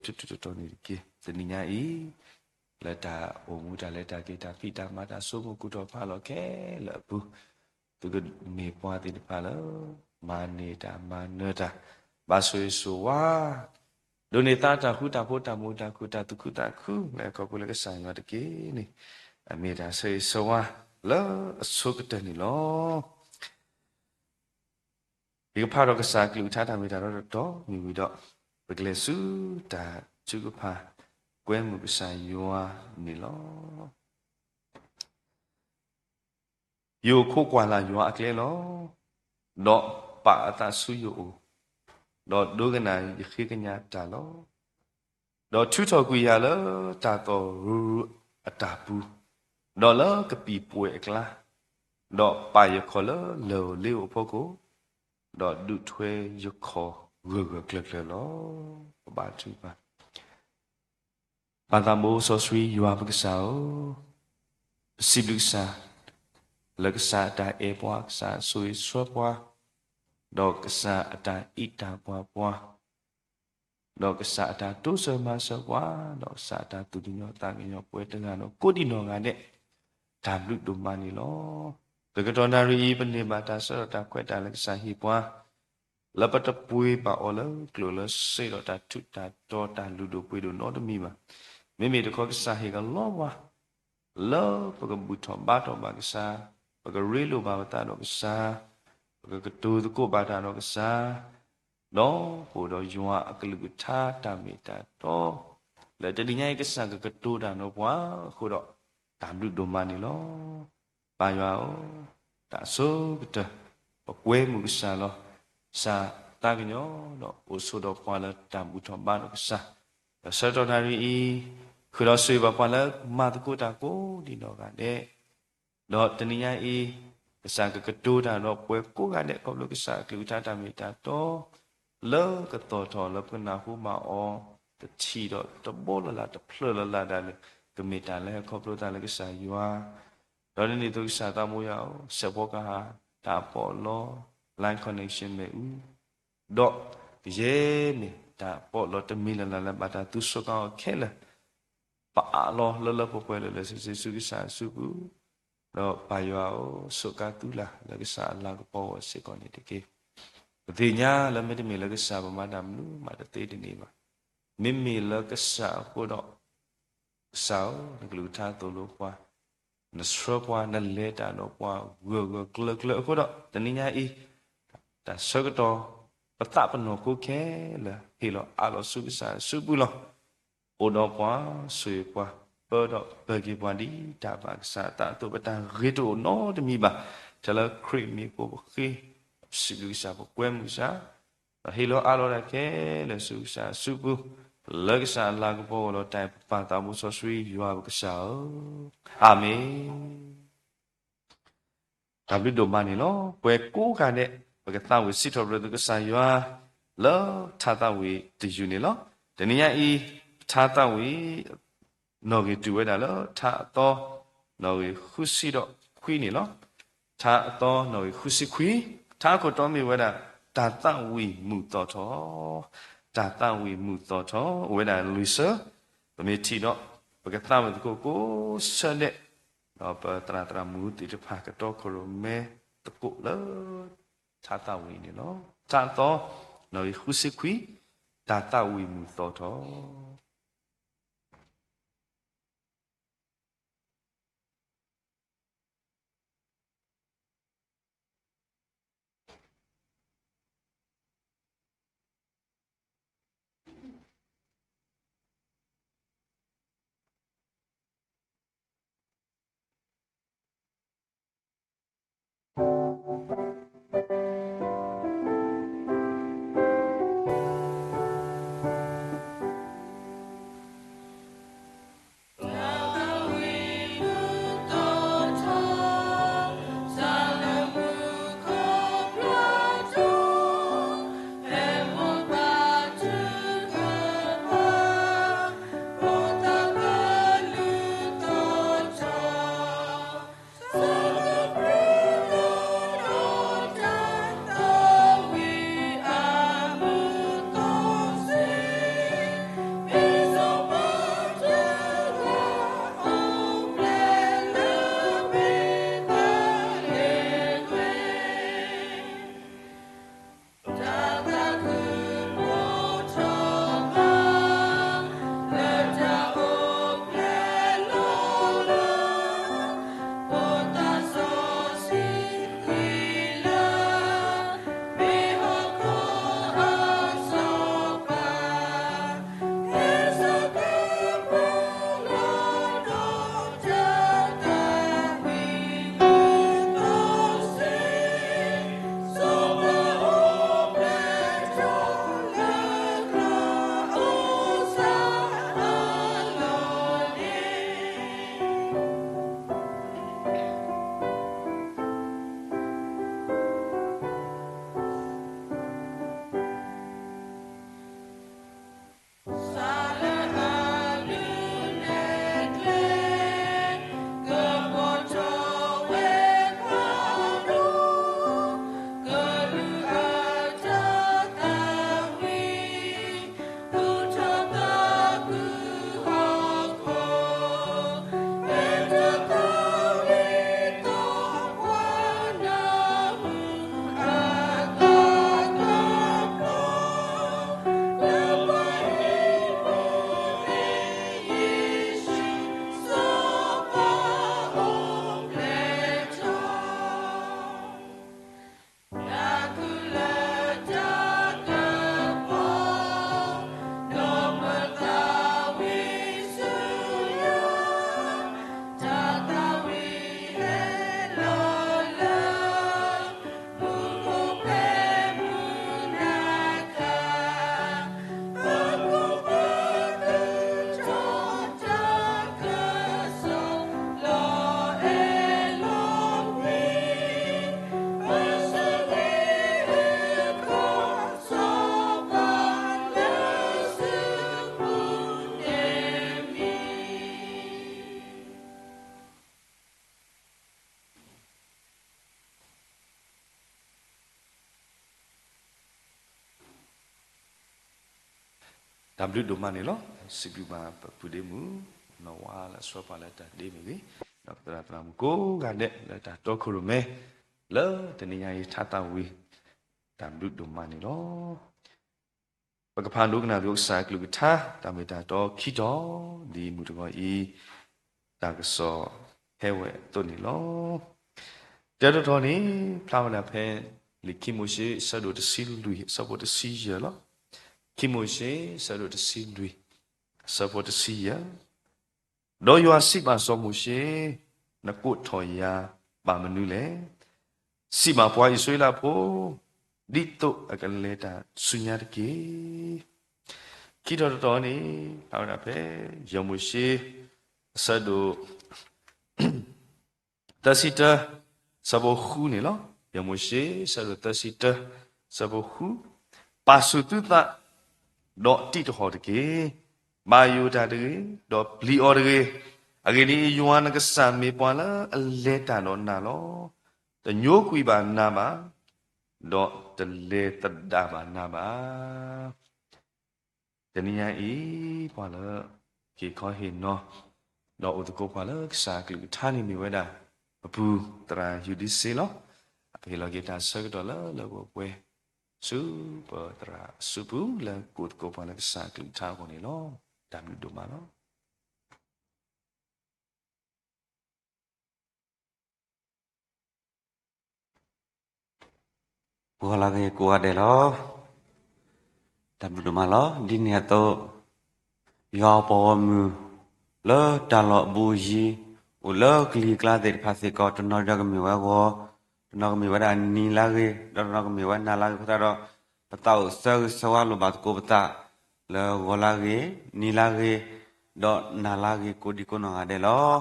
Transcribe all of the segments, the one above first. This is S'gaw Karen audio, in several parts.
ထူးထူးတီၤတီၤန့ၣ်တက့ၢ်. တနံၤညါအံၤ လၢတၢ်အိၣ်မူတၢ်လဲၤတၢ်က့ၤ တၢ်ဖံးတၢ်မၤ တၢ်ဆိကမိၣ်ကူၣ်ထီၣ်ဖးလီၤခဲလၢာ်အပူၤ သုကမ့ၢ်ပှၤသ့ၣ်တဖၣ်လၢ မၤန့ၢ်တၢ်မၤနၢၤတၢ် ဘၣ်ဆိၣ်ဂ့ၤဆိၣ်ဝါ ဒိးန့ၢ်သါတၢ်ဃူတၢ်ဖိး တၢ်မူတၢ်ခုၣ် တၢ်သူၣ်ခုသးခု လၢခီဖျိလၢကစၢ်ယွၤတက့ၢ်န့ၣ် အမ့ၢ်တၢ်ဆၢဂ့ၤဆၢဝါလၢအဆိကတၢၢ်န့ၣ်လီၤ. ယကဖးဒီးကစၢ်အကလုၢ်ကထါ တၢ်မ့ၢ်တၢ်တီတီမ့ၢ်ဝံၤဒီး ပကလဲၤဆူတၢ်ထုကဖၣ် ကွဲမုာ်ကစၢ်ယွၤန့ၣ်လီၤ. ယအိၣ်ခိးကွၢ်လၢ်ယွၤအကျဲလီၤ. ဒီးပာ်အသးဆူယအိၣ်, ဒီးဒိကနၣ်ယဃ့ကညးတၢ်လီၤ. ဒီးထုးထီၣ်ကွံာ်ယၤလၢတၢ်သီၣ်ရူၤရူၤအတၢ်ပူၤ, ဒီးလၢကပံာ်ပှဲၤအကျါ, ဒီးပာ်ယခီၣ်လၢလၢၢ်ဧိၤလ့ဧိၤအဖီခိၣ်, ဒီးဒုးထွဲယခီၣ်ဂၢၢ်ဂၢၢ်ကျၢၤကျၢၤလီၤ. ပဘါထုကဖၣ် ပၢ်သးဘိစီဆှံယွၤပကစၢ်ဧၢ, ပစံးဘျုးကစၢ် လၢကစၢ်အတၢ်အဲၣ်ပှၤ, ကစၢ်အဆိၣ်ဂ့ၤဆှၢပှၤ, ဒီးကစၢ်အတၢ်အံးတၢ်ကွၢ်ပှၤ, ဒီးကစၢ်အတၢ်တိစၢၤမၤစၢၤပှၤ, ဒီးကစၢ်အတၢ်သူၣ်ကညီၤသးကညီၤပှၤတဂၤဒီးကိးဒံးနီၢ်ဂၤဒဲး, တၢ်ဘျုးဒိၣ်မးန့ၣ်လီၤ. တကတီၢ်နၣ်ရံၣ်အံၤ ပန့ၢ်ဘၣ်တၢ်ဆၢဒီးတၢ်ခွဲးတၢ်ယာ်လၢကစၢ်ဟ့ၣ်ပှၤ လၢပတပှ့ၤဘၣ်အီၤလၢကျိၣ်လၢစ့ဒီးတၢ်ထူးတၢ်တီၤ တၢ်လုၢ်ဒိၣ်ပှ့ၤဒိၣ်နီတမံၤဘၣ်. မ့မ့ၢ်တခီကစၢ်ဟ့ၣ်ကလီပှၤ လၢပကဘူၣ်ထီၣ်ဘါထီၣ်ဘၣ်ကစၢ်, ပကရ့လိာ်ဘၣ်ပသးဒီးကစၢ်, ပကကတိၤသကိးဘၣ်တၢ်ဒီးကစၢ်, ဒီးပအိၣ်ဒီးယွၤအကလုၢ်ကထါတၢ်မ့ၢ်တၢ်တီ လၢတနံၤညါအံၤကစၢ်ကကတိၤတၢ်ဒီးပှၤအဃိဒီး တၢ်ဘျုးဒိၣ်မးန့ၣ်လီၤ. ပၢ်ယွၤဧၢ, တၢ်အဆိကတၢၢ် ပကွဲမုာ်ကစၢ်လီၤ. ကစၢ်သးကညီၤဒီးအိၣ်ဆိးဒီးပှၤလၢတၢ်ဘူၣ်ထီၣ်ဘါဒီးကစၢ်, ဒီးဆၢကတီၢ်နၣ်ရံၣ်အံၤ ဃုာ်ဒီးဆိၣ်ဂ့ၤဘၣ်ပှၤလၢမၤသကိးတၢ်ကိးဒံးနီၢ်ဂၤဒဲး, ဒီးတနံၤညါအံၤ ကစၢ်ကကတိၤတၢ်ဒီးပှၤကိးဂၤဒဲး ခီဖျိကစၢ်အကလုၢ်ကထါတၢ်မ့ၢ်တၢ်တီ လၢကသီၣ်ထီၣ်လၢပကနၢ်ဟူမၤအီၤ တထံၣ်ဒီးတဘီလၢ်လၢ်တဖျၢၣ်လၢ်လၢ်ဒၣ်လဲာ် ကမ့ၢ်တၢ်လၢဟဲခီဖျိသးလၢကစၢ်ယွၤ, ဒီးဒ်န့ၣ်အသိးကစၢ်သးမိၢ်ယွၤဧၢ, စဲးဖီကဟၣ် တၢ်ပီးလီ line connection မ့ၣ်အူ ဒီးကယဲၢ်န့ၣ် တၢ်ပီးလီတမံၤလၢ်လၢ်လၢဘၣ်တၢ်သူဆိးကါအီၤခဲလၢာ် ပအးလီၤလၢလၢပှဲၤပှဲၤလၢာ်လၢာ်ဆ့ဆ့ဆူကစၢ်အစုပူၤ, ဒီးပၢ်ယွၤဧၢ, ဆိးကါသုလၢ်လၢကစၢ်အလၤကပီၤဝဲစ့ၢ်ကီးန့ၣ်တက့ၢ်. ပသ့ၣ်ညါလၢမ့တမ့ၢ်လၢကစၢ်ပမၤတၢ်မနုၤမးတသ့တန့ၢ်ဘၣ်. မ့မ့ၢ်လၢကစၢ်အဃိဒီး ကစၢ်ဧၢ, နကလုၢ်ကထါသိၣ်လိပှၤ, နဆှၢပှၤ, နလဲၤတၢ်ဒီးပှၤဂၢၢ်ဂၢၢ်ကျၢၤကျၢၤအဃိဒီး တနံၤညါအံၤ တၢ်ဆၢကတီၢ် ပသးပ့ၤနီၣ်ဖိခဲလၢာ် ဟ့ၣ်လီၤအးလီၤဆူကစၢ်အစုပူၤလီၤ. အိၣ်ဒီးပှၤ, ဆိၣ်ဂ့ၤပှၤ, ပၢဒီးပၢၤက့ၤပှၤဒ်တၢ်ဘၣ်ကစၢ်အသးအသိး ပတၢ်ဂ့ၤတအိၣ်နီတမံၤဘၣ်. ထဲလၢခရံာ်မံၤအဃိပဃ့, ပစံးဘျုးကစၢ် ပကွဲမုာ်ကစၢ်, ဒီးဟ့ၣ်လီၤအးလီၤတၢ်ခဲလၢာ်ဆူကစၢ်အစုပူၤ, လၢကစၢ်အလၤကပီၤအိၣ်လီၤတၢ်အံၤ ပပၢ်သးဘိစီဆှံယွၤပကစၢ်ဧၢ, အၤမ့ၣ်. တၢ်ဘျုးဒိၣ်မးန့ၣ်လီၤ. ပှၤကိးဂၤဒဲး ပကသးဝံၣ်စံးထီၣ်ပတြၢၤသုကစၢ်ယွၤ လၢထါသးဝံၣ်တယုၢ်န့ၣ်လီၤ. တနံၤညါအံၤ ထါသးဝံၣ် နီၣ်ဂံၢ်တုၤဝဲဒၣ်လၢ ထါအသီ နီၣ်ဂံၢ်ဃုဆံဒီးခွံန့ၣ်လီၤ. ထါအသီ နီၣ်ဂံၢ်ဃုဆံခွံ, ထါခိၣ်တီမ့ၢ်ဝဲဒၣ် တၢ်သးဝံၣ်မုာ်သီၣ်ထီၣ်, တၢ်သးဝံၣ်မုာ်သီၣ်ထီၣ် အိၣ်ဝဲဒၣ်လွံၢ်ဆၢ, ပမ့ၢ်ထံၣ်ဒီး ပကသးဝံၣ်သကိးကိးဆၢဒဲး ဒီးပသရၣ်သရၣ်မုၣ်သ့ၣ်တဖၣ် ကတီခိၣ်ရိၣ်မဲသကိးလၢ ထါသးဝံၣ်န့ၣ်လီၤ. ထါအသီ နီၣ်ဂံၢ်ဃုဆံခွံ, တၢ်သးဝံၣ်မုာ်သီၣ်ထီၣ်. တၢ်ဘျုးဒိၣ်မးန့ၣ်လီၤ. စံးဘျုးဘၣ်ပပုၢ်ဒ့မုၣ် နီၢ်ဝါလၢအဆှၢပှၤလၢတၢ်ဒ့မ့ၢ်ဂ့ၤ, ဒီးပသရၣ်သမါမုၣ်ကိးဂၤဒဲးလၢတၢ်တီခိၣ်ရိၣ်မဲ လၢတနံၤညါအံၤထါသးဝံၤ တၢ်ဘျုးဒိၣ်မးန့ၣ်လီၤ. ပကဖးဒိကနၣ်သကိးကစၢ်အကလုၢ်ကထါ တၢ်မ့ၢ်တၢ်တီခံတီၤ ဒ်မုၢ်တဂီၤအံၤ တၢ်ကစီၣ်ဟဲဝဲအသိးန့ၣ်လီၤ. တၢ်တီတီၤန့ၣ် ဖျါဝဲဒၣ်ဖဲ လံာ်ခံမိၤၡ့ အဆၢဒိၣ်တဆံလွံၢ် အဆၢဖိတဆံယဲၢ်လီၤ. ခံမိၤၡ့ အဆၢဒိၣ်တဆံလွံၢ် အဆၢဖိတဆံယဲၢ် ဒီးယွၤစံးဘၣ်စီၤမိၤၡ့, နကိးထီၣ်ယၤဘၣ်မနုၤလဲၣ်. စံးဘၣ်ပှၤအံၣ်စရ့လးဖိ, ဒ်သိးအကလဲၤတၢ်ဆူညါတက့ၢ်. ခံတီၤတတီၤန့ၣ် ဖျါဝဲဒၣ်ဖဲ ယဲၢ်မိၤၡ့ အဆၢဒိၣ် သၢဆံတၢ ဆၢဖိဃုန့ၣ်လီၤ. ယဲၢ်မိၤၡ့ ဆၢဒိၣ်သၢဆံတၢ ဆၢဖိဃု, ပာ်ဆူၣ်သုသး ဒီးတံးတဟီၣ်တက့ၢ်. ဘၣ်ယိၣ်တၢ်တဂ့ၤ, ဒီးပျံၤအီၤတဂ့ၤ. အဂ့ၢ်ဒ်အံၤ, ယွၤနကစၢ်မ့ၢ်ပှၤလၢအလဲၤတၢ်ဒီးနၤလီၤ. တညိကွံာ်ဘၣ်နၤဘၣ်, ဒီးတလဲၤသဒၣ်ဘၣ်နၤဘၣ်. တနံၤညါအံၤ ပှၤလၢဟ့ၣ်ခီဟ့ၣ်နီၤ ဒီးအိၣ်သကိးပှၤလၢကစၢ်အကလုၢ်ကထါန့ၣ်မ့ၢ်ဝဲဒၣ် ပပုၢ်သရၣ်ယူၤဒံစ့လီၤ. အကဟ့ၣ်လီၤက့ၤတၢ်ဆၢကတီၢ်လၢလၢပှဲၤပှဲၤ ဆူပသရၣ်အစုပူၤ လၢကအိၣ်သကိးပှၤလၢကစၢ်အကလုၢ်ကထါအဂီၢ်န့ၣ်လီၤ. တၢ်ဘျုးဒိၣ်မးလီၤ. ဂီၤလၢအဂ့ၤကိးဂၤဒဲးလီၤ. တၢ်ဘျုးဒိၣ်မးလီၤ. ဒ်န့ၣ်အသိး ယွၤအပှၤဂီၢ်မုၢ် လၢတၢ်လီၢ်အဘူးအယံၤ အိၣ်လၢကလံၤကျါသ့ၣ်တဖၣ်စ့ၢ်ကီး တနီၤဒီးကမ့ၢ်ဝဲဂီၤ, တနီၤကမ့ၢ်ဝဲဒၣ်နံၤလၢအဂ့ၤ, ဒီးတနီၤကမ့ၢ်ဝဲနၤလၢအဂ့ၤအဃိသတးဒီး ပသးအိၣ်ဆၢဂ့ၤဆၢဝါလိာ်ဘၣ်သကိးပသး လၢဂီၤလၢအဂ့ၤ, နံၤလၢအဂ့ၤ, ဒီးနၤလၢအဂ့ၤကိးဒံကိးနီၢ်ဂၤဒဲးလီၤ.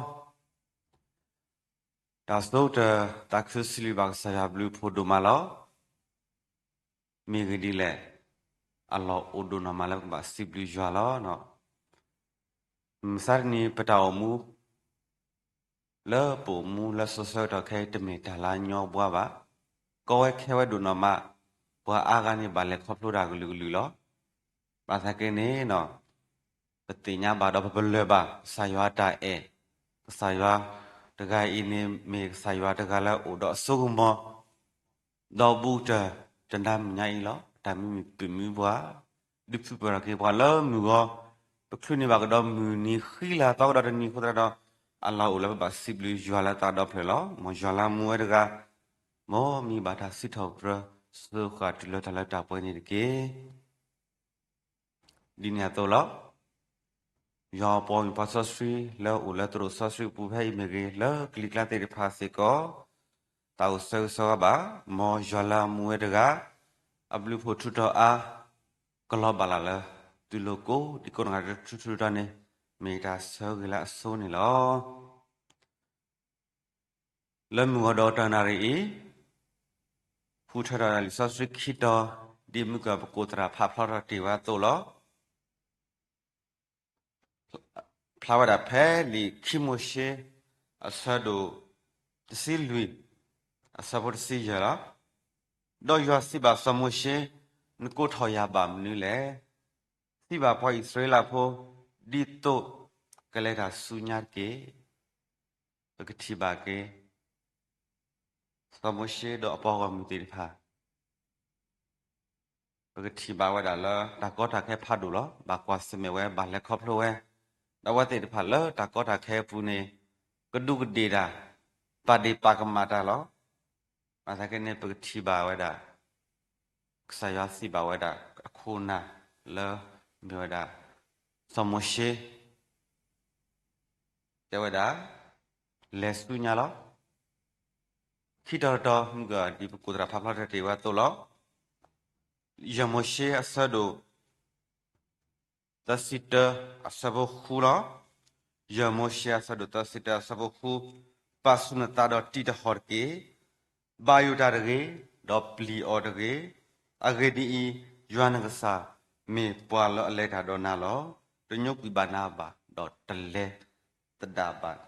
တၢ်ဆိကတၢၢ် သးခုစံးဘျုးဘၣ်ကစၢ်ယွၤဘျုးဖှိၣ်ဒိၣ်မးလီၤ. မ့ၢ်ဂ့ၢ်ဒ်လဲၣ်, အလီၢ်အိၣ်ဒိၣ်နီၢ်မးလၢပကဘၣ်စံးဘျုးယွၤလီၤ. မုၢ်မဆါတနံၤ ပတၢ်အိၣ်မူ လၢပအိၣ်မူလၢစိၤဆၢကတီၢ်ခဲအံၤ တမ့ၢ်တၢ်လၢအညီဘှါဘၣ်. ကီဝဲခဲဝဲဒိၣ်နီၢ်မး, ပှၤအါဂၤန့ၣ်ဘၣ်လဲၤခီဖျိတၢ်ကလုာ်ကလုာ်လီၤ. ဘၣ်ဆၣ်က့န့ၣ် ပသ့ၣ်ညါဘၣ်ဒီးပပလၢၢ်ဘၣ် ကစၢ်ယွၤအတၢ်အဲၣ်, ကစၢ်ယွၤတဂၤအံၤန့ၣ် မ့ၢ်ကစၢ်ယွၤတဂၤလၢအိၣ်ဒီးအစိကမီၤ ဒီးဘူးကတၢၢ်တနၤမဲာ်ညါအံၤလီၤ. တၢ်မံမုၢ်ပၢၢ်မုၢ်ပှၢ် ဒုးဖုပၢၢ်ထီၣ်က့ၤပှၤလၢမုၢ်ဂီၤ, ပချုးန့ၢ်ဘၣ်ကဒီးမုၢ်နံၤဃံလၤသီကဒီးတနံၤအဃိသတးဒီး အလီၢ်အိၣ်လၢပဘၣ်စံးဘျုးယွၤလၢသးဒီဖျၢၣ်လီၤ. မ်ယွၤလၢအမူဝဲတဂၤ, မ်မံဘၣ်တၢ်စံးထီၣ်ပတြၢၤ စၢဃာ်တုၤလၢတၢ်လၢတၢ်ပှဲၤန့ၣ်တက့ၢ်. ဒ်န့ၣ်အသိးလီၤ. ယွၤအပှၤဂီၢ်မုၢ်ပှၤစီဆှံ လၢအိၣ်လၢသရိာ်စီဆှံပူၤဖဲအံၤမ့ၢ်ဂ့ၤ, လၢကလံၤကျါသ့ၣ်တဖၣ်စ့ၢ်ကီး သးအိၣ်ဆၢဂ့ၤဆၢဝါဘၣ်, မ်ယွၤလၢအမူဝဲတဂၤ, အဘျုးဖှိၣ်ထူးထီၣ်အါ ကလီၤဘၣ်လၢ်လၢ သုလိၤကိးဒံကိးနီၢ်ဂၤဒဲးထူထူတီၤန့ၣ် မ့ၢ်တၢ်ဆၢဂ့ၤလၢအဆိန့ၣ်လီၤ. လၢမုၢ်ဂီၤဒီးတနၣ်ရံၣ်အံၤ, ဃုထၢထီၣ်လံာ်စီဆှံခံတီၤ, ဒ်မုၢ်ကပကိးသရၣ်ဖးဖျါထီၣ်တ့ၢ်ဝဲအသိးလီၤ. ဖျါဝဲဒၣ်ဖဲလံာ်ခံမိၤၡ့ အဆၢဒိၣ်တဆံလွံၢ် အဆၢဖိတဆံယဲၢ်လီၤ. ဒီးယွၤစံးဘၣ်စီၤမိၤၡ့, နကိးထီၣ်ယၤဘၣ်မနုၤလဲၣ်. စံးဘၣ်ပှၤအံၣ်စရ့လးဖိ, ဒ်သိးကလဲၤတၢ်ဆူညါတက့ၢ်. ပကထံၣ်ဘၣ်က့ၤ စီၤမိၤၡ့ဒီးအပှၤဂီၢ်မုၢ်သ့ၣ်တဖၣ် ပကထံၣ်ဘၣ်ဝဲဒၣ်လၢ တၢ်ကီတၢ်ခဲဖးဒိၣ်လီၤ. ဘၣ်ကွၢ်ဆၢၣ်မဲာ်ဝဲ ဘၣ်လဲၤခီဖျိဝဲ, ဒီးအဝဲသ့ၣ်တဖၣ်လၢတၢ်ကီတၢ်ခဲအပူၤန့ၣ် ကဒူးကဒ့ၣ်တၢ်, ပာ်ဒ့ၣ်ပာ်ကမၣ်တၢ်လီၤ. ဘၣ်ဆၣ်က့န့ၣ် ပကထံၣ်ဘၣ်ဝဲဒၣ် ကစၢ်ယွၤစံးဘၣ်ဝဲဒၣ်အခိၣ်အနၢ်လၢ မ့ၢ်ဝဲဒၣ် စီၤမိၤၡ့ တဲဝဲဒၣ် လဲၤဆူညါလီၤ. ခံတီၤတတီၤ မုၢ်ကဒ်ပကိးသရၣ်ဖးဖျါထီၣ်တ့ၢ်ဝဲအသိးလီၤ. ယဲၢ်မိၤၡ့အဆၢဒိၣ် သၢဆံတၢ အဆၢဖိဃုလီၤ. ယဲၢ်မိၤၡ့အဆၢဒိၣ်သၢဆံတၢ အဆၢဖိဃု, ပာ်ဆူၣ်နသးဒီးတံးတဟီၣ်တက့ၢ်. ဘၣ်ယိၣ်တၢ်တဂ့ၤ, ဒီးပျံၤအီၤတဂ့ၤ. အဂ့ၢ်ဒ်အံၤ, ယွၤနကစၢ် မ့ၢ်ပှၤလၢအလဲၤတၢ်ဒီးနၤလီၤ. တညိကွံာ်ဘၣ်နၤဘၣ်, ဒီးတလဲၤသဒၣ်ဘၣ်,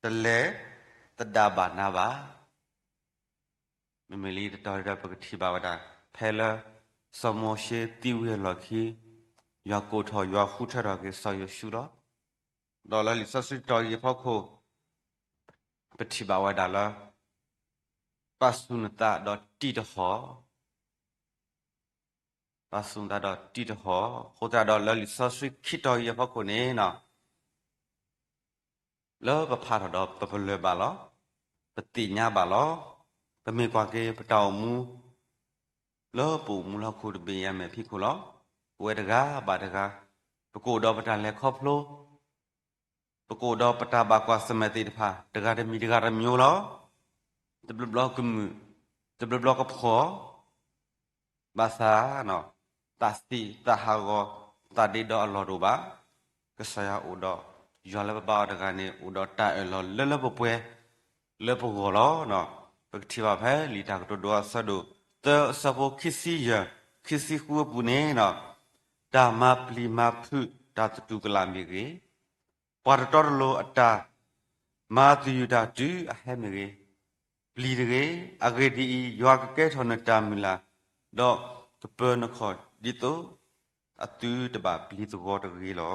တလဲၤသဒၣ်ဘၣ်နၤဘၣ်. မ့မ့ၢ်လံတတီၤဒီး ပကထံၣ်ဘၣ်ဝဲဒၣ် ဖဲလၢ စီၤမိၤၡ့သံဝံၤအလီၢ်ခံ ယွၤကိးထီၣ်ယွၤဃုထၢထီၣ်က့ၤစီၤယိၤၡူလီၤ. ဒီးလၢလံာ်စီဆှံတီၤအံၤအဖီခိၣ် ပထံၣ်ဘၣ်ဝဲဒၣ်လၢ ပာ်ဆူၣ်နသးဒီးတံၢ်တဟီၣ်, ပာ်ဆူၣ်နသးဒီးတံၢ်တဟီၣ်, အဃိသတးဒီးလၢလံာ်စီဆှံခံတီၤအံၤအဖီခိၣ်န့ၣ် လၢပဖးထီၣ်ဒီးပပလၢၢ်ဘၣ်လီၤ. ပသ့ၣ်ညါဘၣ်လီၤ. ပမ့ၢ်ကွၢ်က့ၤပတၢ်အိၣ်မူ လၢပအိၣ်မူလၢဟီၣ်ခိၣ်တဘ့ၣ်အံၤအမဲာ်ဖံးခိၣ်လီၤ. ပဝဲတဂၤဘၣ်တဂၤ ပကအိၣ်ဒီးပတၢ်လဲၤခီဖျိ, ပကအိၣ်ဒီးပတၢ်ဘၣ်ကွၢ်ဆၢၣ်မဲာ်သ့ၣ်တဖၣ် တဂၤတမံၤတဂၤတမံၤလီၤ. တဘျီဘျီကမုာ်, တဘျီဘျီကဖှီၣ် ဘၣ်ဆၣ် သးဆံးသးဟးဂီၤ သးဒ့ဒီအလီၢ်တအိၣ်ဘၣ်. ကစၢ်ယွၤအိၣ်ဒီး ယွၤလၢပဘါအီၤတဂၤန့ၣ် အိၣ်ဒီးတၢ်အၢၣ်လီၤလၢလၢပှဲၤပှဲၤ လၢပဂီၢ်လီၤ. ပကထံၣ်ဘၣ်ဖဲလံာ်တၢ်ကတိၤဒိအဆၢဒိၣ်သၢအဆၢဖိခံဆံယဲၢ် ခံဆံဃုအပူၤန့ၣ် တၢ်မၤပျံၤမၤဖုးတၢ်သတူၢ်ကလာ်မ့ၢ်ဂ့ၤ, ပှၤတတီတလိၤအတၢ်မၤသယုၢ်တၢ်တုၤအဟဲမ့ၢ်ဂ့ၤ, ပျံၤတဂ့ၤ. အဂ့ၢ်ဒ်အံၤ, ယွၤကကဲထီၣ်နတၢ်မုၢ်လၢ်, ဒီးကပၢၤနခီၣ်ဒ်သိးအသုတဘၣ်ပျံၤသဂီၤတဂ့ၤလီၤ.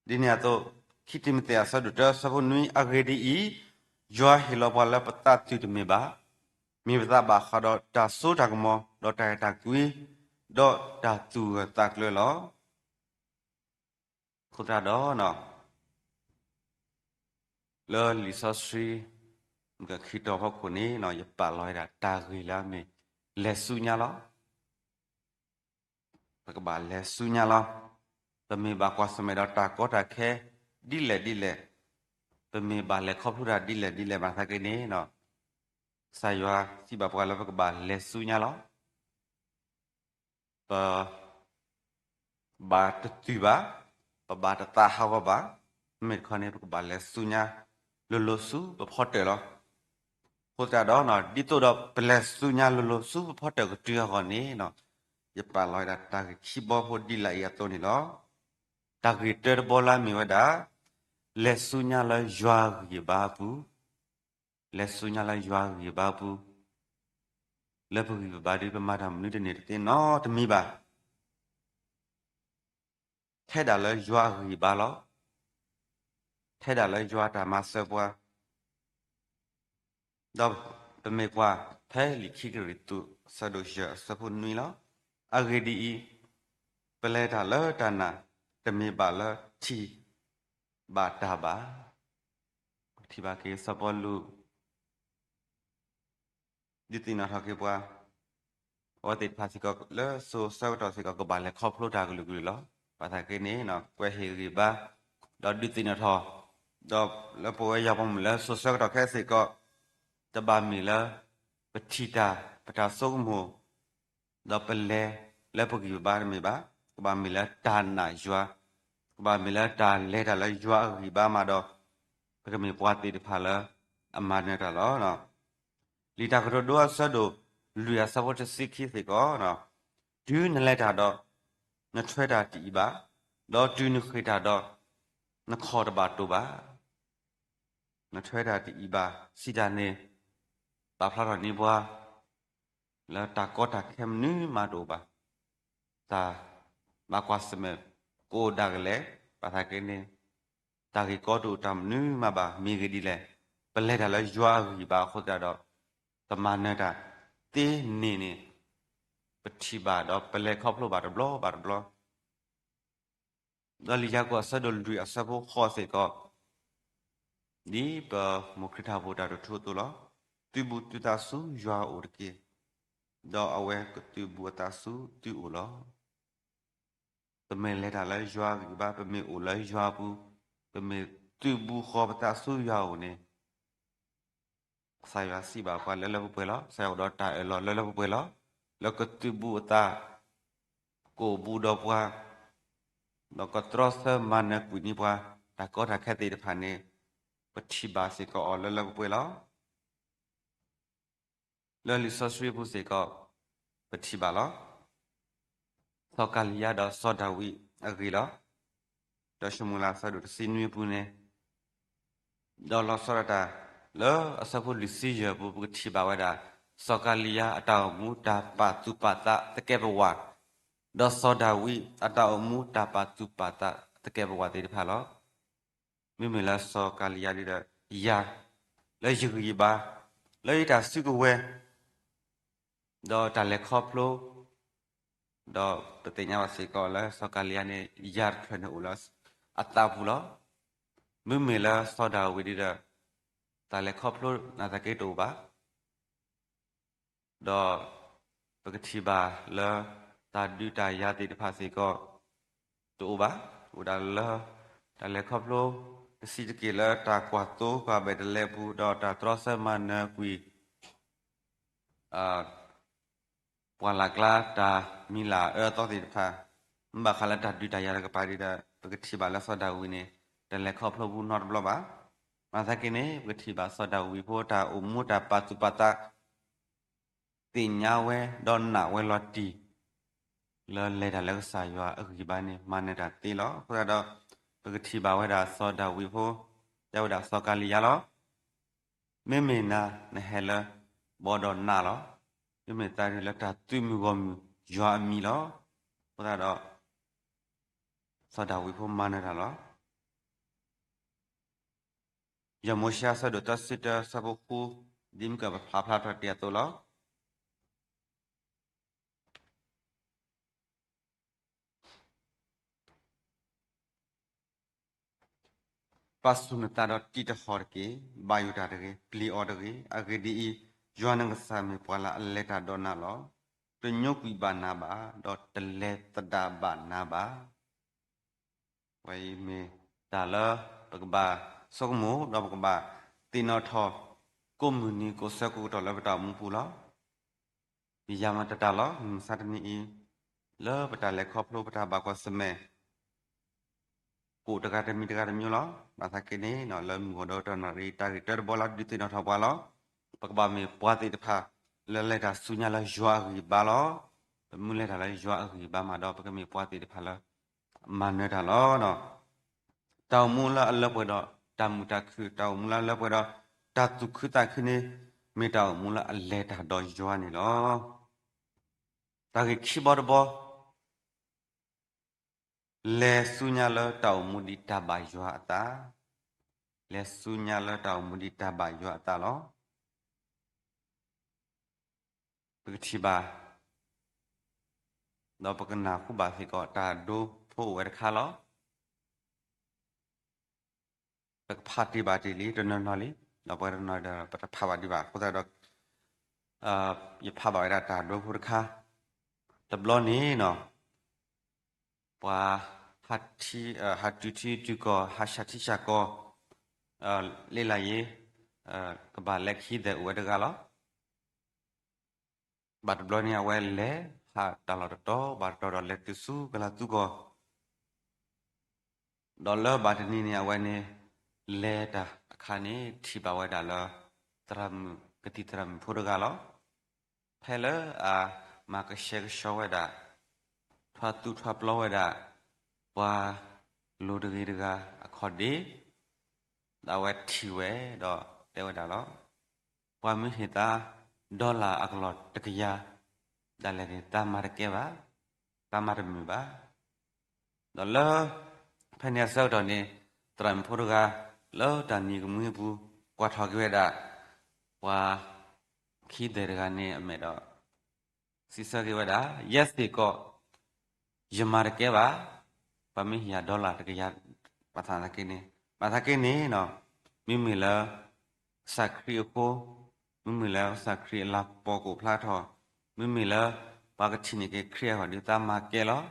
ဒ်န့ၣ်အသိး ခံတံၤမသ့းအဆၢဒိၣ်တၢအဆၢဖိနွံ, အဂ့ၢ်ဒ်အံၤ, ယွၤဟ့ၣ်လီၤပှၤလၢပသးသယုၢ်တမ့ၢ်ဘၣ်, မ့ၢ်ပသးဘၣ်ဃးဒီးတၢ်စိတၢ်ကမီၤ, ဒီးတၢ်အဲၣ်တၢ်ကွံ, ဒီးတၢ်သူၣ်ဂၢၢ်သးကျၢၤလီၤ. အဃိသတးဒီး လၢလံာ်စီဆှံ မုၢ်ကခံတီၤဖီခိၣ်န့ၣ် ယပာ်လီၤဝဲဒၣ်တၢ်ဂ့ၢ်လၢအမ့ၢ် လဲၤဆူညါလီၤ. ပကဘၣ်လဲၤဆူညါလီၤ. ပမ့ၢ်ဘၣ်ကွၢ်ဆၢၣ်မဲာ်ဒီးတၢ်ကီတၢ်ခဲ ဒ်လဲၣ်ဒ်လဲၣ်, ပမ့ၢ်ဘၣ်လဲၤခီဖျိတၢ်ဒ်လဲၣ်ဒ်လဲၣ်ဘၣ်သနာ်က့န့ၣ် ကစၢ်ယွၤစံးဘၣ်ပှၤလၢပကဘၣ်လဲၤဆူညါလီၤ. ပဘၣ်တတုၤဘၣ်, ပဘၣ်တသးဟးဂီၤဘၣ်, မ့မ့ၢ်တခီန့ၣ် ပကဘၣ်လဲၤဆူညါလိၤလိၤဆူပဖီတၢၣ်လီၤ. အဃိသတးဒီး ဒ်သိးဒီးပလဲၤဆူညါလိၤလိၤဆူပဖီတၢၣ်ကတုၤအဂီၢ်န့ၣ် ယပာ်လီၤဝဲဒၣ်တၢ်ဂ့ၢ်ခံဘီဖိဒ်လာ်အံၤအသိးန့ၣ်လီၤ. တၢ်ဂ့ၢ်တၢတဘီလၢအမ့ၢ်ဝဲဒၣ် လဲၤဆူညါလၢယွၤဂံၢ်ဘါအပူၤ, လဲၤဆူညါလၢယွၤဂံၢ်ဘါအပူၤ, လၢပဂံၢ်ပဘါဒီး ပမၤတၢ်မနုၤတန့ၢ်တသ့နီတမံၤဘၣ်. ထဲဒၣ်လၢယွၤအဂံၢ်ဘါလီၤ. ထဲဒၣ်လၢယွၤအတၢ်မၤစၢၤပှၤ, ဒီးပမ့ၢ်ကွၢ်ဖဲလံာ်ခံကရံၣ်သူး အဆၢဒိၣ်ယဲၢ် အဆၢဖိနွံလီၤ. အဂ့ၢ်ဒ်အံၤ, ပလဲၤတၢ်လၢတၢ်နာ် တမ့ၢ်ဘၣ်လၢထံၣ်ဘၣ်တၢ်ဘၣ်. ပထံၣ်ဘၣ်က့ၤစီၤပီလူး ဒုးသ့ၣ်နီၣ်ထီၣ်က့ၤပှၤ, အဝဲသ့ၣ်တဖၣ်စ့ၢ်ကီး လၢစိၤဆၢကတီၢ်စ့ၢ်ကီး ကဘၣ်လဲၤခီဖျိတၢ်ကလုာ်ကလုာ်လီၤ. ဘၣ်ဆၣ်က့န့ၣ် ကွဲးဟ့ၣ်ဂံၢ်ဘါ, ဒီးဒုးသ့ၣ်နီၣ်ထီၣ်, ဒီးလၢပဝဲယၤပှၤမုၣ်လၢစိၤဆၢကတီၢ်ခဲစ့ၢ်ကီး တဘၣ်မ့ၢ်လၢ ပထံၣ်တၢ် ပတၢ်ဆိကမိၣ် ဒီးပလဲၤလၢပဂံၢ်ပဘါတမ့ၢ်ဘၣ်, ကဘၣ်မ့ၢ်လၢတၢ်နာ်ယွၤ, ကဘၣ်မ့ၢ်လၢတၢ်လဲၤတၢ်လၢယွၤအဂံၢ်ဘါမးဒီး ပကမ့ၢ်ပှၤသ့ၣ်တဖၣ်လၢအမၤနၢၤတၢ်လီၤ. လံာ်တၢ်ကတိၤဒိအဆၢဒိၣ်လွံၢ်အဆၢဖိတဆံခံစ့ၢ်ကီး, တုၤနလဲၤတၢ်ဒီး နထွဲတၢ်တအံၤဘၣ်, ဒီးတုၤနဃ့ၢ်တၢ်ဒီး နခီၣ်တဘၣ်တိၢ်ဘၣ်. နထွဲတၢ်တအံၤဘၣ် စံးတၢ်န့ၣ် ပာ်ဖျါထီၣ်န့ၢ်ပှၤ လၢတၢ်ကီတၢ်ခဲမနုၤမးတအိၣ်ဘၣ်. တၢ်ဘၣ်ကွၢ်ဆၢၣ်မဲာ်ကအိၣ်ဒၣ်ကလဲာ်, ဘၣ်ဆၣ်က့န့ၣ် တၢ်ဂ့ၢ်ကီတအိၣ်တၢ်မနုၤမးဘၣ်. မ့ၢ်ဂ့ၢ်ဒ်လဲၣ်, ပလဲၤတၢ်လၢယွၤအဂံၢ်ဘါအဃိသတးဒီး ပမၤနၢၤတၢ်သ့န့ၢ်န့ၣ် ပထံၣ်ဘၣ်ဒီးပလဲၤခီဖျိဘၣ်တဘျီဘၣ်တဘျီ ဒီးလံာ်ယၤကိာ်အဆၢဒိၣ်လွံၢ်အဆၢဖိဃိးစ့ၢ်ကီး, ဒ်ပမိၢ်ခရံာ်ဖိတၢ်တိာ်ထူအသိးလီၤ. သုးဘူးသုသးဆူယွၤအအိၣ်တက့ၢ်, ဒီးအဝဲကသုးဘူးအသးဆူသုအိၣ်လီၤ. ပမ့ၢ်လဲၤတၢ်လၢယွၤအဂံၢ်ဘါ, ပမ့ၢ်အိၣ်လၢယွၤအပူၤ, ပမ့ၢ်သုးဘူးဃီၤပသးဆူယွၤအအိၣ်န့ၣ် ကစၢ်ယွၤစံးဘၣ်ပှၤလၢလၢပှဲၤပှဲၤလီၤ. ကစၢ်ယွၤအိၣ်ဒီးတၢ်အၢၣ်လီၤလၢလၢပှဲၤပှဲၤလီၤ. လၢကသုးဘူးအသး, ကအိၣ်ဘူးဒီးပှၤ, ဒီးကတြီဆၢမၤနၢၤကွံာ်န့ၢ်ပှၤ တၢ်ကီတၢ်ခဲသ့ၣ်တဖၣ်န့ၣ် ပထံၣ်ဘၣ်စ့ၢ်ကီးအီၤလၢလၢပှဲၤပှဲၤလီၤ. လၢလံာ်စီဆှံပူၤစ့ၢ်ကီး ပထံၣ်ဘၣ်လီၤ. စီၤကၤလံယါဒီးစီၤဒၤဝံးအဂ့ၢ်လီၤ. ဒီးၡမူၤအ့လးအဆၢဒိၣ်တဆံနွံအပူၤန့ၣ် ဒီးလီၤဆီဒၣ်တၢ် လၢအဆၢဖိလွံၢ်ဆံယဲၢ်အပူၤ ပကထံၣ်ဘၣ်ဝဲဒၣ် စီၤကၤလံယါအတၢ်အိၣ်မူ တၢ်ပာ်သူၣ်ပာ်သးသကဲးပဝး ဒီးစီၤဒၤဝံးအတၢ်အိၣ်မူတၢ်ပာ်သူၣ်ပာ်သးသကဲးပဝးသ့ၣ်တဖၣ်လီၤ. မ့မ့ၢ်လၢစီၤကၤလံယါဒ်ဒီး ယၤ လၢယဂံၢ်ယဘါ လၢယတၢ်စုကဝဲၤ ဒီးတၢ်လဲၤခီဖျိ ဒီးပသ့ၣ်ညါဘၣ်စ့ၢ်ကီးလၢစီၤကၤလံယါန့ၣ် ယၤတဖျၢၣ်န့ၣ်အိၣ်လၢအသးပူၤလီၤ. မ့မ့ၢ်လၢစီၤဒၤဝံးဒ်ဒီး တၢ်လဲၤခီဖျိနာ်သက့တအိၣ်ဘၣ် ဒီးပကထံၣ်ဘၣ်လၢ တၢ်ဒုးတၢ်ယၤသ့ၣ်တဖၣ်စ့ၢ်ကီး တအိၣ်ဘၣ်. အိၣ်ဒၣ်လၢ တၢ်လဲၤခီဖျိ ကစံးတက့ၢ်လၢတၢ်ကွၢ်သိကွၢ်ဘဲၣ်တလဲပူၤ ဒီးတၢ်တြီဆၢမၤနၢၤကွံာ် ပှၢ်လၢ်ကျါတၢ်မံၤလၢ်အၢအသီသ့ၣ်တဖၣ် မ့ၢ်ဘၣ်ဃးလၢတၢ်ဒုးတၢ်ယၤတကပၤဒ်ဒီး ပကထံၣ်ဘၣ်လၢစီၤဒၤဝံးန့ၣ် တၢ်လဲၤခီဖျိပူၤနီတဘျီဘၣ်. မၤသးက့န့ၣ် ပကထံၣ်ဘၣ်စီၤဒၤဝံးဖိတၢ်အိၣ်မူတၢ်ပာ်သူၣ်ပာ်သး သ့ၣ်ညါဝဲဒီးနာ်ဝဲလီၤတံၢ် လၢလဲၤတၢ်လၢကစၢ်ယွၤအဂံၢ်ဘါန့ၣ် မၤနၢၤတၢ်သ့လီၤ. အဃိသတးဒီး ပကထံၣ်ဘၣ်ဝဲဒၣ်စီၤဒၤဝံးဖိ တဲဝဲဒၣ်စီၤကၤလံယါလီၤ. မ့မ့ၢ်နၤ နဟဲလၢ ဘီဒီးနးလီၤ. မ့မ့ၢ်သးဒ်လၢတၢ်သုးမုၢ်ဂီၢ်မုၢ်ယွၤအမံၤလီၤ. အဃိသတးဒီး စီၤဒၤဝံးဖိမၤနၢၤတၢ်လီၤ. ယမိၤၡ့အဆၢဒိၣ်သၢဆံတၢ ဆၢဖိဃု ဒ်မ့ၢ်ကပာ်ဖျါထီၣ်တ့ၢ်အသိးလီၤ. ပာ်ဆူၣ်နသးဒီးတံးတဟီၣ်တက့ၢ်. ဘၣ်ယိၣ်တၢ်တဂ့ၤ, ပျံၤအီၤတဂ့ၤ. အဂ့ၢ်ဒ်အံၤ, ယွၤနကစၢ်မ့ၢ်ပှၤလၢအလဲၤတၢ်ဒီးနၤလီၤ. တညိကွံာ်ဘၣ်နၤဘၣ်, ဒီးတလဲၤသဒၣ်ဘၣ်နၤဘၣ်. ဝဲအံၤမ့ၢ်တၢ်လၢပကဘၣ်ဆိကမိၣ် ဒီးပကဘၣ်သ့ၣ်နီၣ်ထီၣ် ကိးမုၢ်နံၤကိးဆၢကိးကတီၢ်လၢပတၢ်အိၣ်မူပူၤလီၤ. မ့ၢ်ယၤမၤတၢ်တၢ်လီၤ. မုၢ်မဆါတနံၤအံၤ လၢပတၢ်လဲၤခီဖျိပတၢ်ဘၣ်ကွၢ်ဆၢၣ်မဲာ် ကိးတဂၤတမံၤတဂၤတမံၤလီၤ. ဘၣ်ဆၣ်က့န့ၣ် လၢမုၢ်ဂီၤဒီးတနၣ်ရံၣ် တၢ်ဂ့ၢ်တၢတဘီလၢဒုးသ့ၣ်နီၣ်ထီၣ်ပှၤလီၤ. ပကဘၣ်မ့ၢ်ပှၤသ့ၣ်တဖၣ် လၢလဲၤတၢ်ဆူညါလၢယွၤအဂံၢ်ဘါလီၤ. ပမ့ၢ်လဲၤတၢ်လၢယွၤအဂံၢ်ဘါမးဒီး ပကမ့ၢ်ပှၤသ့ၣ်တဖၣ်လၢ မၤနၢၤတၢ်လီၤ. တၢ်အိၣ်မူလၢအလၢပှဲၤဒီးတၢ်မုာ်တၢ်ခုၣ်, တၢ်အိၣ်မူလၢအလၢပှဲၤဒီးတၢ်သူၣ်ခုသးခုန့ၣ် မ့ၢ်တၢ်အိၣ်မူလၢအလဲၤတၢ်ဒီးယွၤန့ၣ်လီၤ. တၢ်ဂ့ၢ်ခံဘီတဘီ လဲၤဆူညါလၢတၢ်အိၣ်မူဒ်တၢ်ဘၣ်ယွၤအသး, လဲၤဆူညါလၢတၢ်အိၣ်မူဒ်တၢ်ဘၣ်ယွၤအသးလီၤ. ပကထံၣ်ဘၣ် ဒီးပကနၢ်ဟူဘၣ်စ့ၢ်ကီး တၢ်ဒိဖိအိၣ်ဝဲတခါလီၤ. ပကဖးတ့ၢ်ဘၣ်တ့ၢ်လံ တနီၤနီၤလံ, ဒီးပှၤတနီၤဒီး ပတဖးဘၣ်ဒံးဘၣ်. အဃိသတးဒီး ယဖးဘၣ်ဝဲဒၣ်တၢ်ဒိဖိတခါ, တဘျီန့ၣ်နီၤ ပှၤ ဟးတုၤထံတုၤကီၢ် ဟးဆၣ်ထံဆၣ်ကီၢ် လ့လၢ်ယ့ ကဘၣ်လဲၤခံသဲးအိၣ်ဝဲတဂၤလီၤ. ဘၣ်တဘျီန့ၣ် အဝဲလဲၤဟးတၢ်လီၢ်တတီၤဘၣ်တတီၤဒီးလဲၤတုၤဆူကလၤသူကီၢ် ဒီးလၢဘၣ်တနံၤန့ၣ် အဝဲန့ၣ် လဲၤတၢ်အခါန့ၣ် ထံၣ်ဘၣ်ဝဲဒၣ်လၢ သရၣ်မုၣ် ကသံၣ်သရၣ်မုၣ်ဖိတဂၤလီၤ. ဖဲလၢအမၤကဆှဲကဆှီဝဲဒၣ် ထွါသူၣ်ထွါပျီဝဲဒၣ် ပှၤလိၤတဂ့ၤတဂၤအခီၣ်ဒ့ ဒီးအဝဲထံၣ်ဝဲဒီးတဲဝဲဒၣ်လီၤ. ပှၤမ့ၢ်ဟ့ၣ်သး dollar အကလီၢ်တကယၤ ဒၣ်လဲာ်န့ၣ် သးမၤတကဲဘၣ်, သးမၤတမုာ်ဘၣ်. ဒီးလၢ ဖဲန့ၣ်အဆၢကတီၢ်န့ၣ် သရၣ်မုၣ်ဖိတဂၤ လၢတၢ်နံၤကမှံအပူၤ ကွၢ်ထီၣ်က့ၤဝဲဒၣ် ပှၤ ခံသဲးတဂၤန့ၣ်အမဲာ်ဒီး စံးဆၢက့ၤဝဲဒၣ် ယဲစ့ၢ်ကီး ယမၤတကဲဘၣ်, ပှၤမ့ၢ်ဟ့ၣ်ယၤ dollar တကယၤ ဘၣ်ဆၣ်သနာ်က့န့ၣ်, ဘၣ်ဆၣ်သနာ်က့န့ၣ် မ့မ့ၢ်လၢ ကစၢ်ခရံာ်အဃိ, မ့မ့ၢ်လၢကစၢ်ခရံာ်အလၤကပီၤကအိၣ်ဖျါထီၣ်, မ့မ့ၢ်လၢ ပှၤကထံၣ်န့ၢ်က့ၤခရံာ်အဂီၢ်ဒီးသးမၤကဲလီၤ.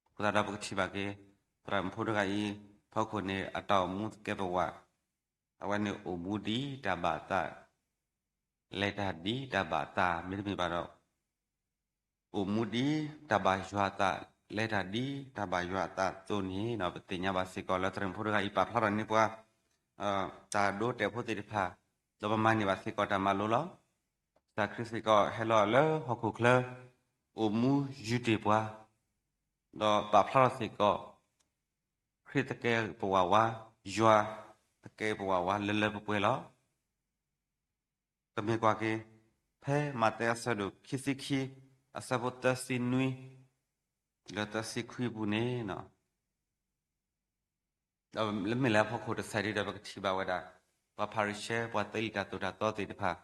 အဃိသတးဒီးပကထံၣ်ဘၣ်က့ၤ သရၣ်မုၣ်ဖိတဂၤအံၤ ဖီခိၣ်န့ၣ် အတၢ်အိၣ်မူသကဲးပဝး, အဝဲန့ၣ်အိၣ်မူဒ်တၢ်ဘၣ်အသး, လဲၤတၢ်ဒ်တၢ်ဘၣ်အသး မ့တမ့ၢ်ဘၣ်ဒီး အိၣ်မူဒ်တၢ်ဘၣ်ယွၤအသး, လဲၤတၢ်ဒ်တၢ်ဘၣ်ယွၤအသးအသိးန့ၣ် ပသ့ၣ်ညါဘၣ်စ့ၢ်ကီးလၢသရၣ်မုၣ်ဖိတဂၤအံၤ ပာ်ဖျါထီၣ်န့ၢ်ပှၤ တၢ်ဒိတဲာ်ဖိသ့ၣ်တဖၣ်, ဒီးပမၤန့ၢ်ဘၣ်စ့ၢ်ကီးတၢ်မၤလိလီၤ. ကစၢ်ခရံာ်စ့ၢ်ကီးဟဲလီၤလၢဟီၣ်ခိၣ်ချၢ, အိၣ်မူယုၢ်တ့ၢ်ပှၤ, ဒီးပာ်ဖျါထီၣ်စ့ၢ်ကီး ခရံာ်သကဲးပဝးဝါ, ယွၤသကဲးပဝးဝါလၢလၢပှဲၤပှဲၤလီၤ. ပမ့ၢ်ကွၢ်က့ၤ ဖဲမးသဲအဆၢဒိၣ်ခံဆံခံ, အဆၢဖိသၢဆံနွံ တုၤလၢသၢဆံခွံအပူၤန့ၣ်, ဒီးလၢမ့ၢ်လၢအဖီခိၣ်တစဲးဒ်ဒီး ပကထံၣ်ဘၣ်ဝဲဒၣ် ပှၤဖၤရံၤၡဲ ပှၤသ့လံာ်တၢ်သိၣ်တၢ်သီသ့ၣ်တဖၣ်,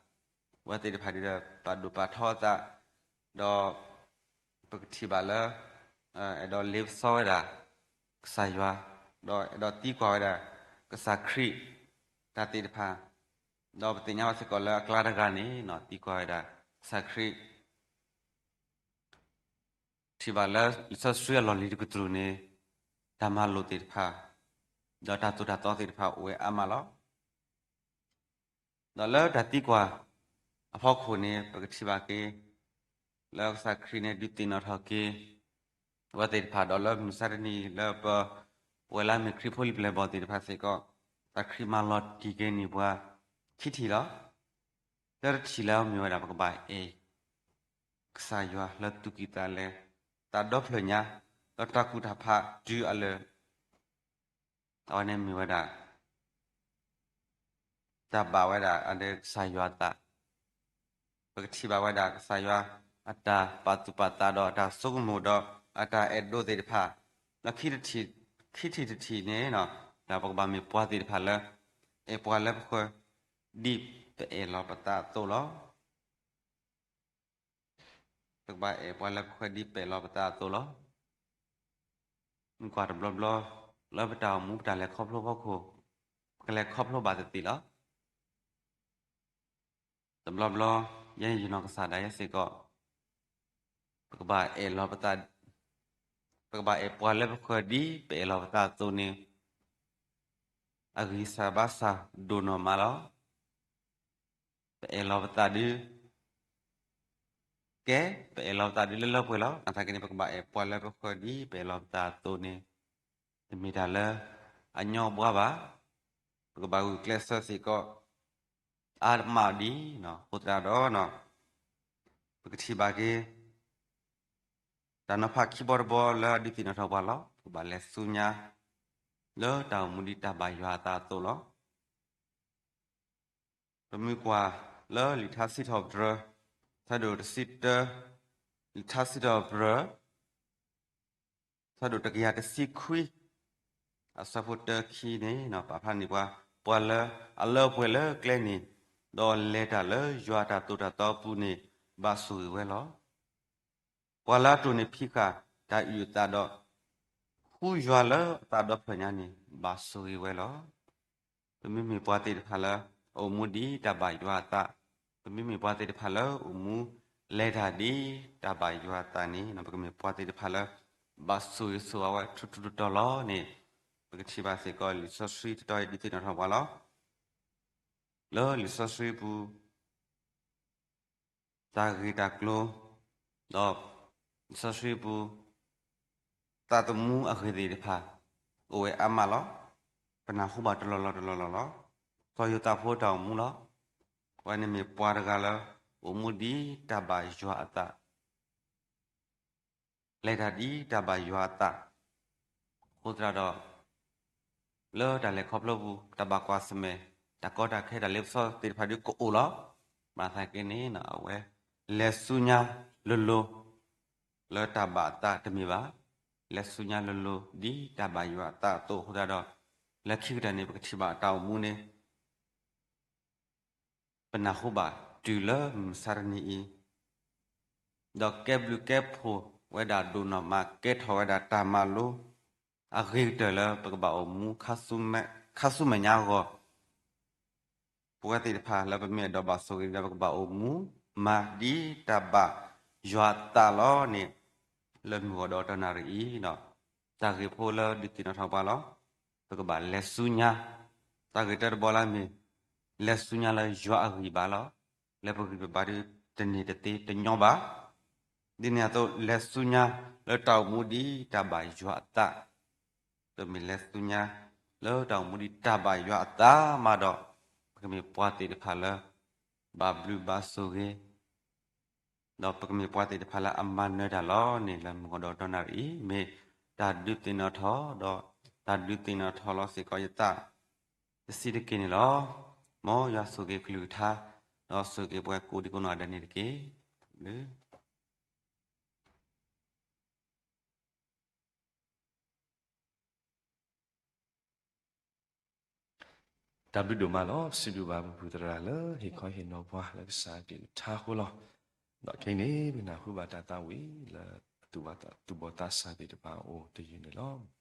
အဝဲသ့ၣ်တဖၣ်ဒ်ဒီး ပာ်ဒိၣ်ပာ်ထီအသး, ဒီးပကထံၣ်ဘၣ်လၢ အဲၣ်ဒိးလ့ပစီဝဲဒၣ် ကစၢ်ယွၤ, ဒီးအဲၣ်ဒိးသံကွၢ်ဝဲဒၣ် ကစၢ်ခရံာ် တၢ်သ့ၣ်တဖၣ်, ဒီးပသ့ၣ်ညါဘၣ်စ့ၢ်ကီးလၢအကျါတဂၤန့ၣ် သံကွၢ်ဝဲဒၣ် ကစၢ်ခရံာ် ထံၣ်ဘၣ်လၢလံာ်စီဆှံအလီၢ်လံၤတကတြူၢ်န့ၣ် တၢ်မၤလိာ်သ့ၣ်တဖၣ်, ဒီးတၢ်သိၣ်တၢ်သီသ့ၣ်တဖၣ်အိၣ်ဝဲအါမးလီၤ. ဒီးလၢတၢ်သံကွၢ်အဖီခိၣ်န့ၣ် ပကထံၣ်ဘၣ်က့ၤ လၢကစၢ်ခရံာ်န့ၣ် ဒုးသ့ၣ်နီၣ်ထီၣ်က့ၤ အဝဲသ့ၣ်တဖၣ် ဒီးလၢမုၢ်မဆါတနံၤ လၢပဝဲလၢအမ့ၢ်ခရံာ်ဖိလံာ်ပျဲၢ်ဘီၣ်သ့ၣ်တဖၣ်စ့ၢ်ကီး, ကစၢ်ခရံာ်မၤလီၤတံၢ်က့ၤန့ၢ်ပှၤ ခံထံၣ်လီၤ. တၢတထံၣ်လၢအမ့ၢ်ဝဲဒၣ် ပကဘၣ်အဲၣ် ကစၢ်ယွၤလၢသူၣ်ကံၢ်သးလဲ, သးဒီဖျၢၣ်ညါ, ဒီးတၢ်ကူၣ်တၢ်ဖးတုၤအလၢာ်, အဝဲန့ၣ်မ့ၢ်ဝဲဒၣ် တၢ်ဘၣ်ဝဲဒၣ်အကစၢ်ယွၤအသး, ပကထံၣ်ဘၣ်ဝဲဒၣ်ကစၢ်ယွၤအတၢ်ပာ်သူၣ်ပာ်သးဒီးအတၢ်ဆိကမိၣ်ဒီးအတၢ်အဲၣ်ဒိးသ့ၣ်တဖၣ်, ဒီးခံထံၣ်, ခံထံၣ်တထံၣ်န့ၣ် ဒီးပကဘၣ်မ့ၢ်ပှၤသ့ၣ်တဖၣ်လၢ အဲၣ်ပှၤလၢပဃၢၤ ဒ်ပအဲၣ်လီၤပသးအသိးလီၤ. ပကဘၣ်အဲၣ်ပှၤလၢပဃၢၤဒ်ပအဲၣ်လီၤပသးအသိးလီၤ. မ့ၢ်ကွၢ်တဘျီဘျီ လၢပတၢ်အိၣ်မူပတၢ်လဲၤခီဖျိဖီခိၣ်, ပကလဲၤခီဖျိဘၣ်သ့ၣ်သ့ၣ်လီၤ. တဘျီဘျီ ယဲယနီၢ်ကစၢ်ဒၣ်ယဲစ့ၢ်ကီး ပကဘၣ်အဲၣ်လီၤပသး, ပကဘၣ်အဲၣ်ပှၤလၢပဃၢၤဒ်ပအဲၣ်လီၤပသးအသိးန့ၣ် အဂံၢ်စၢ်ဘါစၢ်ဒိၣ်နီၢ်မးလီၤ. ပအဲၣ်လီၤပသးဒုး ကဲ, ပအဲၣ်လီၤပသးဒုးလၢလၢပှဲၤလီၤ. နာ်သက့န့ၣ် ပကဘၣ်အဲၣ်ပှၤလၢပဃၢၤဒ်ပအဲၣ်လီၤပသးအသိးန့ၣ် တမ့ၢ်တၢ်လၢအညီအဘှါဘၣ်. ပကဘၣ်ဂုာ်ကျဲးစၢးစ့ၢ်ကီး အါမးဒံး. အဃိသတးဒီး ပကထံၣ်ဘၣ်က့ၤ တၢ်နီၤဖးခံဘီတဘီလၢအဒုးသ့ၣ်နီၣ်ထီၣ်ပှၤလီၤ. ပကဘၣ်လဲၤဆူညါ လၢတၢ်အိၣ်မူဒ်တၢ်ဘၣ်ယွၤအသးအသိးလီၤ. ပမ့ၢ်ကွၢ်လၢလံာ်ထါစံးထီၣ်ပတြၢၤ ဆၢဒိၣ်တဆံတၢ, လံာ်ထါစံးထီၣ်ပတြၢၤ ဆၢဒိၣ်တကယၤတဆံခွံ အဆၢဖိတၢခံန့ၣ် ပာ်ဖျါန့ၢ်ပှၤ, ပှၤလၢအလၢပှဲၤလၢကျဲန့ၣ်, ဒီးလဲၤတၢ်လၢယွၤအတၢ်သိၣ်တၢ်သီအပူၤန့ၣ် ဘၣ်ဆိၣ်ဂ့ၤဝဲလီၤ. ပှၤလၢအတိၢ်န့ၢ်ဖံးဃာ်တၢ်အုၣ်အသးဒီး ဃုယွၤလၢအသးဒီဖျၢၣ်ညါန့ၣ် ဘၣ်ဆိၣ်ဂ့ၤဝဲလီၤ. ပမ့မ့ၢ်ပှၤသ့ၣ်တဖၣ်လၢ အိၣ်မူဒ်တၢ်ဘၣ်ယွၤအသး, ပမ့မ့ၢ်ပှၤသ့ၣ်တဖၣ်လၢအိၣ်မူ လဲၤတၢ်ဒ်တၢ်ဘၣ်ယွၤအသးန့ၣ် ပကမ့ၢ်ပှၤသ့ၣ်တဖၣ်လၢ ဘၣ်ဆိၣ်ဂ့ၤဆိၣ်ဝါဝဲထူထူတီတီလီၤန့ၣ်, ပကထံၣ်ဘၣ်စ့ၢ်ကီးလံာ်စီဆှံတတီၤအံၤဒုးသ့ၣ်နီၣ်ထီၣ်ပှၤလီၤ. လၢလံာ်စီဆှံပူၤ တၢ်ဂ့ၢ်တၢ်ကျိၤ, ဒီးလံာ်စီဆှံပူၤ သးသမူအဂ့ၢ်သ့ၣ်တဖၣ် အိၣ်ဝဲအါမးလီၤ. ပနၢ်ဟူဘၣ်တလီၢ်လီၢ်တလီၢ်လီၢ်လီၤ. စီၤယိၤသးဖိတၢ်အိၣ်မူလီၤ. အဝဲန့ၣ်မ့ၢ်ပှၤတဂၤလၢ အိၣ်မူဒ်တၢ်ဘၣ်ယွၤအသး လဲၤတၢ်ဒ်တၢ်ဘၣ်ယွၤအသး, အဃိသတးဒီး လၢတၢ်လဲၤခီဖျိပူၤ တၢ်ဘၣ်ကွၢ်ဆၢၣ်မဲာ် တၢ်ကီတၢ်ခဲတၢ်လ့ပစီသ့ၣ်တဖၣ်ဒုးကအိၣ်လီၤ. ဘၣ်ဆၣ်သနာ်က့န့ၣ် အဝဲလဲၤဆူညါလိၤလိၤ လၢတၢ်ဘၣ်အသးတမ့ၢ်ဘၣ်, လဲၤဆူညါလိၤလိၤ ဒ်တၢ်ဘၣ်ယွၤအသးအသိးအဃိသတးဒီး လၢခံကတၢၢ်န့ၣ် ပကထံၣ်ဘၣ်တၢ်အိၣ်မူန့ၣ် ပနၢ်ဟူဘၣ်တုၤလၢမုၢ်မဆါတနံၤအံၤ, ဒီးကဲဘျုးကဲဖှိၣ်ဝဲဒၣ်ဒိၣ်နီၢ်မး ကဲထီၣ်ဝဲဒၣ်တၢ်မၤလိ အဂ့ၤကတၢၢ်လၢပကဘၣ်အိၣ်မူ ခါဆူမဲာ်ညါအဂီၢ်, ပဝဲသ့ၣ်တဖၣ်လၢပမ့ၢ်အဲၣ်ဒိးဘၣ်ဆိၣ်ဂ့ၤဒီး ပကဘၣ်အိၣ်မူမၤဒ်တၢ်ဘၣ်ယွၤအသးလီၤန့ၣ်, လၢမုၢ်ဂီၤဒီးတနၣ်ရံၣ်အံၤ, တၢ်ဂ့ၢ်ဖိလၢဒုးသ့ၣ်နီၣ်ထီၣ်ပှၤလီၤ. ပကဘၣ်လဲၤဆူညါ, တၢ်ဂ့ၢ်တၢတဘီလၢအမ့ၢ် လဲၤဆူညါလၢယွၤအဂံၢ်ဘါလီၤ. လၢပဂံၢ်ပဘါဒုးတန့ၢ်တသ့တညီဘၣ်. ဒ်န့ၣ်အသိး လဲၤဆူညါလၢတၢ်အိၣ်မူဒ်တၢ်ဘၣ်ယွၤအသး, ပမ့ၢ်လဲၤဆူညါလၢတၢ်အိၣ်မူဒ်တၢ်ဘၣ်ယွၤအသးမးဒီး, ပကမ့ၢ်ပှၤသ့ၣ်တဖၣ်လၢ ဘၣ်ဘျုးဘၣ်ဆိၣ်ဂ့ၤ ဒီးပကမ့ၢ်ပှၤသ့ၣ်တဖၣ်လၢအမၤနၢၤတၢ်လီၤန့ၣ် လၢမုၢ်ဂီၤဒီးတနၣ်ရံၣ်အံၤ မ့ၢ်တၢ်ဒုးသ့ၣ်နီၣ်ထီၣ်ဒီးတၢ်ဒုးသ့ၣ်နီၣ်ထီၣ်လီၤစ့ၢ်ကီးယသး တဆံးတက့ၢ်န့ၣ်လီၤ. မ်ယွၤဆိၣ်ဂ့ၤကလုၢ်ကထါ ဒီးဆိၣ်ဂ့ၤပှၤကိးဒံကိးနီၢ်ဂၤဒဲးန့ၣ်တက့ၢ်. တၢ်ဘျုးဒိၣ်မးလီၤ. စံးဘျုးဘၣ်ပဖုသရၣ်လၢဟ့ၣ်ခီဟ့ၣ်နီၤပှၤလၢကစၢ်အကလုၢ်ကထါအဃိလီၤ. ဒီးခဲအံၤန့ၣ် ပနၢ်ဟူဘၣ်တၢ်သးဝံၣ်လၢ သူၣ်ဘီၣ်သးစၢ်သ့ၣ်တဖၣ်အအိၣ်တယုၢ်န့ၣ်လီၤ.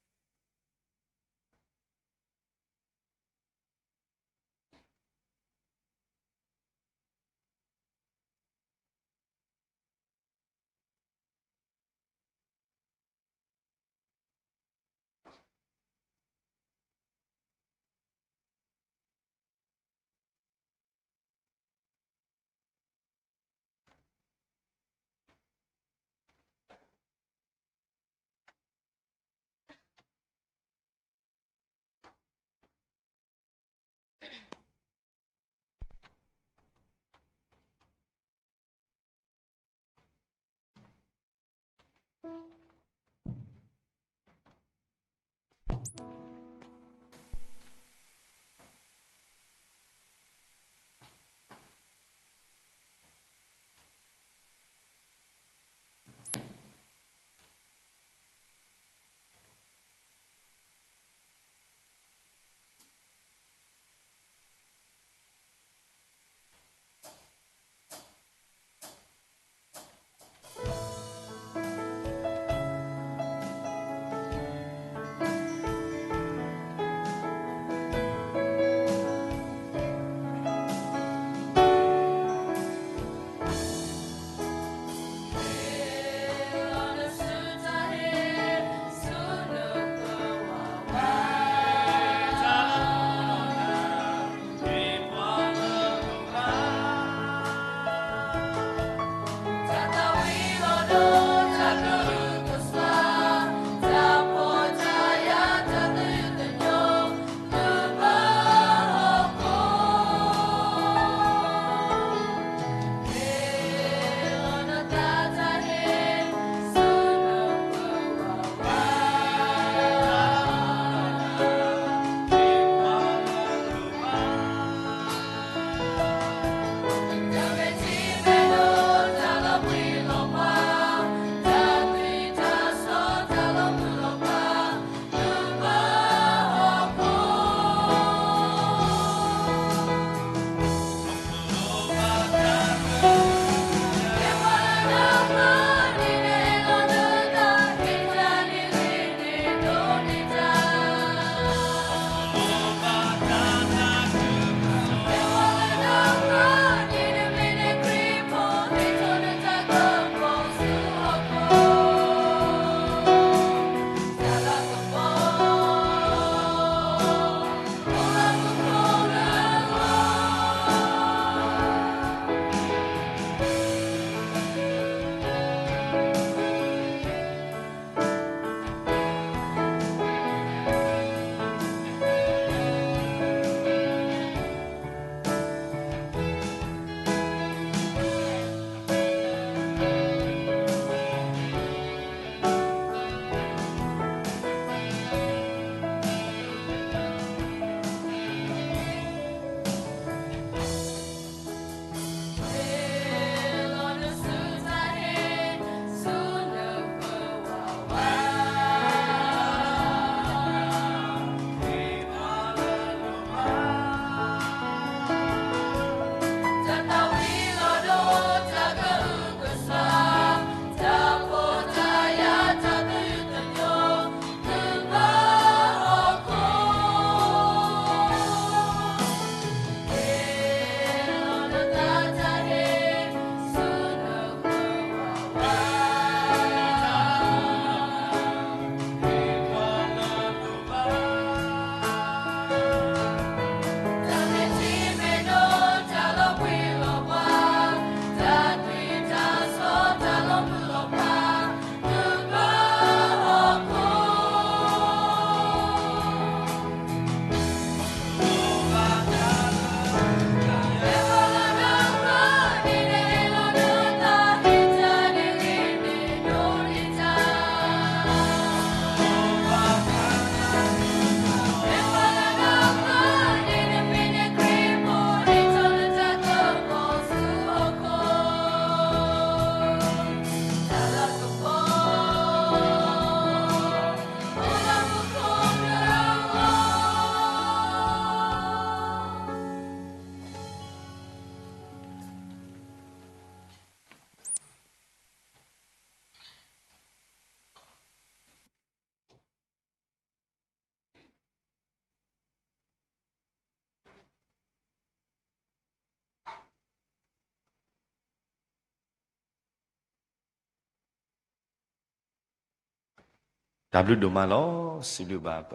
တၢ်ဘျုးဒိၣ်မးလီၤ. စံးဘျုးဘၣ်ပ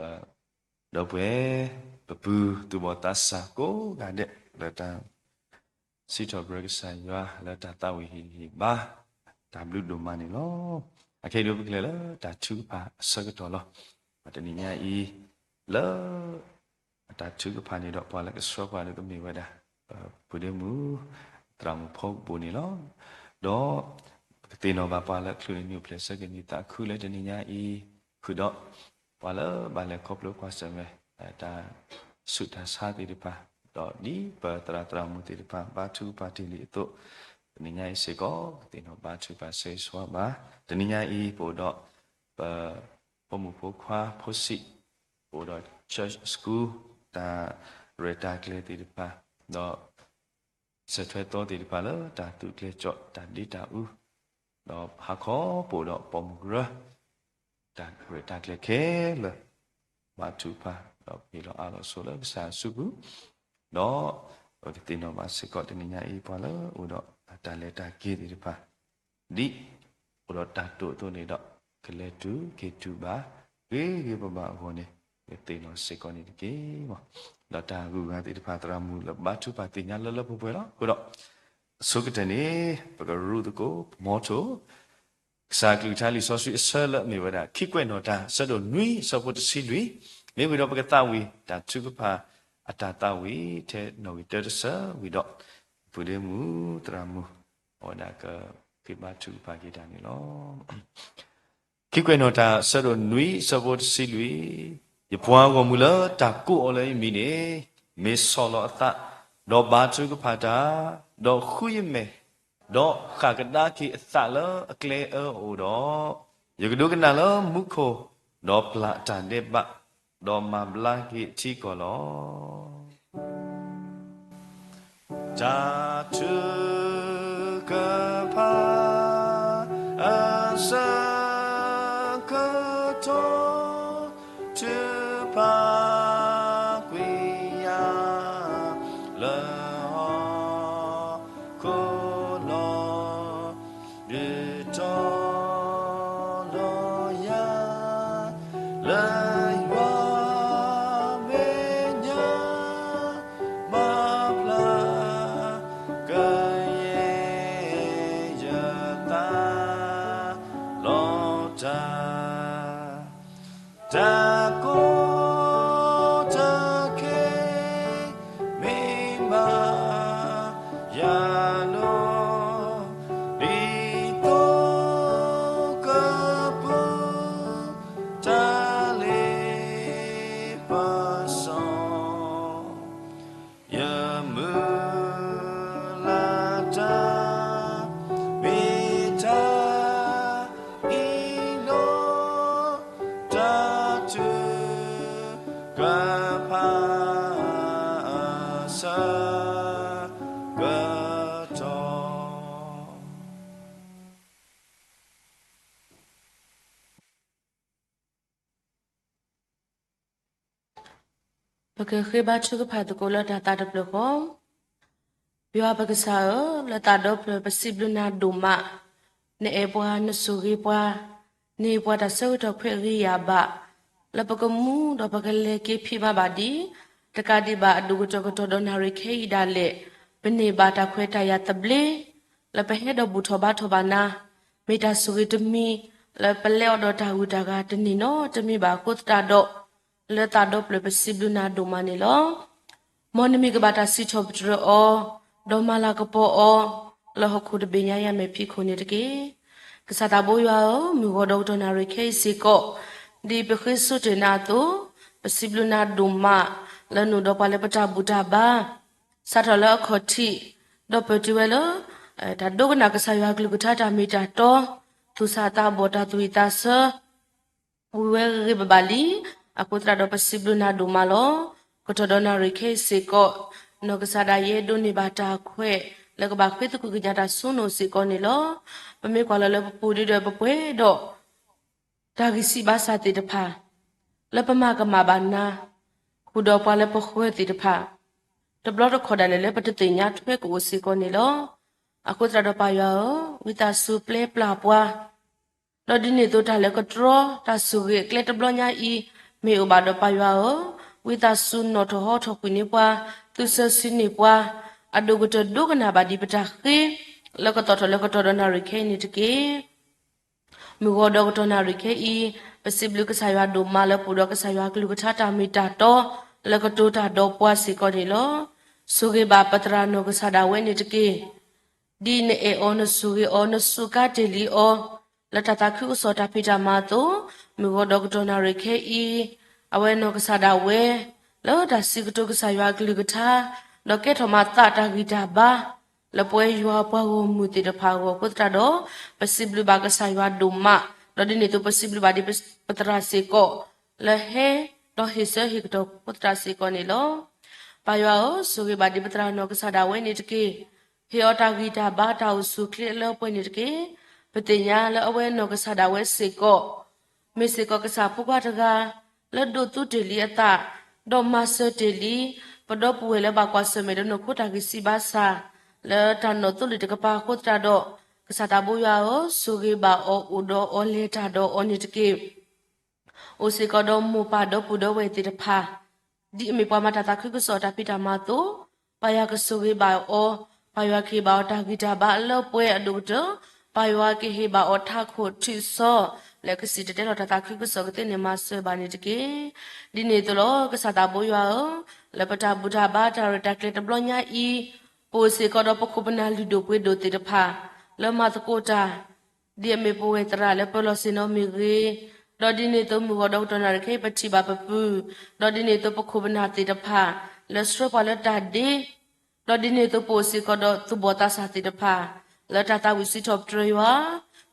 ဒီပုၢ်ဝဲၢ် ပပုၢ်သူၣ်ဘီၣ်သးစၢ်ကိးဂၤဒဲး လၢတၢ် စံးထီၣ်ပတြၢၤကစၢ်ယွၤလၢတၢ်သးဝံၣ်ဟ့ၣ်ဂံၢ်ဟ့ၣ်ဘါ, တၢ်ဘျုးဒိၣ်မးန့ၣ်လီၤ. အခဲအံၤဒုးပကလဲၤလၢတၢ်ထုကဖၣ်အဆၢကတီၢ်လီၤ. တနံၤညါအံၤ လၢ အတၢ်ထုကဖၣ်န့ၣ်ဒီး ပှၤလၢကဆှၢပှၤန့ၣ်ကမ့ၢ်ဝဲဒၣ် ပပုၢ်ဒ့မုၣ် သရၣ်မုၣ်ဖီကပိာ်န့ၣ်လီၤ. ဒီး ပကသ့ၣ်နီၣ်ဘၣ်ပှၤလၢအချုးန့ၢ်နုာ်ပျဲၢ်ဆၢကနံၣ်သးခုလၢတနံၤညါအံၤ ဃုာ်ဒီး ပှၤလၢဘၣ်လဲၤခီဖျိကွၢ်ဆၢၣ်မဲာ် တၢ်ဆူးတၢ်ဆါသ့ၣ်တဖၣ်, ဒီးဒ်ပသရၣ်သရၣ်မုၣ်သ့ၣ်တဖၣ် ဘါထုကဖၣ်တ့ၢ်လံအသိး, တနံၤညါအံၤစ့ၢ်ကီး ကသ့ၣ်နီၣ်ဘါထုကဖၣ်ဆၢဂ့ၤဆၢဝါဘၣ်. တနံၤညါအံၤ ပအိၣ်ဒီး ပ ဖိမုၣ်ဖိခွါဖိဆံး, ပအိၣ်ဒီး church school တၢ်ရဲၣ်တၢ်ကျဲၤသ့ၣ်တဖၣ်, ဒီး စၢၤထွဲသီသ့ၣ်တဖၣ်လၢတၢ်သူၣ်ကျဲၤကၠီ တၢ်ဒ့တၢ်အူ, ဒီးဟါခီပအိၣ်ဒီးပိာ်မုၣ်ကရၢ တၢ်ရဲၣ်တၢ်ကျဲၤခဲလၢာ် ဘါထုကဖၣ် ဒီးပဟ့ၣ်လီၤအါလီၤဆိလၢကစၢ်အစုပူၤ, ဒီး ပကသ့ၣ်နီၣ်ဘၣ်စ့ၢ်ကီးတနံၤညါအံၤ ပှၤလၢအိၣ်ဒီးတၢ်လဲၤတၢ်က့ၤသ့ၣ်တဖၣ် ဒ် အိၣ်ဒီးတၢ်တိာ်အသိးန့ၣ်ဒီး ကလဲၤတုၤက့ၤတုၤဘၣ် ဂ့ၤဂ့ၤဘၣ်ဘၣ်အဂီၢ်န့ၣ် ကသ့ၣ်နီၣ်စ့ၢ်ကီးန့ၣ်တက့ၢ်. ဒီးတၢ်ဂုၤဂၤသ့ၣ်တဖၣ် သရၣ်မုၣ်လၢဘါထုကဖၣ်သ့ၣ်ညါလၢလၢပှဲၤပှဲၤလီၤ. အဃိဒီး အဆိကတၢၢ်န့ၣ် ပကရူၢ်သကိး မီထိၣ် ကစၢ်ကလုၢ်ကထါလံာ်စီဆှံအဆၢလၢအမ့ၢ်ဝဲဒၣ် ခံကွဲးနီၣ်တၢ် ဆၢဒိၣ်နွံ အဆၢဖိတဆံလွံၢ်, မ့ၢ်ဝံၤဒီးပကသးဝံၣ် တၢ်ထုကဖၣ်အတၢ်သးဝံၣ်ထဲနီၣ်ဂံၢ်တၢတဆၢဝံၤဒီး ပုၢ်ဒ့မုၣ်သရၣ်မုၣ် အဝဲဒၣ်ကဃ့ဘါထုကဖၣ်က့ၤတၢ်န့ၣ်လီၤ. ခံကွဲးနီၣ်တၢ် ဆၢဒိၣ်နွံ အဆၢဖိတဆံလွံၢ်, ယပှၤဂီၢ်မုၢ်လၢတၢ်ကိးအီၤလၢယမံၤန့ၣ် မ့ၢ်ဆီၣ်လီၤအသး, ဒီးဘါထုကဖၣ်တၢ်, ဒီးဃုယမဲာ်, ဒီးဃၣ်ကဒါက့ၤအသးလၢအကျဲအၢအအိၣ်ဒီး, ယကဒိကနၣ်လၢမူခိၣ်, ဒီးပျၢ်အတၢ်ဒဲးဘး, ဒီးမၤဘျါက့ၤအထံကီၢ်လီၤ. တၢ်ထုကဖၣ်အဆၢကတီၢ် ထုကဖၣ်ကွံာ်ယၤလၢဟီၣ်ခိၣ်လီၤ. ဒုးတီၤလီၤယၤ လၢယွၤမဲာ်ညါ မၤဖျါကယဲၢ် ယသးလီၤတၢ် တၢ်ကိးတၢ်ခဲ မ့ၢ်မၤယၤလိၤ ဒ်သိးကပူၤ တၢ်လ့ပစီ ယမုၢ်လၢ်တၢ် မ့ၢ်တၢ်အံၤလီၤ တၢ်ထုကဖၣ်အဆၢကတီၢ် ပကဃ့ဘါထုကဖၣ်သကိးလၢတၢ်သးတဖျၢၣ်ဃီ, ယွၤပကစၢ်ဧၢ, လၢသးဒီဖျၢၣ်ပစံးဘျုးနၤဒိၣ်မး, နအဲၣ်ပှၤနဆိၣ်ဂ့ၤပှၤ, နဟ့ၣ်ပှၤတၢ်ဆၢကတီၢ်ခွဲးဂ့ၤယာ်ဘၣ်, လၢပကမူဒီးပကလဲၤက့ၤဖံးမၤဘၣ်ဒံး, တကးဒံးဘၣ်အဒိၣ်ကတၢၢ်ကတီၢ်ဒီးနၣ်ရံၣ်ခဲအံၤဒၣ်လဲာ်, ပန့ၢ်ဘၣ်တၢ်ခွဲးတၢ်ယာ်သဘျ့ လၢပဟဲဒီးဘူၣ်ထီၣ်ဘါထီၣ်ဘၣ်နၤ, မ့ၢ်တၢ်ဆိၣ်ဂ့ၤတမံၤ လၢပလဲၤအီၤဒီးတၢ်ဂုၤတၢ်ဂၤတန့ၢ်နီတမံၤဘၣ်အဃိသတးဒီး, လၢသးဒီဖျၢၣ်ပစံးဘျုးနၤဒိၣ်မးန့ၣ်လီၤ. မ်နမံၤကဘၣ်တၢ်စံးထီၣ်ပတြၢၤအီၤ, ဒီးမၤလၤကပီၤအီၤ, လၢဟီၣ်ခိၣ်တဘ့ၣ်ညါယၤမဲာ်ဖံးခိၣ်န့ၣ်တက့ၢ်. ကစၢ်သးဘိယွၤဧၢ, မုၢ်ဂီၤဒီးကတီၢ်နၣ်ရံၣ်ခဲအံၤစ့ၢ်ကီး, ဒ်ပဃ့စိတၢၢ်နၤအသိး, ပစံးဘျုးနၤဒိၣ်မး, လၢနအိၣ်ဒီးပှၤလၢပတၢ်ဘူၣ်တၢ်ဘါ စးထီၣ်လၢအခီၣ်ထံး, ဒီးပတုၤဝဲလၢ တၢ်ဒိကနၣ်ကစၢ်ယွၤအကလုၢ်ကထါတၢ်မ့ၢ်တၢ်တီ, သူၣ်စၢ်သးဘီၣ်တၢ်သူၣ်ဝံၣ်သးဆၢ, ဝံၤဝဲဂ့ၤဂ့ၤဘၣ်ဘၣ်လံ, အဃိသတးဒီးပစံးဘျုးနၤဒိၣ်မးလီၤ. ကတီၢ်ဒီးနၣ်ရံၣ်ခဲအံၤစ့ၢ်ကီး, နီၢ်ကစၢ်ဒၣ်ယဲဒိးန့ၢ်ဘၣ်တၢ်ခွဲး လၢကဘၣ်ဃ့သကွံၢ်ကညးတၢ်ဆိကမိၣ်စ့ၢ်ကီးန့ၣ်လီၤ. ပမ့ၢ်ကွၢ်လီၤလၢပပူၤဒုဒီးပပှဲၤဒီး တၢ်ဂံၢ်စၢ်ဘါစၢ်သ့ၣ်တဖၣ်, လၢပမၤကမၣ်ဘၣ်နၤ, ဃုာ်ဒီးပှၤလၢပဃၢၤသ့ၣ်တဖၣ်, တဘျီတခီၣ်ဒၣ်လဲာ်လၢပတသ့ၣ်ညါထွဲကအိၣ်စ့ၢ်ကီးန့ၣ်လီၤ. အဃိသတးဒီးပၢ်ယွၤဧၢ, ဝံသးစူၤပျဲပျၢ်ပှၤ, ဒီးဒ်န့ၣ်အသိးတၢ်လၢကတြီ တၢ်ဆိၣ်ဂ့ၤအကျဲတဘျီညါအံၤ မ့ၢ်အိၣ်ဘၣ်ဒီးပၢ်ယွၤဧၢ, ဝံသးစူၤနီၣ်ထီၣ်ဟီထီၣ်ကွံာ်န့ၢ်ပှၤ, သုဆၢဆှံန့ၢ်ပှၤ, အဒိၣ်ကတၢၢ်ဒိကနၣ်ဘၣ်ဒံးပတၢ်ဃ့ လၢကသီၣ်ထီၣ်လၢကတီၢ်ဒီးနၣ်ရံၣ်ခဲအံၤန့ၣ်တက့ၢ်. မုၢ်ဂီၤဒီးကတီၢ်နၣ်ရံၣ်ခဲအံၤ, ပစံးဘျုးကစၢ်ယွၤဒိၣ်မးလၢပအိၣ်ဒီးကစၢ်ယွၤကလုၢ်ကထါတၢ်မ့ၢ်တၢ်တီ လၢကတိၤတၢ်ဒီးပှၤစ့ၢ်ကီးန့ၣ်လီၤ. ဆိၣ်ဂ့ၤဘၣ်ပသရၣ်နီၢ်ကစၢ်ဒၣ်ဝဲန့ၣ်တက့ၢ်. ဒ်နအဲၣ်အီၤ နဆိၣ်ဂ့ၤအီၤ နစူးကါတ့ၢ်လံအီၤ လၢတၢ်သးခုကစီၣ်တၢ်ဖံးတၢ်မၤအသိး, မုၢ်ဂီၤဒီးကတီၢ်နၣ်ရံၣ်ခဲအံၤ, အဝဲနီၢ်ကစၢ်ဒၣ်ဝဲ လၢတၢ်စံးကတိၤကစၢ်ယွၤကလုၢ်ကထါ, ဒီးကဲထီၣ်မၤသးတၢ်ဂံၢ်တၢ်ဘါ လၢပဝဲယွၤပှၤဂီၢ်မုၢ်သ့ၣ်တဖၣ်အဂီၢ်အဃိသတးဒီး, ပစံးဘျုးဘၣ်ကစၢ်ယွၤဒိၣ်မး, ဒီးဒ်န့ၣ်အသိးပစံးဘျုးဘၣ်ဒံးပသရၣ်စ့ၢ်ကီး, လၢဟဲ ဒီးဟ့ၣ်ဆၢဟ့ၣ်ကတီၢ်အဃိသတးစ့ၢ်ကီးန့ၣ်လီၤ. ပၢ်ယွၤဧၢ, ဆိၣ်ဂ့ၤဘၣ်ဒံးပသရၣ်နီၢ်ကစၢ်ဒၣ်ဝဲန့ၣ်တက့ၢ်. ဟ့ၣ်အီၤတၢ်ဂံၢ်တၢ်ဘါတၢ်အိၣ်ဆူၣ်အိၣ်ချ့လၢပှဲၤန့ၣ်တက့ၢ်. ပသ့ၣ်ညါလၢအဝဲနီၢ်ကစၢ်ဒၣ်ဝဲစ့ၢ်ကီး မ့ၢ်စ့ၢ်ကီးကစၢ်ဖိခွါတဂၤ လၢဒိးသူတ့ၢ်လံအသး, ဒီးမၤစၢၤတ့ၢ်လံ ပဒီပုၢ်ဝဲၢ်လၢဘၣ်ကွၢ်ဆၢၣ်မဲာ်ဒီးနီၢ်ခိတၢ်ဂံၢ်စၢ်ဘါစၢ်, လၢတၢ်နီၣ်သိလ့ၣ်တကပၤအဃိသတးဒီး, ကစၢ်သးဘိယွၤဧၢ, ဆိၣ်ဂ့ၤဘၣ်အီၤ အိၣ်ဒီးအီၤလဲၤတၢ်ဒီးအီၤန့ၣ်တက့ၢ်. အိၣ်စ့ၢ်ကီးဒီးမိၢ်ပၢ်ဒီပုၢ်ဒီဝဲၢ်သ့ၣ်တဖၣ် ဒ်အမ့ၢ်ပှၤမၤတၢ်သးခုကစီၣ်တၢ်ဖံးတၢ်မၤအသိး, ပၢ်ယွၤကဆိၣ်ဂ့ၤဘၣ်အီၤ, ပၢ်ယွၤကဟ့ၣ်ဘၣ်အီၤတၢ်ဂံၢ်တၢ်ဘါအလၢပှဲၤအဒိၣ်ကတၢၢ်, ပၢ်ယွၤကဟ့ၣ်ဘၣ်အီၤထးခိၣ်ထုးစီ, လၢကစံၣ်တဲၤတဲလီၤတၢ်သးခုကစီၣ်ကသ့န့ၣ်မၤစၢၤဘၣ်န့ၣ်တက့ၢ်. ဒ်န့ၣ်အသိးလီၤ, ကစၢ်သးဘိယွၤဧၢ, လၢပတၢ်ဘူၣ်တၢ်ဘါတၢ်ရဲၣ်တၢ်ကျဲၤတဘျီညါအံၤ, ပအိၣ်စ့ၢ်ကီးဒီးပခိၣ်ပနၢ်လုၢ်ဒိၣ်ပှ့ၤဒိၣ်သ့ၣ်တဖၣ်, လၢမၤသကိးတၢ် ဒ်အမ့ၢ်ပဝဲၢ်သရၣ်လၢပလီၢ်ဆ့ၣ်နီၤမ့ၢ်ဂ့ၤ, ဒီးဒ်န့ၣ်အသိးမုၢ်ဂီၤဒီးကတီၢ်နၣ်ရံၣ်ခဲအံၤပထံၣ်ဘၣ်ပပုၢ်, ဒီးဒ်န့ၣ်အသိးပခိၣ်ပနၢ်သ့ၣ်တဖၣ်, လၢဆှၢပှၤလၢတၢ်ဒ့, ဒီးဒ်န့ၣ်အသိးပအိၣ်စ့ၢ်ကီးဒီးသူၣ်ဘီၣ်သးစၢ်သ့ၣ်တဖၣ်, လၢတၢ်သးဝံၣ်စံးထီၣ်ပတြၢၤယွၤ,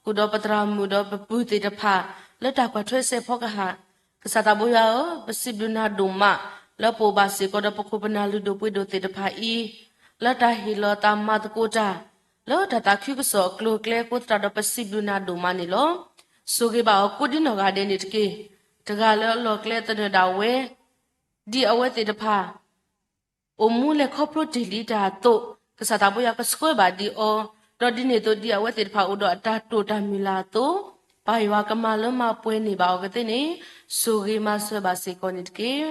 ဃုာ်ဒီးပသရၣ်မုၣ်ဒီးပပုၢ်သ့ၣ်တဖၣ်, လၢတၢ်ကွၢ်ထွဲစဲးဖီကဟၣ်, ကစၢ်သးဘိယွၤဧၢ, ပစံးဘျုးနၤဒိၣ်မး, လၢပအိၣ်ဘၣ်စ့ၢ်ကီးဒီးပခိၣ်ပနၢ်လုၢ်ဒိၣ်ပှ့ၤဒိၣ်သ့ၣ်တဖၣ်အံၤ, လၢတၢ်ဟ့ၣ်လီၤသးမၤသကိးတၢ်, လၢတၢ်သးခုကစီၣ်အကျိၤအကျဲအဃိသတးဒီးပစံးဘျုးနၤဒိၣ်မးန့ၣ်လီၤ. ဆိၣ်ဂ့ၤဘၣ်အီၤကိးဒ်နီၢ်ဂၤဒဲးန့ၣ်တက့ၢ်. တဂၤလၢအလီၢ်ကျဲသနၢၣ်ဒၣ်ဝဲ, ဒ်အဝဲသ့ၣ်တဖၣ် အိၣ်မူလဲၤခီဖျိတ့ၢ်လံတၢ်အသိး, ကစၢ်သးဘိယွၤကဆှၢဘၣ်ဒံးအီၤ, ဒီးဒ်န့ၣ်အသိးဒ်အဝဲသ့ၣ်တဖၣ်အိၣ်ဒီးအတၢ်တိာ်တၢ်မုၢ်လၢ်အသိး, ပၢ်ယွၤကမၤလၢမၤပှဲၤန့ၢ်ဘၣ်အီၤကသ့န့ၣ်, ဆိၣ်ဂ့ၤမၤစၢၤဘၣ်စ့ၢ်ကီးန့ၣ်တက့ၢ်.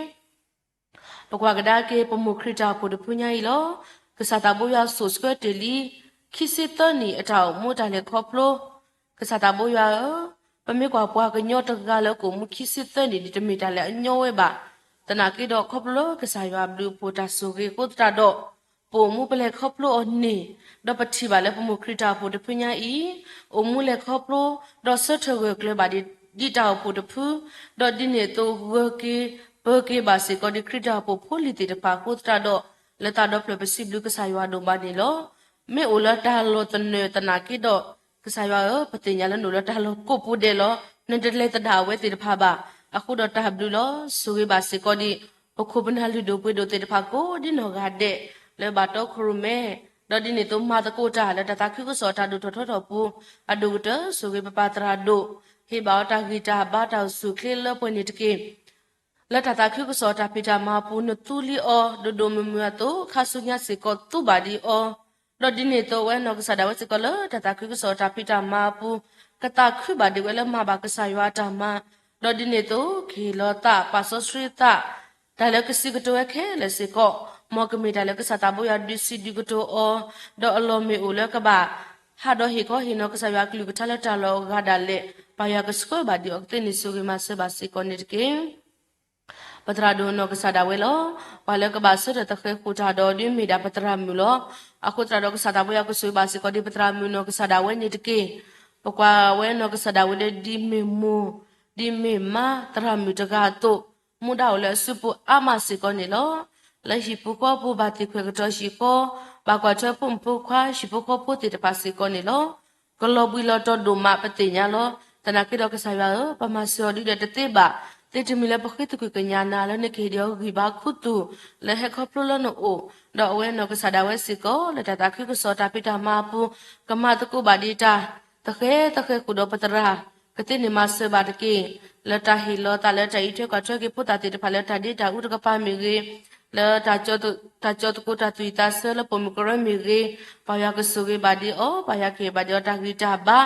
ပကွၢ်ကဒါက့ၤပမိၢ်ခရံာ်တၢ်အိၣ်ဖှိၣ်တဖုညါအံၤလီၤ. ကစၢ်သးဘိယွၤစိာ်ဆှၢတ့ၢ်လံ ခံဆံသၢနံၣ်အတၢ်အိၣ်မူတၢ်လဲၤခီဖျိ, ကစၢ်သးဘိယွၤဧၢ, ပမ့ၢ်ကွၢ်ပှၤကညီတဂၤလၢကအိၣ်မူခံဆံသၢနံၣ်န့ၣ် တမ့ၢ်တၢ်လၢအညီဝဲဘၣ်. သနာ်က့ဒီးခီဖျိလၢကစၢ်ယွၤဘျုးအဖှိၣ်တၢ်ဆိၣ်ဂ့ၤအဃိသတးဒီး, ပအိၣ်မူပလဲၤခီဖျိအီၤန့ၣ်, ဒီးပထံၣ်ဘၣ်လၢပမိၢ်ခရံာ်တၢ်အိၣ်ဖှိၣ်တဖုညါအံၤ, အိၣ်မူလဲၤခီဖျိ, ဒီးဆၢထၢၣ်ဂၢၢ်ကျၢၤဘၣ်ဒံးတၢ်အိၣ်ဖှိၣ်တဖု, ဒီးဒ်န့ၣ်အသိးဂၢၢ်က့ၤ, ပၢၤက့ၤဘၣ်စ့ၢ်ကီးဒံးခရံာ်တၢ်အိၣ်ဖှိၣ်ဖိလံၤသ့ၣ်တဖၣ်အဃိသတးဒီး, လၢသးဒီဖျၢၣ်ပစံးဘျုးကစၢ်ယွၤဒိၣ်မးန့ၣ်လီၤ. မ့ၢ်အိၣ်လၢတၢ်လီၢ်သနၢၣ်သနာ်က့ဒီး, ကစၢ်ယွၤဧၢ, ပသ့ၣ်ညါလၢနအိၣ်လၢတၢ်လီၢ်ကိးပူၤဒဲးလီၤ. နတလဲၤသဒၣ်အဝဲသ့ၣ်တဖၣ်ဘၣ်. အဃိဒီးတၢ်ဘျုးလီၤ. ဆိၣ်ဂ့ၤဘၣ်စ့ၢ်ကီးဒံး, ပခိၣ်ပနၢ်လုၢ်ဒိၣ်ပှ့ၤဒိၣ်သ့ၣ်တဖၣ်ကိးဒ်နီၢ်ဂၤဒဲး, လၢဘၣ်တီခိၣ်ရိၣ်မဲ, ဒီးဒ်န့ၣ်အသိးမၤသကိးတၢ်လၢတၢ်သးခုကစီၣ်တၢ်ဒိၣ်ထီၣ်ထီထီၣ်အပူၤ, အဒိၣ်ကတၢၢ် ဆိၣ်ဂ့ၤပပၢ်သရၣ်ဒိၣ်, ဟ့ၣ်ဘၣ်အီၤတၢ်ဂံၢ်တၢ်ဘါတၢ်အိၣ်ဆူၣ်အိၣ်ချ့လၢပှဲၤန့ၣ်တက့ၢ်. လၢတၢ်သးခုကစီၣ်တၢ်ဖံးတၢ်မၤအပူၤ နသူလံအီၤ ဒိၣ်ဒိၣ်မုၢ်မုၢ်အသိး ခါဆူညါစ့ၢ်ကီးသူဘၣ်ဒံးအီၤ, ဒီးဒ်န့ၣ်အသိးအဝဲနီၢ်ကစၢ်ဒၣ်ဝဲစ့ၢ်ကီးလၢတၢ်သးခုကစီၣ်တၢ်ဖံးတၢ်မၤအပူၤ, ကသးခုဘၣ်ဒံးဝဲလၢမၤဘၣ်ကစၢ်ယွၤအတၢ်မၤ, ဒီးဒ်န့ၣ်အသိး ကဟ့ၣ်လီၤသးပာ်စီဆှံသး တၢ်လၢကစံးကတိၤဝဲခဲလၢာ်စ့ၢ်ကီး, မ်ကမ့ၢ်တၢ်လၢကစၢ်သးဘိယွၤဒုးစံးဒုးကတိၤအီၤ, ဒီးအလီၢ်မ့ၢ်အိၣ်လၢကဘၣ် ဟးဒီးဟ့ၣ်ခီဟ့ၣ်နီၤကစၢ်ယွၤအကလုၢ်ကထါလၢတၢ်လီၢ်အဂၤဒၣ်လဲာ်, ပၢ်ယွၤကဆှၢဘၣ်ဒံးအီၤကသ့န့ၣ် ဆိၣ်ဂ့ၤမၤစၢၤဘၣ်စ့ၢ်ကီးန့ၣ်တက့ၢ်. ပသရၣ်ဒိၣ်နီၢ်ကစၢ်ဒၣ်ဝဲလီၤ. ပှၤလၢကဘၣ်ဆၢထၢၣ်သဃဲၤဃုာ်တၢ်ဒီးဒုးမ့ၢ်ဒၣ်ပသရၣ်မုၣ်လီၤ. အဃိသတးဒီးကစၢ်သးဘိယွၤကဆိၣ်ဂ့ၤဘၣ်စ့ၢ်ကီးဒံးပသရၣ်မုၣ်နီၢ်ကစၢ်ဒၣ်ဝဲန့ၣ်တက့ၢ်. ပကွၢ်ဝဲနီၢ်ကစၢ်ဒၣ်ဝဲလၢဒ်မ့ၢ်မိၢ်, ဒ်မ့ၢ်မါသရၣ်မုၣ်တဂၤအသိး, မူဒါအိၣ်လၢအစုပူၤအါမးစ့ၢ်ကီးန့ၣ်လီၤ. လၢဟံၣ်ပူၤဃီပူၤဘၣ်သ့ၣ်ခွဲးကတီၤဟံၣ်ဃီ, ဘၣ်ကွၢ်ထွဲဖိမုၣ်ဖိခွါဟံၣ်ဖိဃီဖိသ့ၣ်တဖၣ်စ့ၢ်ကီးန့ၣ်လီၤ. ကလီၤဘှံးလီၤတီၤဒိၣ်မးပသ့ၣ်ညါလီၤ. သနာ်က့ဒီးကစၢ်ယွၤဧၢ, ပမၤစၢၤအီၤဒ်လဲၣ်တသ့ဘၣ်, သ့တမံၤလၢပဃ့သကွံၢ်ကညးနၤလၢနကဟ့ၣ်ဒံးအီၤဂံၢ်ဘါခူသူၣ် လၢဟဲခီဖျိလၢနအိၣ်, ဒီးအဝဲနီၢ်ကစၢ်ဒၣ်ဝဲစ့ၢ်ကီးလၢတၢ်သးခုကစီၣ်တၢ်ဖံးတၢ်မၤအပူၤ, ကမၤသကိးဘၣ်ဒံးတၢ် သဃဲၤသဃဲၤဃုာ်ဒီးပသရၣ်, ကသ့န့ၣ်မၤစၢၤဘၣ်တက့ၢ်. လၢတၢ်ဟ့ၣ်လီၤသးလၢတၢ်အံးထွဲကွၢ်ထွဲက့ၤဖိသၣ်သ့ၣ်တဖၣ်လၢတၢ်ဒ့တၢ်အူတကပၤမ့ၢ်ဂ့ၤ, လၢ တၢ်ကၠီသကိးတၢ်သူၣ်ဝံၣ်သးဆၢလၢပိာ်မုၣ်ကရၢမ့ၢ်ဂ့ၤ, ပၢ်ယွၤကဆိၣ်ဂ့ၤဘၣ်ဒံးအီၤ, ပၢ်ယွၤကဟ့ၣ်ဘၣ်ဒံးအီၤတၢ်ဂံၢ်တၢ်ဘါ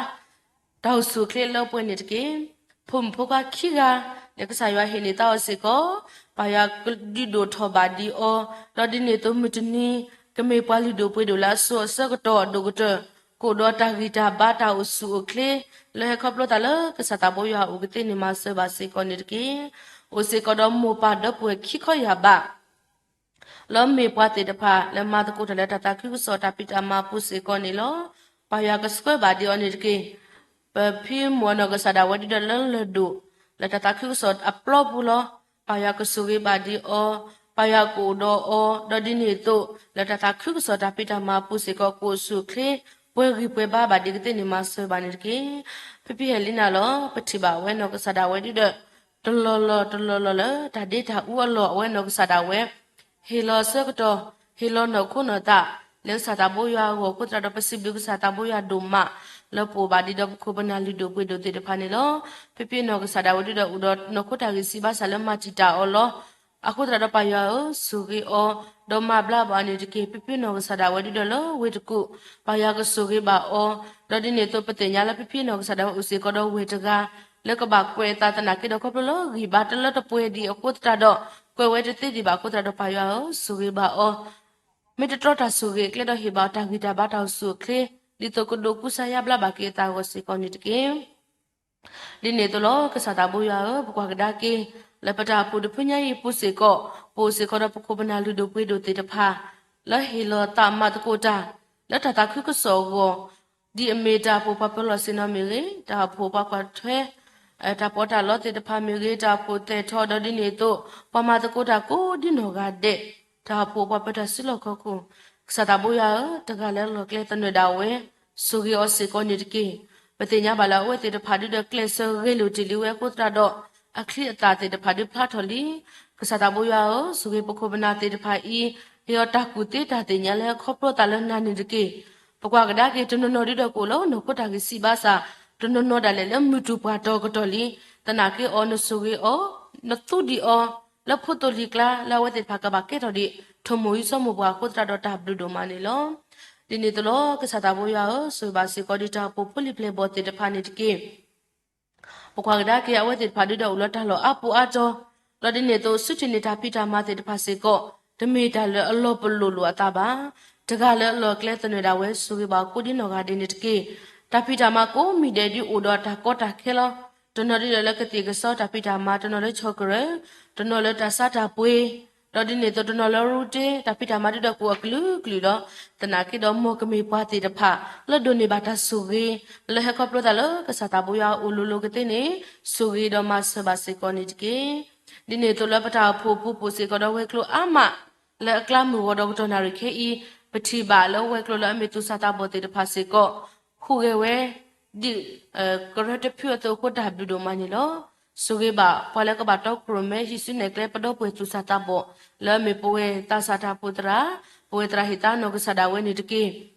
တၢ်အိၣ်ဆူၣ်အိၣ်ချ့လၢပှဲၤန့ၣ်တက့ၢ်. ဖိမုၣ်ဖိခွါခံဂၤ လၢကစၢ်ယွၤဟ့ၣ်န့ၢ်သးအီၤစ့ၢ်ကီး, ပၢ်ယွၤကဒုးဒိၣ်ထီၣ်ဘၣ်ဒံးအီၤ, ဒီးဒ်န့ၣ်အသိးမုၢ်တနံၤ ကမ့ၢ်ပှၤလုၢ်ဒိၣ်ပှ့ၤဒိၣ်လၢအစိၤအဆၢကတီၢ်အဒိၣ်ကတၢၢ်, ကအိၣ်ဒီးတၢ်ဂံၢ်တၢ်ဘါတၢ်အိၣ်ဆူၣ်အိၣ်ချ့ လၢဟဲခီဖျိသးလၢကစၢ်သးဘိယွၤအအိၣ်ကသ့န့ၣ်မၤစၢၤဘၣ်စ့ၢ်ကီးန့ၣ်တက့ၢ်. အိၣ်စ့ၢ်ကီးဒီးမိၢ်ပၢ်ဒီပုၢ်ဝဲၢ်ခံခီယၢ်ဘး လၢမ့ၢ်ပှၤသ့ၣ်တဖၣ်လၢမၤသကိးတၢ်လၢတၢ်သးခုကစီၣ်တၢ်ဖံးတၢ်မၤပူၤစ့ၢ်ကီးန့ၣ်လီၤ. ပၢ်ယွၤကဆှၢဘၣ်ဒံးအီၤန့ၣ်တက့ၢ်. ပဖံမုၣ်အနီၢ်ကစၢ်ဒၣ်ဝဲဒုဒီးလၢလၢၢ်ဒိၣ် လၢတၢ်သးခုကစီၣ်အပျီပူၤလီၤ. ပၢ်ယွၤကဆိၣ်ဂ့ၤဘၣ်ဒံးအီၤ, ပၢ်ယွၤကအိၣ်ဒီးအီၤ, ဒီးဒ်န့ၣ်အသိး လၢတၢ်သးခုကစီၣ်တၢ်ဖံးတၢ်မၤပူၤစ့ၢ်ကီး ကအိၣ်ဆူၣ်အိၣ်ချ့ ပှဲၤဂံၢ်ပှဲၤဘါဘၣ်ဒံးကသ့န့ၣ်မၤစၢၤဘၣ်န့ၣ်တက့ၢ်. ဖံဖံဟဲလံနၤလီၤ. ပထံၣ်ဘၣ်ဝဲနီၢ်ကစၢ်ဒၣ်ဝဲဒုဒီး တလီၢ်လီၢ်တလီၢ်လီၢ်လၢ တၢ်ဒ့တၢ်အူအလီၢ် အဝဲနီၢ်ကစၢ်ဒၣ်ဝဲ ဟ့ၣ်လီၤအဆၢကတီၢ်, ဟ့ၣ်လီၤနီၢ်ခိနီၢ်သး လၢကစၢ်သးဘိယွၤအဂီၢ်အဃိသတးဒီး ပစံးဘျုးကစၢ်သးဘိယွၤဒိၣ်မး လၢပအိၣ်ဘၣ်ဒံးဒီးပခိၣ်ပနၢ်လုၢ်ဒိၣ်ပှ့ၤဒိၣ်သ့ၣ်တဖၣ်န့ၣ်လီၤ. ဖံဖံနီၢ်ကစၢ်ဒၣ်ဝဲဒုဒီး အိၣ်ဒီးနီၢ်ခိတၢ်ဂံၢ်စၢ်ဘါစၢ်လၢမၤတံာ်တာ်အီၤလီၤ. အဃိသတးဒီးပၢ်ယွၤဧၢ, ဆိၣ်ဂ့ၤအီၤ, ဒီးမၤဘျါဘၣ်အီၤန့ၣ်တက့ၢ်. ဖံဖံနီၢ်ကစၢ်ဒၣ်ဝဲဒုဒီးလၢဝ့ၢ်တကူၣ်, ပၢ်ယွၤကဆိၣ်ဂ့ၤဘၣ်အီၤ, ဒီးဒ်န့ၣ်အသိးပသ့ၣ်ညါလၢဖံဖံနီၢ်ကစၢ်ဒၣ်ဝဲအိၣ်စ့ၢ်ကီးဒီးဝဲၢ်တဂၤ လၢကဘၣ်ကွဲးအသးသနာ်က့ဒီးခီဖျိလၢဂံၢ်ဘါတလၢတပှဲၤဒံးအဃိသတးဒီး ကွဲးဝဲတသ့ဒံးဘၣ်အဃိသတးဒီးပၢ်ယွၤဧၢ, ဆိၣ်ဂ့ၤဘၣ်အီၤ, မ့ၢ်တတြီတၢ်ဆိၣ်ဂ့ၤအကျဲဒီးဟ့ၣ်ဘၣ်အီၤတၢ်ဂံၢ်တၢ်ဘါတၢ်အိၣ်ဆူၣ်အိၣ်ချ့ ဒ်သိးကဒိးကူစါယါဘျါဘၣ်က့ၤအသးအဂီၢ်စ့ၢ်ကီးန့ၣ်တက့ၢ်. ဒ်န့ၣ်အသိးလီၤ ကစၢ်သးဘိယွၤဧၢ, ပကွၢ်ကဒါက့ၤ လၢပတၢ်အိၣ်ဖှိၣ်တဖုညါအံၤအပူၤစ့ၢ်ကီး ပအိၣ်စ့ၢ်ကီးဒီးပခိၣ်ပနၢ်လုၢ်ဒိၣ်ပှ့ၤဒိၣ်သ့ၣ်တဖၣ် လၢဟ့ၣ်လီၤသးမၤသကိးတၢ် လၢတၢ်သးခုကစီၣ်အဂီၢ် ဒ်အမ့ၢ်တၢ်အိၣ်ဖှိၣ်ပှၤပၢၤလီၢ်ဆ့ၣ်နီၤမ့ၢ်ဂ့ၤ, တၢ်အိၣ်ဖှိၣ်ပှၤကွၢ်ထွဲ တၢ်ပီးတၢ်လီသ့ၣ်တဖၣ်မ့ၢ်ဂ့ၤ, တၢ်အိၣ်ဖှိၣ်သဲးထီ ဒီးဒ်န့ၣ်အသိး ပှၤမၤသကိးတၢ်ကိးဒ်နီၢ်ဂၤဒဲး, တၢ်အိၣ်ဖှိၣ်ပှၤပၢၤတၢ်စုလီၢ်ခီၣ်ခိၣ်, ကစၢ်သးဘိယွၤဧၢ, တဂၤလၢအလီၢ်ကျဲသနၢၣ်ဒၣ်ဝဲ ဆိၣ်ဂ့ၤအီၤစ့ၢ်ကီးန့ၣ်တက့ၢ်. ပသ့ၣ်ညါဘၣ်လၢအဝဲသ့ၣ်တဖၣ်ဒုဒီးကျဲးစၢးဂဲၤလိာ်တ့ၢ်လံဝဲအဃိသတးဒီး အချံအသၣ်သ့ၣ်တဖၣ်ဒုဖျါထီၣ်လံ. ကစၢ်သးဘိယွၤဧၢ, ဆိၣ်ဂ့ၤပခိၣ်ပနၢ်သ့ၣ်တဖၣ်အံၤ, ဟ့ၣ်အီၤတၢ်ကူၣ်သ့တၢ်သ့ၣ်ညါလၢဟဲခီဖျိသးလၢနၤန့ၣ်တက့ၢ်. ပကွၢ်ကဒါက့ၤတနီၤနီၤဒုဒီးကအိၣ်လၢနီၢ်ခိတၢ်ဂံၢ်စၢ်ဘါစၢ်, တနီၤနီၤဒၣ်လဲာ်လၢမုၢ်တူၢ်ပှၢ်တီၤကတီၢ်လံ, သနာ်က့အီၤနဆိၣ်ဂ့ၤအီၤ, နသူဒံးအီၤ လၢဖိသိၣ်လံၤကျါ လၢအဝဲသ့ၣ်တဖၣ်ကဘၣ်ကဲထီၣ်ဒံး ထိၣ်မိၢ်အံၤစီၤမိၢ်ပှၢ်အဃိသတးဒီးတၢ်ဘျုးဒိၣ်မးန့ၣ်လီၤ. ဒ်န့ၣ်အသိးလီၤ ကစၢ်သးဘိယွၤဧၢ, ဆိၣ်ဂ့ၤဘၣ်စ့ၢ်ကီးဒံးတၢ်အိၣ်ဖှိၣ်ဖိလံၤပျဲၢ်ဘီၣ်သ့ၣ်တဖၣ်န့ၣ်တက့ၢ်. ပကွၢ်ကဒါက့ၤအဝဲသ့ၣ်တဖၣ်ဒုဒီးအိၣ်လၢတၢ်လီၢ်အါပူၤအါတီၤ, ဒီးဒ်န့ၣ်အသိး ဆူထံၣ်န့ၢ်တၢ်ဖံးတၢ်မၤသ့ၣ်တဖၣ်စ့ၢ်ကီး တမ့ၢ်တၢ်လၢအလီၤပလိာ်လိာ်အသးဘၣ်. တဂၤလၢအလီၢ်ကျဲသနၢၣ်ဒၣ်ဝဲ ဆိၣ်ဂ့ၤဘၣ်အီၤကိးဒ်နီၢ်ဂၤဒဲးန့ၣ်တက့ၢ်. တၢ်ဖံးတၢ်မၤကိးမံၤဒဲးဒုအိၣ်ဒီးတၢ်ကီတၢ်ခဲလီၤ. တနီၤဒုဒီးလၢကသ့ၣ်ကစီတၢ်ဖံးတၢ်မၤ, တနီၤလၢဆီၣ်ကရၢၢ်, တနီၤလၢတၢ်ဆါတၢ်ပှ့ၤ, ဒီးဒ်န့ၣ်အသိးတနီၤလၢရူတ့, တၢ်ဖံးတၢ်မၤဒုဒီးကအိၣ်အကလုာ်ကလုာ်ဒီး သနာ်က့ဒီးမ်ကမ့ၢ်ပှၤသ့ၣ်တဖၣ် လၢဒိးန့ၢ်ဘၣ်တၢ်ဆိၣ်ဂ့ၤ လၢဟဲခီဖျိသးလၢကစၢ်သးဘိယွၤအအိၣ်လိၤလိၤကသ့န့ၣ် ဆိၣ်ဂ့ၤဒီးမၤစၢၤဘၣ်စ့ၢ်ကီးန့ၣ်တက့ၢ်. ဒ်န့ၣ်အသိးလၢပတၢ်အိၣ်ဖှိၣ်ပူၤပူၤစ့ၢ်ကီးဒီးဝဲၤကျိၤအါမး လၢအကျါမုၢ်ဂီၤဒီးကတီၢ်နၣ်ရံၣ်ခဲအံၤ ပထံၣ်ဘၣ်လၢဝဲၤကျိၤလၢအမ့ၢ်သူၣ်စၢ်သးဘီၣ်သ့ၣ်တဖၣ်စ့ၢ်ကီး ဟူးဂဲၤဝဲ ဒ်ကရၢတဖုအသိးအဃိတၢ်ဘျုးဒိၣ်မးန့ၣ်လီၤ. ဆိၣ်ဂ့ၤဘၣ်ပှၤလၢကဘၣ်တီခိၣ်ရိၣ်မဲ ဟံးစုနဲၣ်ကျဲပဒီပုၢ်ဝဲၢ်သူၣ်စၢ်သးဘီၣ် လၢအမ့ၢ်ပဝဲသးစၢ်တၢ်အိၣ်ဖှိၣ်သရၣ်, ပဝဲသရၣ်ဟ့ၣ်သါနီၢ်ကစၢ်ဒၣ်ဝဲန့ၣ်တက့ၢ်.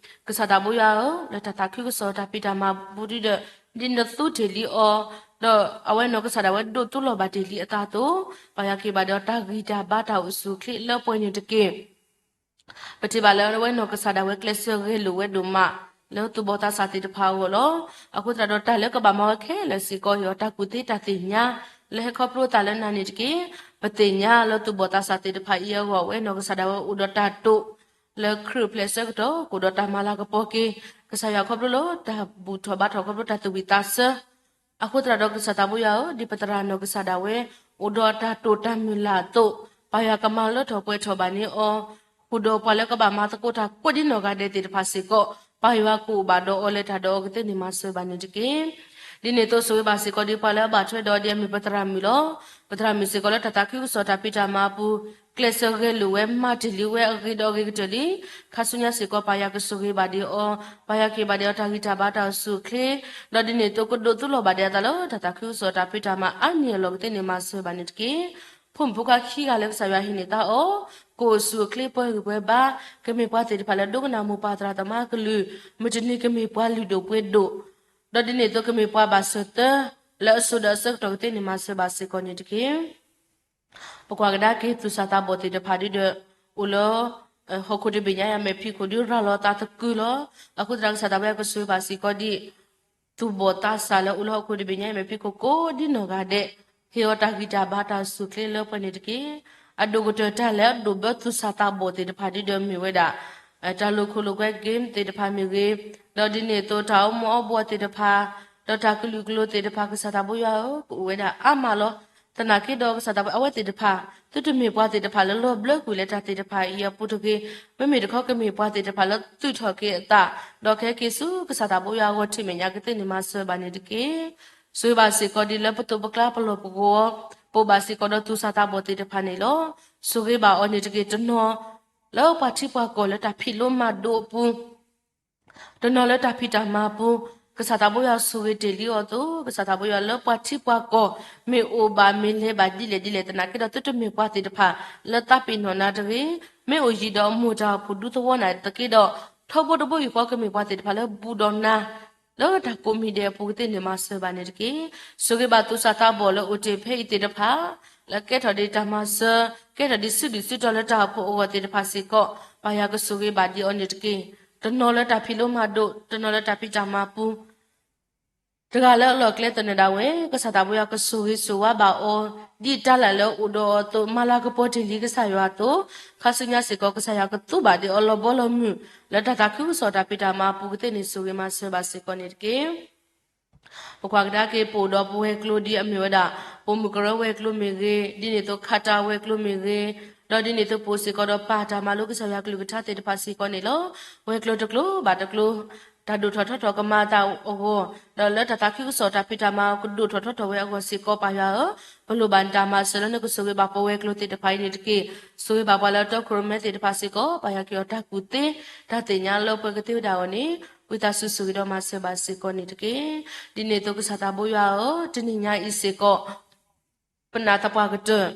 ကစၢ်သးဘိယွၤဧၢ, လၢတၢ်သးခုကစီၣ်တၢ်ဖံးတၢ်မၤပူၤဒုဒီး ဒ်နသူတ့ၢ်လံအီၤ, ဒီးအဝဲနီၢ်ကစၢ်ဒၣ်ဝဲဒိးသူလီၤဘၣ်တ့ၢ်လံအသးအသိး, ပၢ်ယွၤက့ၤဘၣ်ဒံးအီၤတၢ်ဂံၢ်တၢ်ဘါတၢ်အိၣ်ဆူၣ်အိၣ်ချ့လၢပှဲၤန့ၣ်တက့ၢ်. ပထံၣ်ဘၣ်လၢအဝဲနီၢ်ကစၢ်ဒၣ်ဝဲကျဲးစၢးဂဲၤလိာ်ဝဲဒိၣ်မး လၢသူၣ်ဘီၣ်သးစၢ်သ့ၣ်တဖၣ်အဂီၢ်လီၤ. အဃိသတးဒီးတၢ်လၢကဘၣ်မၤဝဲခဲလၢာ်စ့ၢ်ကီး ဟ့ၣ်အီၤတၢ်ကူၣ်သ့တၢ်သ့ၣ်ညါ လၢဟဲခီဖျိသးလၢနၤန့ၣ်တက့ၢ်. ပသ့ၣ်ညါလၢသူၣ်ဘီၣ်သးစၢ်သ့ၣ်တဖၣ်အံၤအဂီၢ် အဝဲနီၢ်ကစၢ်ဒၣ်ဝဲအိၣ်ဒီးတၢ်တိာ် လၢခရံာ်အပျဲၢ်အဆၢကတီၢ် ကအိၣ်ဒီးတၢ်မၤလၤကပီၤက့ၤ ကစၢ်ယွၤခီဖျိလၢတၢ်ဘူၣ်ထီၣ်ဘါထီၣ်ခီဖျိတၢ်သူၣ်ဝံၣ်သးဆၢ အဃိသတးဒီးကစၢ်သးဘိယွၤဧၢ, ဒ်ပသရၣ်နီၢ်ကစၢ်ဒၣ်ဝဲ အိၣ်ဒီးတၢ်တိာ်တၢ်မုၢ်လၢ်အသိး, ပၢ်ယွၤကမၤလၢထီၣ်ပှဲၤထီၣ်ဘၣ်န့ၢ်အီၤ, ဃုာ်ဒီးပှၤလၢကဘၣ်မၤသကိးတၢ်ကိးဒ်နီၢ်ဂၤဒဲးသ့ၣ်တဖၣ်စ့ၢ်ကီး, ပၢ်ယွၤကအိၣ်ဘၣ်ဒီးအီၤလၢတၢ်ဒီးအီၤကသ့န့ၣ်မၤစၢၤဘၣ်န့ၣ်တက့ၢ်. ဒ်န့ၣ်အသိးဆိၣ်ဂ့ၤဘၣ်စ့ၢ်ကီးဒ်ပှၤလၢအဘၣ်ထွဲဒီးအီၤဒ်အမ့ၢ်ပသရၣ်မုၣ်လီၤ. ပသရၣ်မုၣ်စ့ၢ်ကီးလၢတၢ်သးခုကစီၣ်တၢ်ဖံးတၢ်မၤအပူၤ ကျဲးစၢးဂဲၤလိာ်ဝဲမၤတ့ၢ်လံဝဲအဂ့ၤဒီးအဂ့ၤကတၢၢ်လံ. ခါဆူညါစ့ၢ်ကီးပၢ်ယွၤကဆိၣ်ဂ့ၤဘၣ်ဒံးအီၤ, ပၢ်ယွၤက့ၤဘၣ်ဒံးအီၤတၢ်ဂံၢ်တၢ်ဘါတၢ်အိၣ်ဆူၣ်အိၣ်ချ့, ဒီးဒ်န့ၣ်အသိးကဒိးသူလီၤဘၣ်ဒံးအသးလၢတၢ်သးခုကစီၣ်တၢ်ဖံးတၢ်မၤအါန့ၢ်အလီၢ်ကသ့န့ၣ်မၤစၢၤဘၣ်န့ၣ်တက့ၢ်. ဖိမုၣ်ဖိခွါခံဂၤလၢကစၢ်ယွၤဟ့ၣ်န့ၢ်သးအီၤ, ကအိၣ်ဆူၣ်အိၣ်ချ့ပှဲၤဂံၢ်ပှဲၤဘါ, ကမ့ၢ်ပှၤသ့ၣ်တဖၣ်လၢဒိကနၣ်မိၢ်ပၢ်သရၣ်သမါကလုၢ်, မုၢ်တနံၤကမ့ၢ်ပှၤလုၢ်ဒိၣ်ပှ့ၤဒိၣ်, ဒီးဒ်န့ၣ်အသိးကမ့ၢ်ပှၤဘၣ်စၢၤသၢ လၢအစိၤဒီးအဆၢကတီၢ်ကသ့န့ၣ်မၤစၢၤဘၣ်စ့ၢ်ကီးန့ၣ်တက့ၢ်. ပကွၢ်ကဒါက့ၤသူၣ်စၢ်သးဘီၣ်သ့ၣ်တဖၣ်ဒုဒီး အိၣ်လၢ ဟီၣ်ခိၣ်တဘ့ၣ်ညါယၤမဲာ်ဖံးခိၣ်ဒုရၤလီၤသးသကုၤလီၤ. အဃိသတးကစၢ်သးဘိယွၤကဆိၣ်ဂ့ၤဘၣ်စ့ၢ်ကီးဒ် သူၣ်ဘီၣ်သးစၢ်လၢအိၣ်လၢဟီၣ်ခိၣ်တဘ့ၣ်ညါအံၤ မ့ၢ်ဖံးခိၣ်ကိးဒ်နီၢ်ဂၤဒဲး, ဟ့ၣ်အီၤတၢ်ဂံၢ်တၢ်ဘါတၢ်စူၢ်ချ့လၢပှဲၤန့ၣ်တက့ၢ်. အဒိၣ်ကတၢၢ်တၢ်လၢအဒိၣ်ဘၢသူၣ်စၢ်သးဘီၣ်သ့ၣ်တဖၣ် ဒ်ဒီးမ့ၢ်ဝဲဒၣ် တၢ်လိာ်ခိၣ်လိာ်ကွဲ game သ့ၣ်တဖၣ်မ့ၢ်ဂ့ၤ, ဒီးဒ်န့ၣ်အသိး တၢ်အီမူၤအီဘှီသ့ၣ်တဖၣ်, ဒီးတၢ်ကလုာ်ကလိၤသ့ၣ်တဖၣ် ကစၢ်သးဘိယွၤဧၢ, ကအိၣ်ဝဲဒၣ်အါမးလီၤ. သနာ်က့ဒီးကစၢ်သးဘိ အဝဲသ့ၣ်တဖၣ် သုတမ့ၢ်ပှၤသ့ၣ်တဖၣ်လၢလီၤဘျၢကွံာ်လၢတၢ်သ့ၣ်တဖၣ်အံၤအပူၤတဂ့ၤ, မ့မ့ၢ်တခီကမ့ၢ်ပှၤသ့ၣ်တဖၣ်လၢသုးထီၣ်က့ၤအသး, ဒီးကဟဲက့ၤဆူကစၢ်သးဘိယွၤအဂီၢ် ထံၣ်မဲာ်ညါကသ့န့ၣ် မၤစၢၤဘၣ်န့ၣ်တက့ၢ်. ဆိၣ်ဂ့ၤဘၣ်စ့ၢ်ကီးဒ်လၢပသိးပကျါပလီၢ်ပဂီၤ, ပအိၣ်ဘၣ်စ့ၢ်ကီးဒီးသူၣ်စၢ်သးဘီၣ်သ့ၣ်တဖၣ်န့ၣ်လီၤ. ဆိၣ်ဂ့ၤဘၣ်အီၤန့ၣ်တက့ၢ်. တနီၤ လၢပှၤထံပှၤကီၢ်လၢတၢ်ဖံးလိမၤဒိးအပူၤ, တနီၤလၢတၢ်ဖံးတၢ်မၤအပူၤ, ကစၢ်သးဘိယွၤဆိၣ်ဂ့ၤတ့ၢ်လံအီၤအသိး, ကစၢ်သးဘိယွၤလၢပှၤထံပှၤကီၢ် မ့ၢ်အိၣ်ဘၣ်မ့ၢ်လဲၤဘၣ်ဒ်လဲၣ်ဒ်လဲၣ် သနာ်က့ဒီး သုတမ့ၢ်ပှၤသ့ၣ်တဖၣ် လၢသးပ့ၤနီၣ်နၤတဂ့ၤ, မ့ၢ်အိၣ်ယံၤဒီးအမိၢ်တၢ်အိၣ်ဖှိၣ်ဒူသဝီနၤတက့ၢ်ဒီး, ထီဘိတဘိယူၢ်ဃီကမ့ၢ်ပှၤသ့ၣ်တဖၣ်လၢဘူးဒီးနၤ လၢတၢ်ကိးမံၤဒဲးအပူၤကသ့န့ၣ် မၤစၢၤဘၣ်န့ၣ်တက့ၢ်. ဆိၣ်ဂ့ၤဘၣ်သူၣ်စၢ်သးဘီၣ်လၢအိၣ်တ့ၢ်ဖဲအံၤသ့ၣ်တဖၣ်, လၢကဲထီၣ်ဒံးတၢ်မၤစၢၤ, ကဲထီၣ်ဒံးစုဒုၣ်စုတီၤလၢတၢ်အိၣ်ဖှိၣ်အဂီၢ်သ့ၣ်တဖၣ်စ့ၢ်ကီး, ပၢ်ယွၤကဆိၣ်ဂ့ၤဘၣ်ဒံးအီၤန့ၣ်တက့ၢ်. တနီၤလၢတၢ်ဖံးလိမၤဒိး, တနီၤလၢတၢ်ဖံးတၢ်မၤပူၤ တဂၤလၢအလီၢ်ကျဲသနၢၣ်ဒၣ်ဝဲ, ကစၢ်သးဘိယွၤကဆိၣ်ဂ့ၤဆိၣ်ဝါဘၣ်အီၤ, ဒ်တၢ်လၢ်လၢအအိၣ်ဒီးအီၤအသိး, မၤလၤကပီၤတ့ၢ်လံကစၢ်ယွၤအသိး, ခါဆူညါစ့ၢ်ကီး ကစၢ်ယွၤကသူဘၣ်ဒံးအီၤလီၤဘီလီၤမုၢ်, လၢတၢ်သးခုကစီၣ်တၢ်ဖံးတၢ်မၤအပူၤကသ့န့ၣ် ဆိၣ်ဂ့ၤမၤစၢၤဘၣ်စ့ၢ်ကီးန့ၣ်တက့ၢ်. ပကွၢ်ကဒါက့ၤ ပအိၣ်ဒီးပဝဲၤကျိၤဒ်အမ့ၢ်ဝဲဒၣ် ပိာ်မုၣ်ကရၢဝဲၤကျိၤမ့ၢ်ဂ့ၤ, ဒ်န့ၣ်အသိး ခးတၢ်ဝဲၤကျိၤမ့ၢ်ဂ့ၤ, ဒီးဒ်န့ၣ်အသိးပအိၣ်စ့ၢ်ကီးဒီးပၢ်တၢ်မၤလိကစၢ်ယွၤကလုၢ်ကထါသ့ၣ်တဖၣ်စ့ၢ်ကီးန့ၣ်လီၤ. ဝဲၤကျိၤတကျိၤဘၣ်တကျိၤ တၢ်ဒိၣ်ထီၣ်ထီထီၣ်ကမၤအသးအဂီၢ်, ဒီးလၢတၢ်သးခုကစီၣ်တၢ်ဖံးတၢ်မၤကဒိၣ်ထီၣ်ထီထီၣ်ဝဲအဂီၢ်စ့ၢ်ကီး ပၢ်ယွၤဧၢ, ပလိၣ်ဘၣ်နတၢ်မၤစၢၤလၢနကဆိၣ်ဂ့ၤဘၣ်ပဝဲၤကျိၤသ့ၣ်တဖၣ်အံၤန့ၣ်တက့ၢ်. ဆိၣ်ဂ့ၤဘၣ်ပှၤလၢအတီခိၣ်ရိၣ်မဲသ့ၣ်တဖၣ်စ့ၢ်ကီး, ပၢ်ယွၤက့ၤအီၤတၢ်ကူၣ်သ့, တၢ်သ့ၣ်ညါလၢပှဲၤကသ့ဝဲဒၣ်အဂီၢ်န့ၣ်, ဝံသးစူၤဆိၣ်ဂ့ၤဒီးမၤစၢၤဘၣ်စ့ၢ်ကီးန့ၣ်တက့ၢ်. ဒ်န့ၣ်အသိးကစၢ်သးဘိယွၤဧၢ, တနံၤညါအံၤစ့ၢ်ကီး ပနာ်သပှၢ်ကတၢၢ်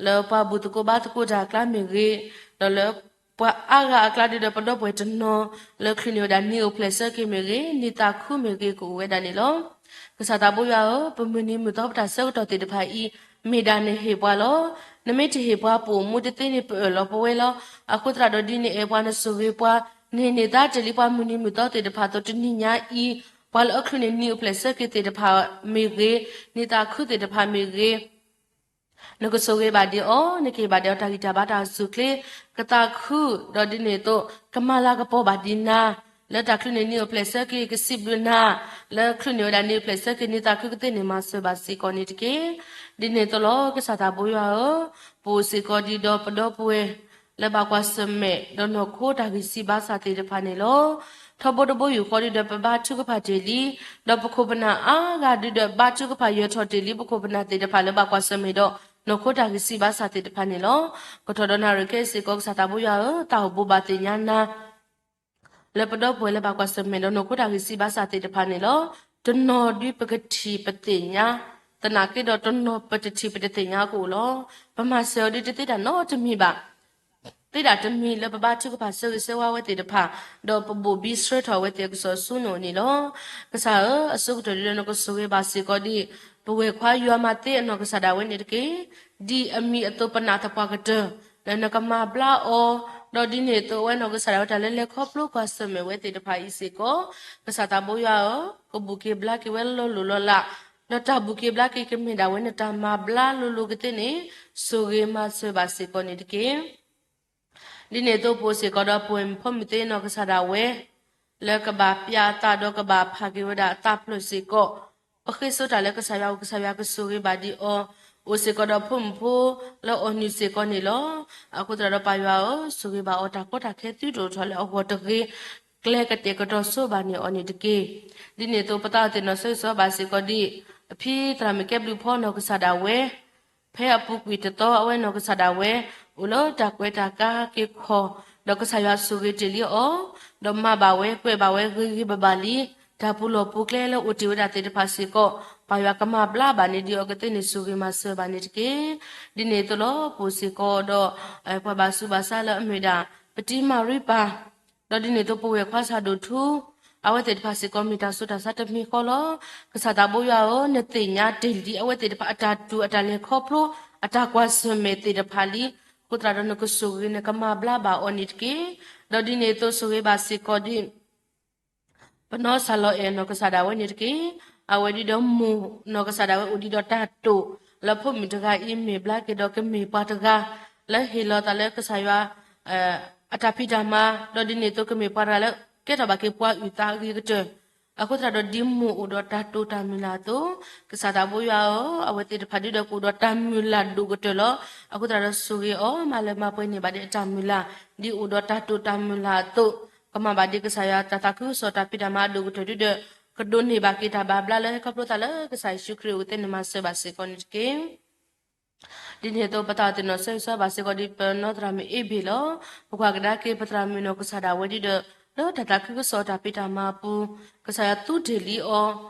လၢပှၤဘူၣ်သကိးဘါသကိးတၢ်အကျါမ့ၢ်ဂ့ၤ, ဒီးလၢပှၤအါဂၤအကျါဒ်ဒီးပဒီပုၢ်ဝဲၢ်တနီၤ လၢချုးန့ၢ်ဝဲဒၣ်နံၤအိၣ်ဖျဲၣ်ဆၢက့ၤမ့ၢ်ဂ့ၤ, နံၤသးခုမ့ၢ်ဂ့ၤ ကအိၣ်ဝဲဒၣ်န့ၣ်လီၤ. ကစၢ်သးဘိယွၤဧၢ, ပမုၢ်နံၤမုၢ်သီပတၢ်ဆၢကတီၢ်သ့ၣ်တဖၣ်အံၤ မ့ၢ်ဒၣ်နဟ့ၣ်ပှၤလီၤ. နမ့ၢ်တဟ့ၣ်ပှၤ ပအိၣ်မူတသ့န့ၣ် ပအၢၣ်လီၤပဝဲလီၤ. အဃိသတးဒီးဒ်နအဲၣ်ပှၤနဆိၣ်ဂ့ၤပှၤ, နဟ့ၣ်န့ၢ်သါတ့ၢ်လံပှၤမုၢ်နံၤမုၢ်သီသ့ၣ်တဖၣ်အသိး တနံၤညါအံၤ ပှၤလၢအချုးန့ၢ်နံၤအိၣ်ဖျဲၣ်ဆၢက့ၤသ့ၣ်တဖၣ်မ့ၢ်ဂ့ၤ, နံၤသးခုသ့ၣ်တဖၣ်မ့ၢ်ဂ့ၤ, နကဆိၣ်ဂ့ၤဘၣ်ဒံးအီၤ, နကဟ့ၣ်ဘၣ်ဒံးအီၤတၢ်ဂံၢ်တၢ်ဘါတၢ်စူၢ်ချ့, ကသးခု, ဒီးဒ်န့ၣ်အသိး ကမၤလၤကပီၤဘၣ်ဒံးနၤ, လၢတၢ်ချုးန့ၢ်နံၤအိၣ်ဖျဲၣ်ဆၢက့ၤ ကစံးဘျုးနၤ, လၢချုးန့ၢ်ဝဲဒၣ်နံၤအိၣ်ဖျဲၣ်ဆၢက့ၤ နံၤသးခုကသ့န့ၣ် မၤစၢၤဘၣ်စ့ၢ်ကီးန့ၣ်တက့ၢ်. ဒ်န့ၣ်အသိးလီၤ ကစၢ်သးဘိယွၤဧၢ, ပအိၣ်စ့ၢ်ကီးဒ်ဒီးပဒီပုၢ်ဝဲၢ် လၢဘၣ်ကွၢ်ဆၢၣ်မဲာ် ဒီးနီၢ်ခိတၢ်ဂံၢ်စၢ်ဘါစၢ်သ့ၣ်တဖၣ်န့ၣ်လီၤ. ထီဘိတဘိယူၢ်ဃီဒ်ဒီးပဘါထုကဖၣ်တ့ၢ်လံ, ဒီးပခိၣ်ပနၢ်အါဂၤဒ်ဒီးဘါထုကဖၣ်ယၢၤထီၣ်တ့ၢ်လံ ပခိၣ်ပနၢ်သ့ၣ်တဖၣ်လၢဘၣ်ကွၢ်ဆၢၣ်မဲာ်ဒီး နီၢ်ခိတၢ်ဂံၢ်စၢ်ဘါစၢ်သ့ၣ်တဖၣ်န့ၣ်လီၤ. ကထီၣ်ဒီးနၣ်ရံၣ်ခဲအံၤစ့ၢ်ကီး ကစၢ်သးဘိယွၤဧၢ, သးအိၣ်ဘိးဘၣ်သ့ၣ်ညါနၤ လၢပဒီပုၢ်ဝဲၢ်လၢဘၣ်ကွၢ်ဆၢၣ်မဲာ်ဒီးနီၢ်ခိတၢ်ဂံၢ်စၢ်ဘါစၢ်သ့ၣ်တဖၣ်န့ၣ်လီၤ. တနီၤဒုးပကထံၣ်ပသ့ၣ်ညါ, သနာ်က့ဒီးတနီၤပတထံၣ်ပတသ့ၣ်ညါကအိၣ်လီၤ. ပမၤစၢၤအီၤဒ်တသ့တၢ်နီတမံၤဘၣ် သ့ဒၣ်တမံၤလၢပဘါထုကဖၣ်ဆၢဂ့ၤဆၢဝါဝဲသ့ၣ်တဖၣ်, ဒီးပဘိၣ်ဘံဆှၢထီၣ်ဝဲသ့ၣ်အကစီၣ်ဆူနအိၣ်န့ၣ်လီၤ. ကစၢ်ဧၢ, အဆိကတၢၢ်ဒ်ဒီးနကဆိၣ်ဂ့ၤဘၣ်စ့ၢ်ကီးဒ် ပဝဲၢ်ခွါယွၤမၤသ့အနီၢ်ကစၢ်ဒၣ်ဝဲန့ၣ်တက့ၢ်. ဒ်အမံၤအသိးပနာ်သပှၢ်ကတၢၢ် လၢနကမၤဘျါအီၤ, ဒီးဒ်န့ၣ်အသိးအဝဲနီၢ်ကစၢ်ဒၣ်ဝဲတၢ်လၢလဲၤခီဖျိကွၢ်ဆၢၣ်မဲာ်ဝဲသ့ၣ်တဖၣ်အံၤစ့ၢ်ကီး, ကစၢ်သးဘိယွၤဧၢ, ကဘူၣ်က့ၤဘျါက့ၤဝဲလီၤလိၢ်လီၤလး, ဒီးတၢ်ဘူၣ်က့ၤဘျါက့ၤကမ့ၢ်ဒၣ်ဝဲနတၢ်မၤဘျါလိၤလိၤကသ့န့ၣ်, ဆိၣ်ဂ့ၤမၤစၢၤဘၣ်စ့ၢ်ကီးန့ၣ်တက့ၢ်. ဒ်န့ၣ်အသိးပအိၣ်စ့ၢ်ကီးဒီးပဝဲၢ်မုၣ်ဖိမုၣ်သ့နီၢ်ကစၢ်ဒၣ်ဝဲ လၢကဘၣ်ပျၢ်အသးဒီးကဘၣ်ဖးက့ၤဝဲဒၣ်အသးဖျၢၣ်စ့ၢ်ကီး, ပဃ့စိတၢ်လၢကစၢ်ယွၤအအိၣ် ကစၢ်ယွၤကဆိၣ်ဂ့ၤဘၣ်ဒံးအီၤ, အိၣ်စ့ၢ်ကီးဒီးဖိမုၣ်ဖိလၢအီၣ်နုၢ်စ့ၢ်ကီးန့ၣ်လီၤ. အဃိသတးဒီးပၢ်ယွၤဧၢ, ဆိၣ်ဂ့ၤဘၣ်အီၤတၢ်ကီတၢ်ခဲသုတအိၣ်ထီၣ်လၢအဂီၢ်တဂ့ၤ, ကျဲကတဲာ်ကတီၤဆိဘၣ်န့ၢ်အီၤန့ၣ်တက့ၢ်. ဒ်န့ၣ်အသိးပသးအိၣ်သ့ၣ်နီၣ်ဆၢဂ့ၤဆၢဝါဘၣ်စ့ၢ်ကီးဒ် အဖံသရၣ်မုၣ်ကဲဘျုးဖီနီၢ်ကစၢ်ဒၣ်ဝဲ ဖဲအပူၤကွံာ်တသီအဝဲနီၢ်ကစၢ်ဒၣ်ဝဲ အိၣ်လၢတၢ်ကွဲးတၢ်ကါက့ၤခီၣ်, ဒီးကစၢ်ယွၤဆိၣ်ဂ့ၤတ့ၢ်လံအီၤ, ဒီးမၤဘၣ်ဝဲကွဲးဘၣ်ဝဲဂ့ၤဂ့ၤဘၣ်ဘၣ်လံ, တၢ်ပူၤလီၢ်ပူၤကျဲလၢအိၣ်တ့ၢ်ဝဲဒၣ်သ့ၣ်တဖၣ်စ့ၢ်ကီး, ပၢ်ယွၤကမၤဘျါဘၣ်န့ၢ်ဒံးအီၤကသ့န့ၣ် ဆိၣ်ဂ့ၤမၤစၢၤဘၣ်န့ၣ်တက့ၢ်. ဒ်န့ၣ်အသိးလီၤ ပအိၣ်စ့ၢ်ကီးဒီး ပှၤဘၣ်ဆူးဘၣ်ဆါလၢအမ့ၢ်ဒၣ် ပတံၤမၤရံပၢ် ဒီးဒ်န့ၣ်အသိးပဝဲၢ်ခွါဆၣ်ဒိၣ်ထူ အဝဲသ့ၣ်တဖၣ်စ့ၢ်ကီးမ့ၢ်တၢ်ဆူးတၢ်ဆါတမံၤဃီလီၤ. ကစၢ်သးဘိယွၤဧၢ, နသ့ၣ်ညါတ့ၢ်လံအဝဲသ့ၣ်တဖၣ်အတၢ်တူၢ်အတၢ်လဲၤခီဖျိ အတၢ်ကွၢ်ဆၢၣ်မဲာ်သ့ၣ်တဖၣ်လံ. အဃိသတးဒီးနကဆိၣ်ဂ့ၤနကမၤဘျါဘၣ်အီၤန့ၣ်တက့ၢ်. ဒီးဒ်န့ၣ်အသိးဆိၣ်ဂ့ၤဘၣ်စ့ၢ်ကီးဒ် ပနီၢ်စၤလီၤအဲၣ်နီၢ်ကစၢ်ဒၣ်ဝဲန့ၣ်တက့ၢ်. အဝဲဒ်ဒီးမိၢ်နီၢ်ကစၢ်ဒၣ်ဝဲအိၣ်ဒံးဒီးတၢ်တိာ် လၢဖိမုၣ်တဂၤအံၤမ့ၢ်ဘျါက့ၤဒီးကမ့ၢ်ပှၤတဂၤ လၢဟ့ၣ်လီၤသးလၢကစၢ်ယွၤ အတၢ်ဖံးတၢ်မၤ ဒီးဒ်န့ၣ်အသိးကမ့ၢ်ပှၤတဂၤလၢ ကဲထီၣ်ဘၣ်က့ၤပှၤအုၣ်သးအဂ့ၤကတၢၢ် အဃိသတးဒီးဒ်မိၢ်အိၣ်ဒီးတၢ်တိာ်တၢ်မုၢ်လၢ်အသိး, ကစၢ်သးဘိယွၤဧၢ, အဝဲသ့ၣ်တဖၣ်ဒ်ဒီးကအိၣ်ဒီးတၢ်မုၢ်လၢ်ဒိၣ်ကတၢၢ်လီၤ. အဃိသတးဒီးဆိၣ်ဂ့ၤအီၤ မၤလၢမၤပှဲၤန့ၢ်ဘၣ်ဒ်အတၢ်မုၢ်လၢ်, ဒ်အိၣ်ဒီးတၢ်တိာ်တၢ်မုၢ်လၢ်အသိး, ကမၤဘၣ်ဒ်ကစၢ်ယွၤတၢ်သးခုကစီၣ်တၢ်ဖံးတၢ်မၤအဒိၣ်ကတၢၢ်ဒ်ဒီး ကဒိးန့ၢ်ဘၣ်က့ၤတၢ်ဘၣ်ဘျါလၢဟဲခီဖျိသးလၢကစၢ်ယ့ၣ်ၡူးခရံာ်အအိၣ်ကသ့န့ၣ်မၤစၢၤဘၣ်စ့ၢ်ကီးန့ၣ်တက့ၢ်. ဒ်န့ၣ်အသိး ပသးအိၣ်သ့ၣ်နီၣ်ဆၢဂ့ၤဆၢဝါဘၣ်စ့ၢ်ကီးဒ်ပနီၢ်သရၣ်မုၣ်အ့ဘ့ၣ်လီၤ. ပကွၢ်ကဒါက့ၤပသရၣ်မုၣ်နီၢ်ကစၢ်ဒၣ်ဝဲဒ်ဒီး လၢတၢ်သးခုကစီၣ်တၢ်ဖံးတၢ်မၤအပူၤ, ကစၢ်ယွၤသူတ့ၢ်လံအီၤ,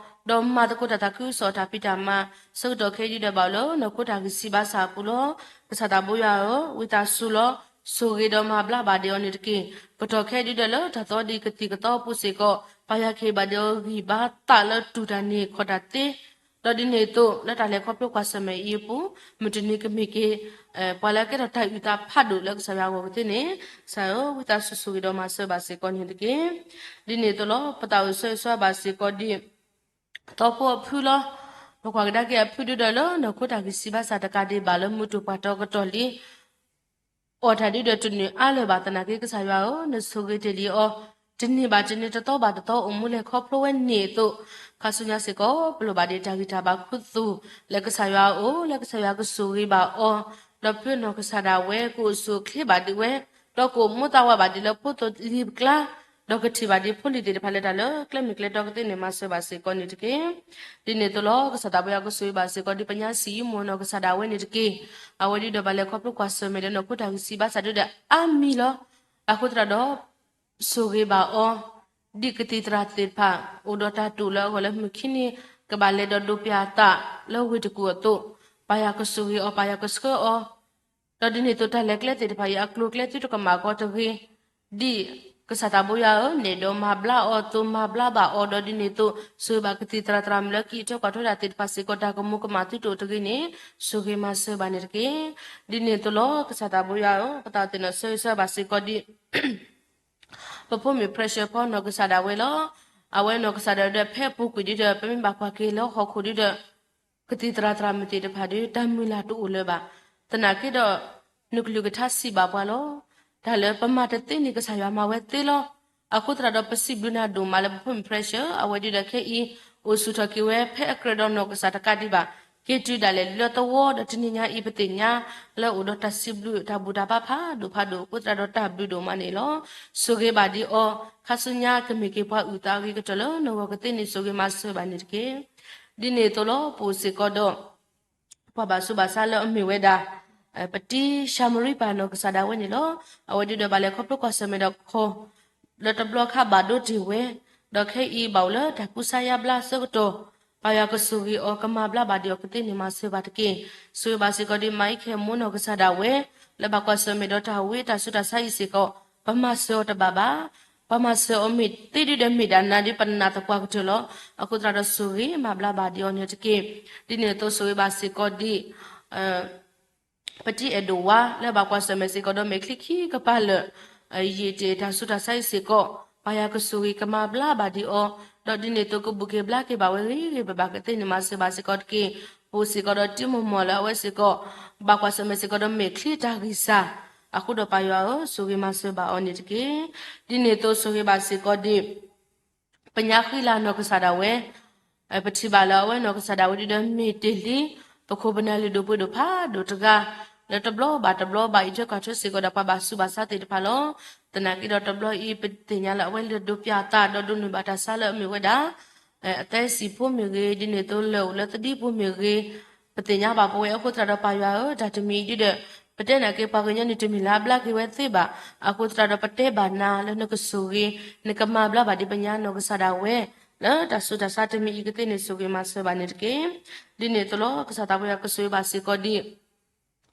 ဒီးမၤသကိးတၢ်သးခုကစီၣ်တၢ်ဖံးတၢ်မၤ, ဆၢကတီၢ်ခဲအံၤဒ်ဒီးဘၣ်အိၣ်လၢနီၢ်ခိတၢ်ဂံၢ်စၢ်ဘါစၢ်အပူၤလီၤ. ကစၢ်သးဘိယွၤဧၢ, ဝံသးစူၤလီၤ, ဆိၣ်ဂ့ၤဒီးမၤဘျါဘၣ်ဒံးအီၤန့ၣ်တက့ၢ်. ကတီၢ်ခဲဒ်ဒီးလၢတၢ်သီဒံးကသံၣ်ကသီအပူၤစ့ၢ်ကီး, ပာ်ယၤက့ၤဘၣ်ဒံးအီၤဂံၢ်ဘါသးလၢတူၢ်တၢ်န့ၢ်ခီၣ်တၢ်သ့ ဒီးဒ်န့ၣ်အသိး လၢတၢ်လဲၤခီဖျိကွၢ်ဆၢၣ်မဲာ်အံၤအပူၤ, မုၢ်တနံၤကမ့ၢ်က့ၤ ပှၤလၢကဲထီၣ်တၢ်အုၣ်သးဖးဒိၣ်လၢကစၢ်ယွၤအဂီၢ်ကသ့န့ၣ်, ကစၢ်ဧၢ, ဝံသးစူၤဆိၣ်ဂ့ၤဒီးမၤစၢၤဘၣ်စ့ၢ်ကီးန့ၣ်တက့ၢ်. ဒ်န့ၣ်အသိးလီၤ ပသးအိၣ်ဆၢဂ့ၤဆၢဝါဘၣ်စ့ၢ်ကီးဒ် သီဖိအဖုလီၤ. ပကွၢ်ကဒါက့ၤအဖုဒ်ဒီးလၢနီၢ်ခိတၢ်ဂံၢ်စၢ်ဘါစၢ်တကးဒံးဘၣ်လၢမုၢ်တူၢ်ပှၢ်တီကတီၢ်လံ အီၣ်တၢ်ဒ်ဒီးတနုာ်အါလၢၤဘၣ်သနာ်က့ ကစၢ်ယွၤဧၢ, နဆိၣ်ဂ့ၤတ့ၢ်လံအီၤ, တနံၤဘၣ်တနံၤ တသီဘၣ်တသီ အိၣ်မူလဲၤခီဖျိဝဲန့ၣ်အသိး, ခါဆူညါစ့ၢ်ကီး ပလိၣ်ဘၣ်ဒံးတၢ်ဂံၢ်တၢ်ဘါခူသူၣ် လၢကစၢ်ယွၤအအိၣ် လၢကစၢ်ယွၤကဆိၣ်ဂ့ၤဘၣ်အီၤ, ဒီးဖုနီၢ်ကစၢ်ဒၣ်ဝဲ ကအိၣ်ဆူၣ်အိၣ်ချ့ဘၣ်ဒံးဝဲ, ဒီးကအိၣ်မူသးဝးဘၣ်ဒံးလၢဖိသိၣ်လံၤပကျါ, ဒီးကထံၣ်ဘၣ်ဒံးဖိလံၤသ့ၣ်တဖၣ်လၢတၢ်လၢကျဲမုၢ်ကျဲတီကသ့န့ၣ် မၤစၢၤဘၣ်စ့ၢ်ကီးန့ၣ်တက့ၢ်. ဒ်န့ၣ်အသိးလီၤ ကစၢ်သးဘိယွၤကဆိၣ်ဂ့ၤဘၣ်စ့ၢ်ကီးဒ်ပညါစံးယံမူနီၢ်ကစၢ်ဒၣ်ဝဲန့ၣ်တက့ၢ်. အဝဲဒ်ဒီးဘၣ်လဲၤခီဖျိကွၢ်ဆၢၣ်မဲာ်ဒီးနီၢ်ခိတၢ်ဂံၢ်စၢ်ဘါစၢ်ဒ်ဒီးအါမံၤလီၤ. အဃိသတးဒီး ဆိၣ်ဂ့ၤဘၣ်အီၤ, ဒ်ကသံၣ်သရၣ်သ့ၣ်တဖၣ် အိၣ်ဒီးတၢ်တိာ်လၢအဂီၢ်လၢမုၢ်ခံနံၤ ကဘၣ်လဲၤဒီးဒိးပၠးသးလၢဝ့ၢ်တကူၣ်အသိး, ပာ်ယၤကဆိၣ်ဂ့ၤအီၤ ပာ်ယၤကဆှၢအီၤ, ဒီးဒ်န့ၣ်အသိးတၢ်လဲၤကျဲသ့ၣ်တဖၣ်အံၤ အကျိၤအကျဲသုတကမၣ်ကီတဂ့ၤ, ဒ်ကစၢ်သးဘိယွၤဧၢ, နဲၣ်ဒီးမၤဘျါအီၤအသိး မၤဘျါဘၣ်အီၤ ဒီးဒ်န့ၣ်အသိး ဆိၣ်ဂ့ၤဘၣ်ကသံၣ်သရၣ်သရၣ်မုၣ်လၢကံၣ်အထၢၣ်ကွၢ်ထွဲတၢ်သ့ၣ်တဖၣ်စ့ၢ်ကီး တၢ်ကမူၤကမၣ်သုတအိၣ်တဂ့ၤန့ၣ် ဆိၣ်ဂ့ၤမၤစၢၤဘၣ်န့ၣ်တက့ၢ်. ဒ်န့ၣ်အသိးလီၤ ကစၢ်သးဘိယွၤဧၢ, ပသးအိၣ်သ့ၣ်နီၣ်ဆၢဂ့ၤဆၢဝါဘၣ်စ့ၢ်ကီးဒ် ပဖိမုၣ် pressure ဖီနီၢ်ကစၢ်ဒၣ်ဝဲလီၤ. အဝဲနီၢ်ကစၢ်ဒၣ်ဝဲဒီး ဖဲအပူၤကွံာ်ဒ်ဒီး ပမ့ၢ်ဘၣ်ကွၢ်က့ၤလၢဟီၣ်ခိၣ်ဒ်ဒီး ကသံၣ်သရၣ်သရၣ်မုၣ်သ့ၣ်တဖၣ်ဒီး တၢ်မုၢ်လၢ်တအိၣ်လၢၤဘၣ်. သနာ်က့ဒီး နကလုၢ်ကထါစံးဘၣ်ပှၤလီၤ. တၢ်လၢပမၤတသ့န့ၣ် ကစၢ်ယွၤမၤဝဲသ့လီၤ. အဃိသတးဒီး ပစံးဘျုးနၤဒိၣ်မးလၢပဖိမုၣ် pressure အဝဲဒ်ဒီးခဲအံၤ အိၣ်ဆူၣ်ထီၣ်က့ၤဝဲ ဖဲအကြၢးဒီးနီၢ်ကစၢ်တကးဒံးဘၣ်. က့ၤတုၤဒၣ်လဲာ်လၢသဝီဒီးတနံၤညါအံၤ ပသ့ၣ်ညါလၢအိၣ်ဒီးတၢ်စံးဘျုးတၢ်ဘူၣ်တၢ်ဘါဖးဒိၣ်ဖးဒိၣ်အဃိသတးဒီး တၢ်ဘျုးဒိၣ်မးန့ၣ်လီၤ. ဆိၣ်ဂ့ၤဘၣ်ဒံးအီၤ, ခါဆူညါကမ့ၢ်က့ၤပှၤအုၣ်သးအဂ့ၤကတၢၢ်လၢနဂီၢ်ကသ့န့ၣ် ဆိၣ်ဂ့ၤမၤစၢၤဘၣ်န့ၣ်တက့ၢ်. ဒ်န့ၣ်အသိးလီၤ ပအိၣ်စ့ၢ်ကီးဒီး ပှၤဘၣ်ဆူးဘၣ်ဆါလၢအမ့ၢ်ဝဲဒၣ် ပတံၢ်ၡၤမရံပၢ်နီၢ်ကစၢ်ဒၣ်ဝဲန့ၣ်လီၤ. အဝဲဒ်ဒီးဘၣ်လဲၤခီဖျိကွၢ်ဆၢၣ်မဲာ်ဒီးခီ လၢတဘျီခါဘၣ်ဒိတ့ၢ်ဝဲ, ဒီးခဲအံၤဘၣ်အိၣ်လၢတၢ်ကူစါယါဘျါအဆၢကတီၢ်, ပၢ်ယွၤကဆိၣ်ဂ့ၤအီၤ ကမၤဘျါဘၣ်ဒံးအီၤကသ့န့ၣ် မၤစၢၤဘၣ်တက့ၢ်. ဆိၣ်ဂ့ၤဘၣ်စ့ၢ်ကီးဒ်မၤအံခဲမိၢ်နီၢ်ကစၢ်ဒၣ်ဝဲ လၢဘၣ်ကွၢ်ဆၢၣ်မဲာ်ဒီးတၢ်ဝံတၢ်ဆူးတၢ်ဆါအံၤစ့ၢ်ကီး, ပမၤစၢၤအီၤတဘၣ်ဘၣ်. ပမၤစၢၤအီၤမ့ၢ်သ့ဒ်ဒီးမ့ၢ်ဒၣ်နၤဒီး ပနာ်သပှၢ်ကတၢၢ်လီၤ. အဃိသတးဒီးဆိၣ်ဂ့ၤမၤဘျါဘၣ်ဒံးအီၤန့ၣ်တက့ၢ်. ဒ်န့ၣ်အသိးဆိၣ်ဂ့ၤဘၣ်စ့ၢ်ကီးဒ် ပတံၢ်အဲၣ်ဒိၣ်ဝါ လၢဘၣ်ကွၢ်ဆၢၣ်မဲာ်စ့ၢ်ကီးဒီးမဲာ်ချံခံကပၤလၢာ်, ယံာ်တ့ၢ်တၢ်ဆူးတၢ်ဆါအံၤစ့ၢ်ကီး, ပၢ်ယွၤကဆိၣ်ဂ့ၤကမၤဘျါဘၣ်ဒံးအီၤ, ဒီးဒ်န့ၣ်အသိးကဘူၣ်က့ၤဘျါက့ၤဘၣ်ဝဲဂ့ၤဂ့ၤဘၣ်ဘၣ်ကသ့န့ၣ် မၤစၢၤဘၣ်စ့ၢ်ကီးတက့ၢ်. ပအိၣ်စ့ၢ်ကီးဒီးတံၤမီၢ်မီၢ်လၢအဝဲစ့ၢ်ကီး ဘၣ်ကွၢ်ဆၢၣ်မဲာ်စ့ၢ်ကီးဒီးမဲာ်ချံတၢ်ဂံၢ်စၢ်, အဃိဒီးပၢ်ယွၤဧၢ, ဆိၣ်ဂ့ၤမၤစၢၤဘၣ်အီၤန့ၣ်တက့ၢ်. ဒ်န့ၣ်အသိးဆိၣ်ဂ့ၤဘၣ်စ့ၢ်ကီးဒ် ပညါဃံလၤနီၢ်ကစၢ်ဒၣ်ဝဲ, ပထံၣ်ဘၣ်လၢအဝဲနီၢ်ကစၢ်ဒၣ်ဝဲဒ်ဒီးမ့ၢ်တ့ၢ်လံ ပခိၣ်ပနၢ်လုၢ်ဒိၣ်ပှ့ၤဒိၣ်ဖးဒိၣ်တဂၤ, လၢတဘျီဘၣ်တဘျီဘၣ်အံးထွဲကွၢ်ထွဲစ့ၢ်ကီးဒီး ပှၤဘၣ်ဆူးဘၣ်ဆါသ့ၣ်တဖၣ်လီၤ. သနာ်က့ဒီးတဘျီအံၤ ပသ့ၣ်ညါလၢအဝဲလဲၤဒိးပၠးသးဒီးဒိးန့ၢ်ဘၣ်တၢ်ဆါလၢအမ့ၢ်ဝဲဒၣ် အသဲစံာ်ဖိမ့ၢ်ဂ့ၤ, ဒ်န့ၣ်အသိးလဲၤအိၣ်လၢသဒံဖိမ့ၢ်ဂ့ၤ, ပသ့ၣ်ညါဘၣ်ပဝဲအဃိသတးဒီးပၢ်ယွၤဧၢ, တၢ်တမံၤအံၤဒ်ဒီး ပတဲနာ်က့ပှၤကညီန့ၣ်တမ့ၢ်လၢအဘျါက့ၤဝဲသ့ဘၣ်. အဃိသတးဒီးပတဲဘၣ်နၤလၢနကဆိၣ်ဂ့ၤ, နကမၤဘျါဘၣ်ဒံးပညါနီၢ်ကစၢ်ဒၣ်ဝဲ, လၢတၢ်ဆူးတၢ်ဆါတမံၤအံၤကသ့န့ၣ် ဆိၣ်ဂ့ၤမၤစၢၤဘၣ်န့ၣ်တက့ၢ်. ဒ်န့ၣ်အသိးလီၤ ကစၢ်သးပှၢ်ယွၤကဆိၣ်ဂ့ၤဘၣ်စ့ၢ်ကီးဒ်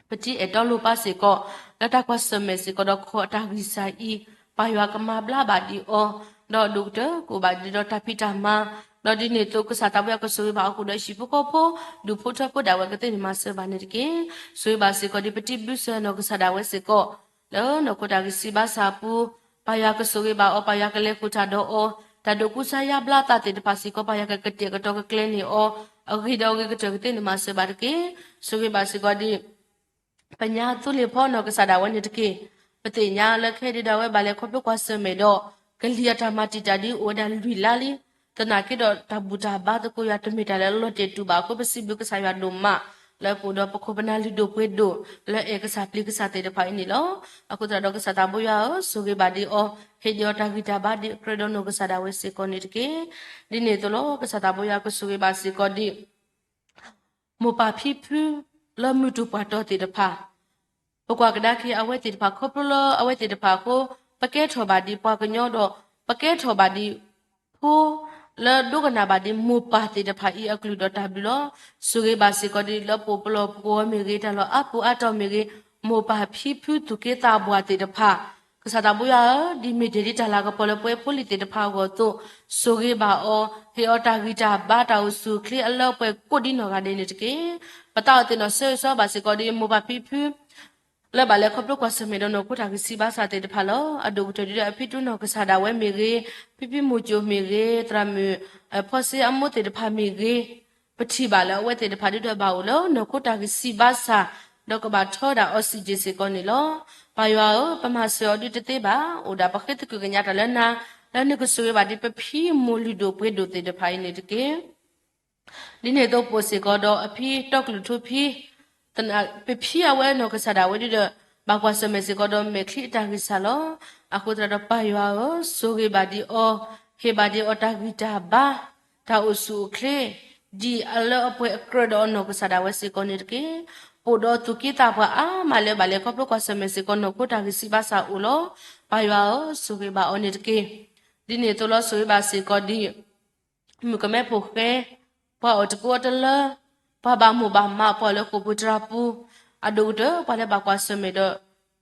ပတံၢ်အဲၣ်တီလိပၢ်စ့ၢ်ကီး, လၢတၢ်ကွၢ်ဆၢၣ်မဲာ်စ့ၢ်ကီးဒီးခီအတၢ်ဂံၢ်စၢ်အံၤ, ပၢ်ယွၤကမၤဘျါဘၣ်ဒံးအီၤ, ဒီးအဒိၣ်ကတၢၢ်ကအိၣ်ဘၣ်ဒံးဒီးတၢ်ဖံးတၢ်မၤ, ဒီးဒ်န့ၣ်အသိးကစၢ်သးပှၢ်ယွၤကဆိၣ်ဂ့ၤဘၣ်အီၤဃုာ်ဒီးဟံၣ်ဖိဃီဖိ, ဒူၣ်ဖိထၢဖိဒၣ်ဝဲကသ့န့ၣ်မၤစၢၤဘၣ်န့ၣ်တက့ၢ်. ဆိၣ်ဂ့ၤဘၣ်စ့ၢ်ကီးဒ်ပတံၢ်ဘျုးစၢၤနီၢ်ကစၢ်ဒၣ်ဝဲစ့ၢ်ကီး, လၢနီၢ်ခိတၢ်ဂံၢ်စၢ်ဘါစၢ်အပူၤ, ပၢ်ယွၤကဆိၣ်ဂ့ၤဘၣ်အီၤ, ပၢ်ယွၤကလဲၤဃုာ်တၢ်ဒီးအီၤ, တၢ်ဒုးကူစါယါဘျါသးသ့ၣ်တဖၣ်စ့ၢ်ကီး ပှၤယၤကကတဲာ်ကတီၤကကျဲၤန့ၢ်အီၤ အဂ့ၤဒီးအဂ့ၤကတၢၢ်ကသ့န့ၣ် မၤစၢၤဘၣ်တက့ၢ်. ဆိၣ်ဂ့ၤဘၣ်စ့ၢ်ကီးဒ် ပညါသိလ့ၣ်ဖီနီၢ်ကစၢ်ဒၣ်ဝဲန့ၣ်တက့ၢ်. ပသ့ၣ်ညါလၢခဲအံၤဒၣ်ဝဲဘၣ်လဲၤခီဖျိကွၢ်ဆၢၣ်မဲာ်ဒီး ကလံၤအတၢ်မၤတံာ်တာ်ဒ်အိၣ်ဝဲဒၣ်လွံၢ်လါလံ. သနာ်က့ဒီးတၢ်ဘူၣ်တၢ်ဘါသကိးယၤတမ့ၢ်တၢ်လၢအလီၤတဲာ်တူာ်ဘၣ်အဃိ ပစံးဘျုးကစၢ်ယွၤဒိၣ်မး လၢပအိၣ်ဒီးပခိၣ်ပနၢ်လုၢ်ဒိၣ်ပှ့ၤဒိၣ် လၢအဲၣ်ကစၢ်ပျံၤကစၢ်သ့ၣ်တဖၣ်အံၤန့ၣ်လီၤ. အဃိသတးဒီးကစၢ်သးဘိယွၤဧၢ, ဆိၣ်ဂ့ၤဘၣ်ဒံးအီၤ, ဟ့ၣ်ဒံးအီၤတၢ်ဂံၢ်တၢ်ဘါဒ်အကြၢးဒီးနီၢ်ကစၢ်ဒၣ်ဝဲစ့ၢ်ကီးန့ၣ်တက့ၢ်. ဒ်န့ၣ်အသိးလီၤ ကစၢ်သးဘိယွၤကဆိၣ်ဂ့ၤဘၣ်စ့ၢ်ကီးဒ် မိၢ်ပၢ်ဖံဖု လၢမုၢ်တူၢ်ပှၢ်တီၤသ့ၣ်တဖၣ် ပကွၢ်ကဒါက့ၤအဝဲသ့ၣ်တဖၣ်ခီဖျိလၢအဝဲသ့ၣ်တဖၣ်အဃိ ပကဲထီၣ်ဘၣ်ဒံးပှၤကညီဒီး ပကဲထီၣ်ဘၣ်ဒံးဖိ လၢဒိကနၣ်ဘၣ်ဒံးမိၢ်ပၢ်သ့ၣ်တဖၣ်အံၤအကလုၢ်ဒီးတၢ်ဘျုးလီၤ. ဆိၣ်ဂ့ၤဘၣ်စ့ၢ်ကီးဒံးလၢပအိၣ်ပလီၢ်ပကဝီၤမ့ၢ်ဂ့ၤ တၢ်လီၢ်အါပူၤအါတီၤမ့ၢ်ဂ့ၤ မိၢ်ပၢ်ဖံဖုသူၣ်က့သးပှၢ်သ့ၣ်တဖၣ် ကစၢ်သးဘိယွၤဧၢ, ဒ်မ့ၢ်တ့ၢ်ဒ်တၢ်လၤကပီၤလၢပဝဲဖိလံၤသ့ၣ်တဖၣ်အဂီၢ်အသိး, ဆိၣ်ဂ့ၤဘၣ်အီၤ, ဟ့ၣ်အီၤတၢ်ဂံၢ်တၢ်ဘါတၢ်အိၣ်ဆူၣ်အိၣ်ချ့အလၢအပှဲၤကိးဒ်နီၢ်ဂၤဒဲးန့ၣ်တက့ၢ်. ပသးအိၣ်သ့ၣ်နီၣ်ဆၢဂ့ၤဆၢဝါဘၣ်စ့ၢ်ကီးဒ်မိၢ်ပၢ်ဖံဖု လၢဘၣ်လဲၤခီဖျိကွၢ်ဆၢၣ်မဲာ်ဒီးနီၢ်ခိတၢ်ဂံၢ်စၢ်ဘါစၢ်သ့ၣ်တဖၣ်လီၤ. အဒိၣ်ကတၢၢ်ဒ်ဒီးအဖံတူနီၢ်ကစၢ်ဒၣ်ဝဲမ့ၢ်ဂ့ၤ, ဖံဖံမိၢ်ကၠိၣ်မ့ၢ်ဂ့ၤ, သရၣ်မုၣ် ဖီစ့အမိၢ်သ့ၣ်တဖၣ်မ့ၢ်ဂ့ၤ, ပထံၣ်ဘၣ်လၢအဝဲသ့ၣ်တဖၣ်ဒ်ဒီးဘၣ်အိၣ်လၢနီၢ်ခိတၢ်ဂံၢ်စၢ်ဘါစၢ်, ဒီးကဘၣ်ထီဒၣ်အီစံၣ်က့ၣ်စ့ၢ်ကီးန့ၣ်လီၤ. ပၢ်ယွၤဧၢ, ပမၤစၢၤအီၤဒုတသ့ဘၣ်, အိၣ်ဒၣ်ပဃ့သကုၤကညးတၢ်လၢနၤ, လၢနကဆိၣ်ဂ့ၤဘၣ်ဒံးပဖံမိၢ်လုၢ်ဒိၣ်ပှ့ၤဒိၣ်သ့ၣ်တဖၣ်အံၤန့ၣ်တက့ၢ်. ဒ်န့ၣ်အသိးပအိၣ်စ့ၢ်ကီးဒီးအဖံတီကလုာ်ထူဖံ, ပဖံအဝဲနီၢ်ကစၢ်ဒၣ်ဝဲဒ်ဒီး ဘၣ်ကွၢ်ဆၢၣ်မဲာ်စ့ၢ်ကီးဒီးမဲာ်ချံအတၢ်ဂံၢ်စၢ်လီၤ. အဃိသတးဒီးပၢ်ယွၤဧၢ, ဆိၣ်ဂ့ၤဘၣ်ဒံးအီၤ, ဟ့ၣ်ဘၣ်ဒံးအီၤတၢ်ဂံၢ်တၢ်ဘါ, တၢ်အိၣ်ဆူၣ်အိၣ်ချ့, ဒ်အလၢအပှဲၤအကြၢးဒီးအနီၢ်ကစၢ်ဒၣ်ဝဲစ့ၢ်ကီးန့ၣ်တက့ၢ်. ပအိၣ်ဒီးသူၣ်က့သးပှၢ်အါမးလၢဘၣ်လဲၤခီဖျိကွၢ်ဆၢၣ်မဲာ်စ့ၢ်ကီးနီၢ်ခိတၢ်ဂံၢ်စၢ်ဘါစၢ်အိၣ်လီၤ. ပၢ်ယွၤဧၢ, ဆိၣ်ဂ့ၤဘၣ်အီၤန့ၣ်တက့ၢ်. ဒ်န့ၣ်အသိးလီၤ ဆိၣ်ဂ့ၤဘၣ်စ့ၢ်ကီးဒ် မုၣ်ကမဲဖိဃဲ, ပှၤအိၣ်တကူအီတလၢ, ပှၤဘၣ်မိၢ်ဘၣ်မး ပှၤလၢဃိာ်ပူၤတြၤပူၤ, အဒိၣ်ကတၢၢ် ပှၤလၢဘၣ်ကွၢ်ဆၢၣ်မဲာ်ဒီး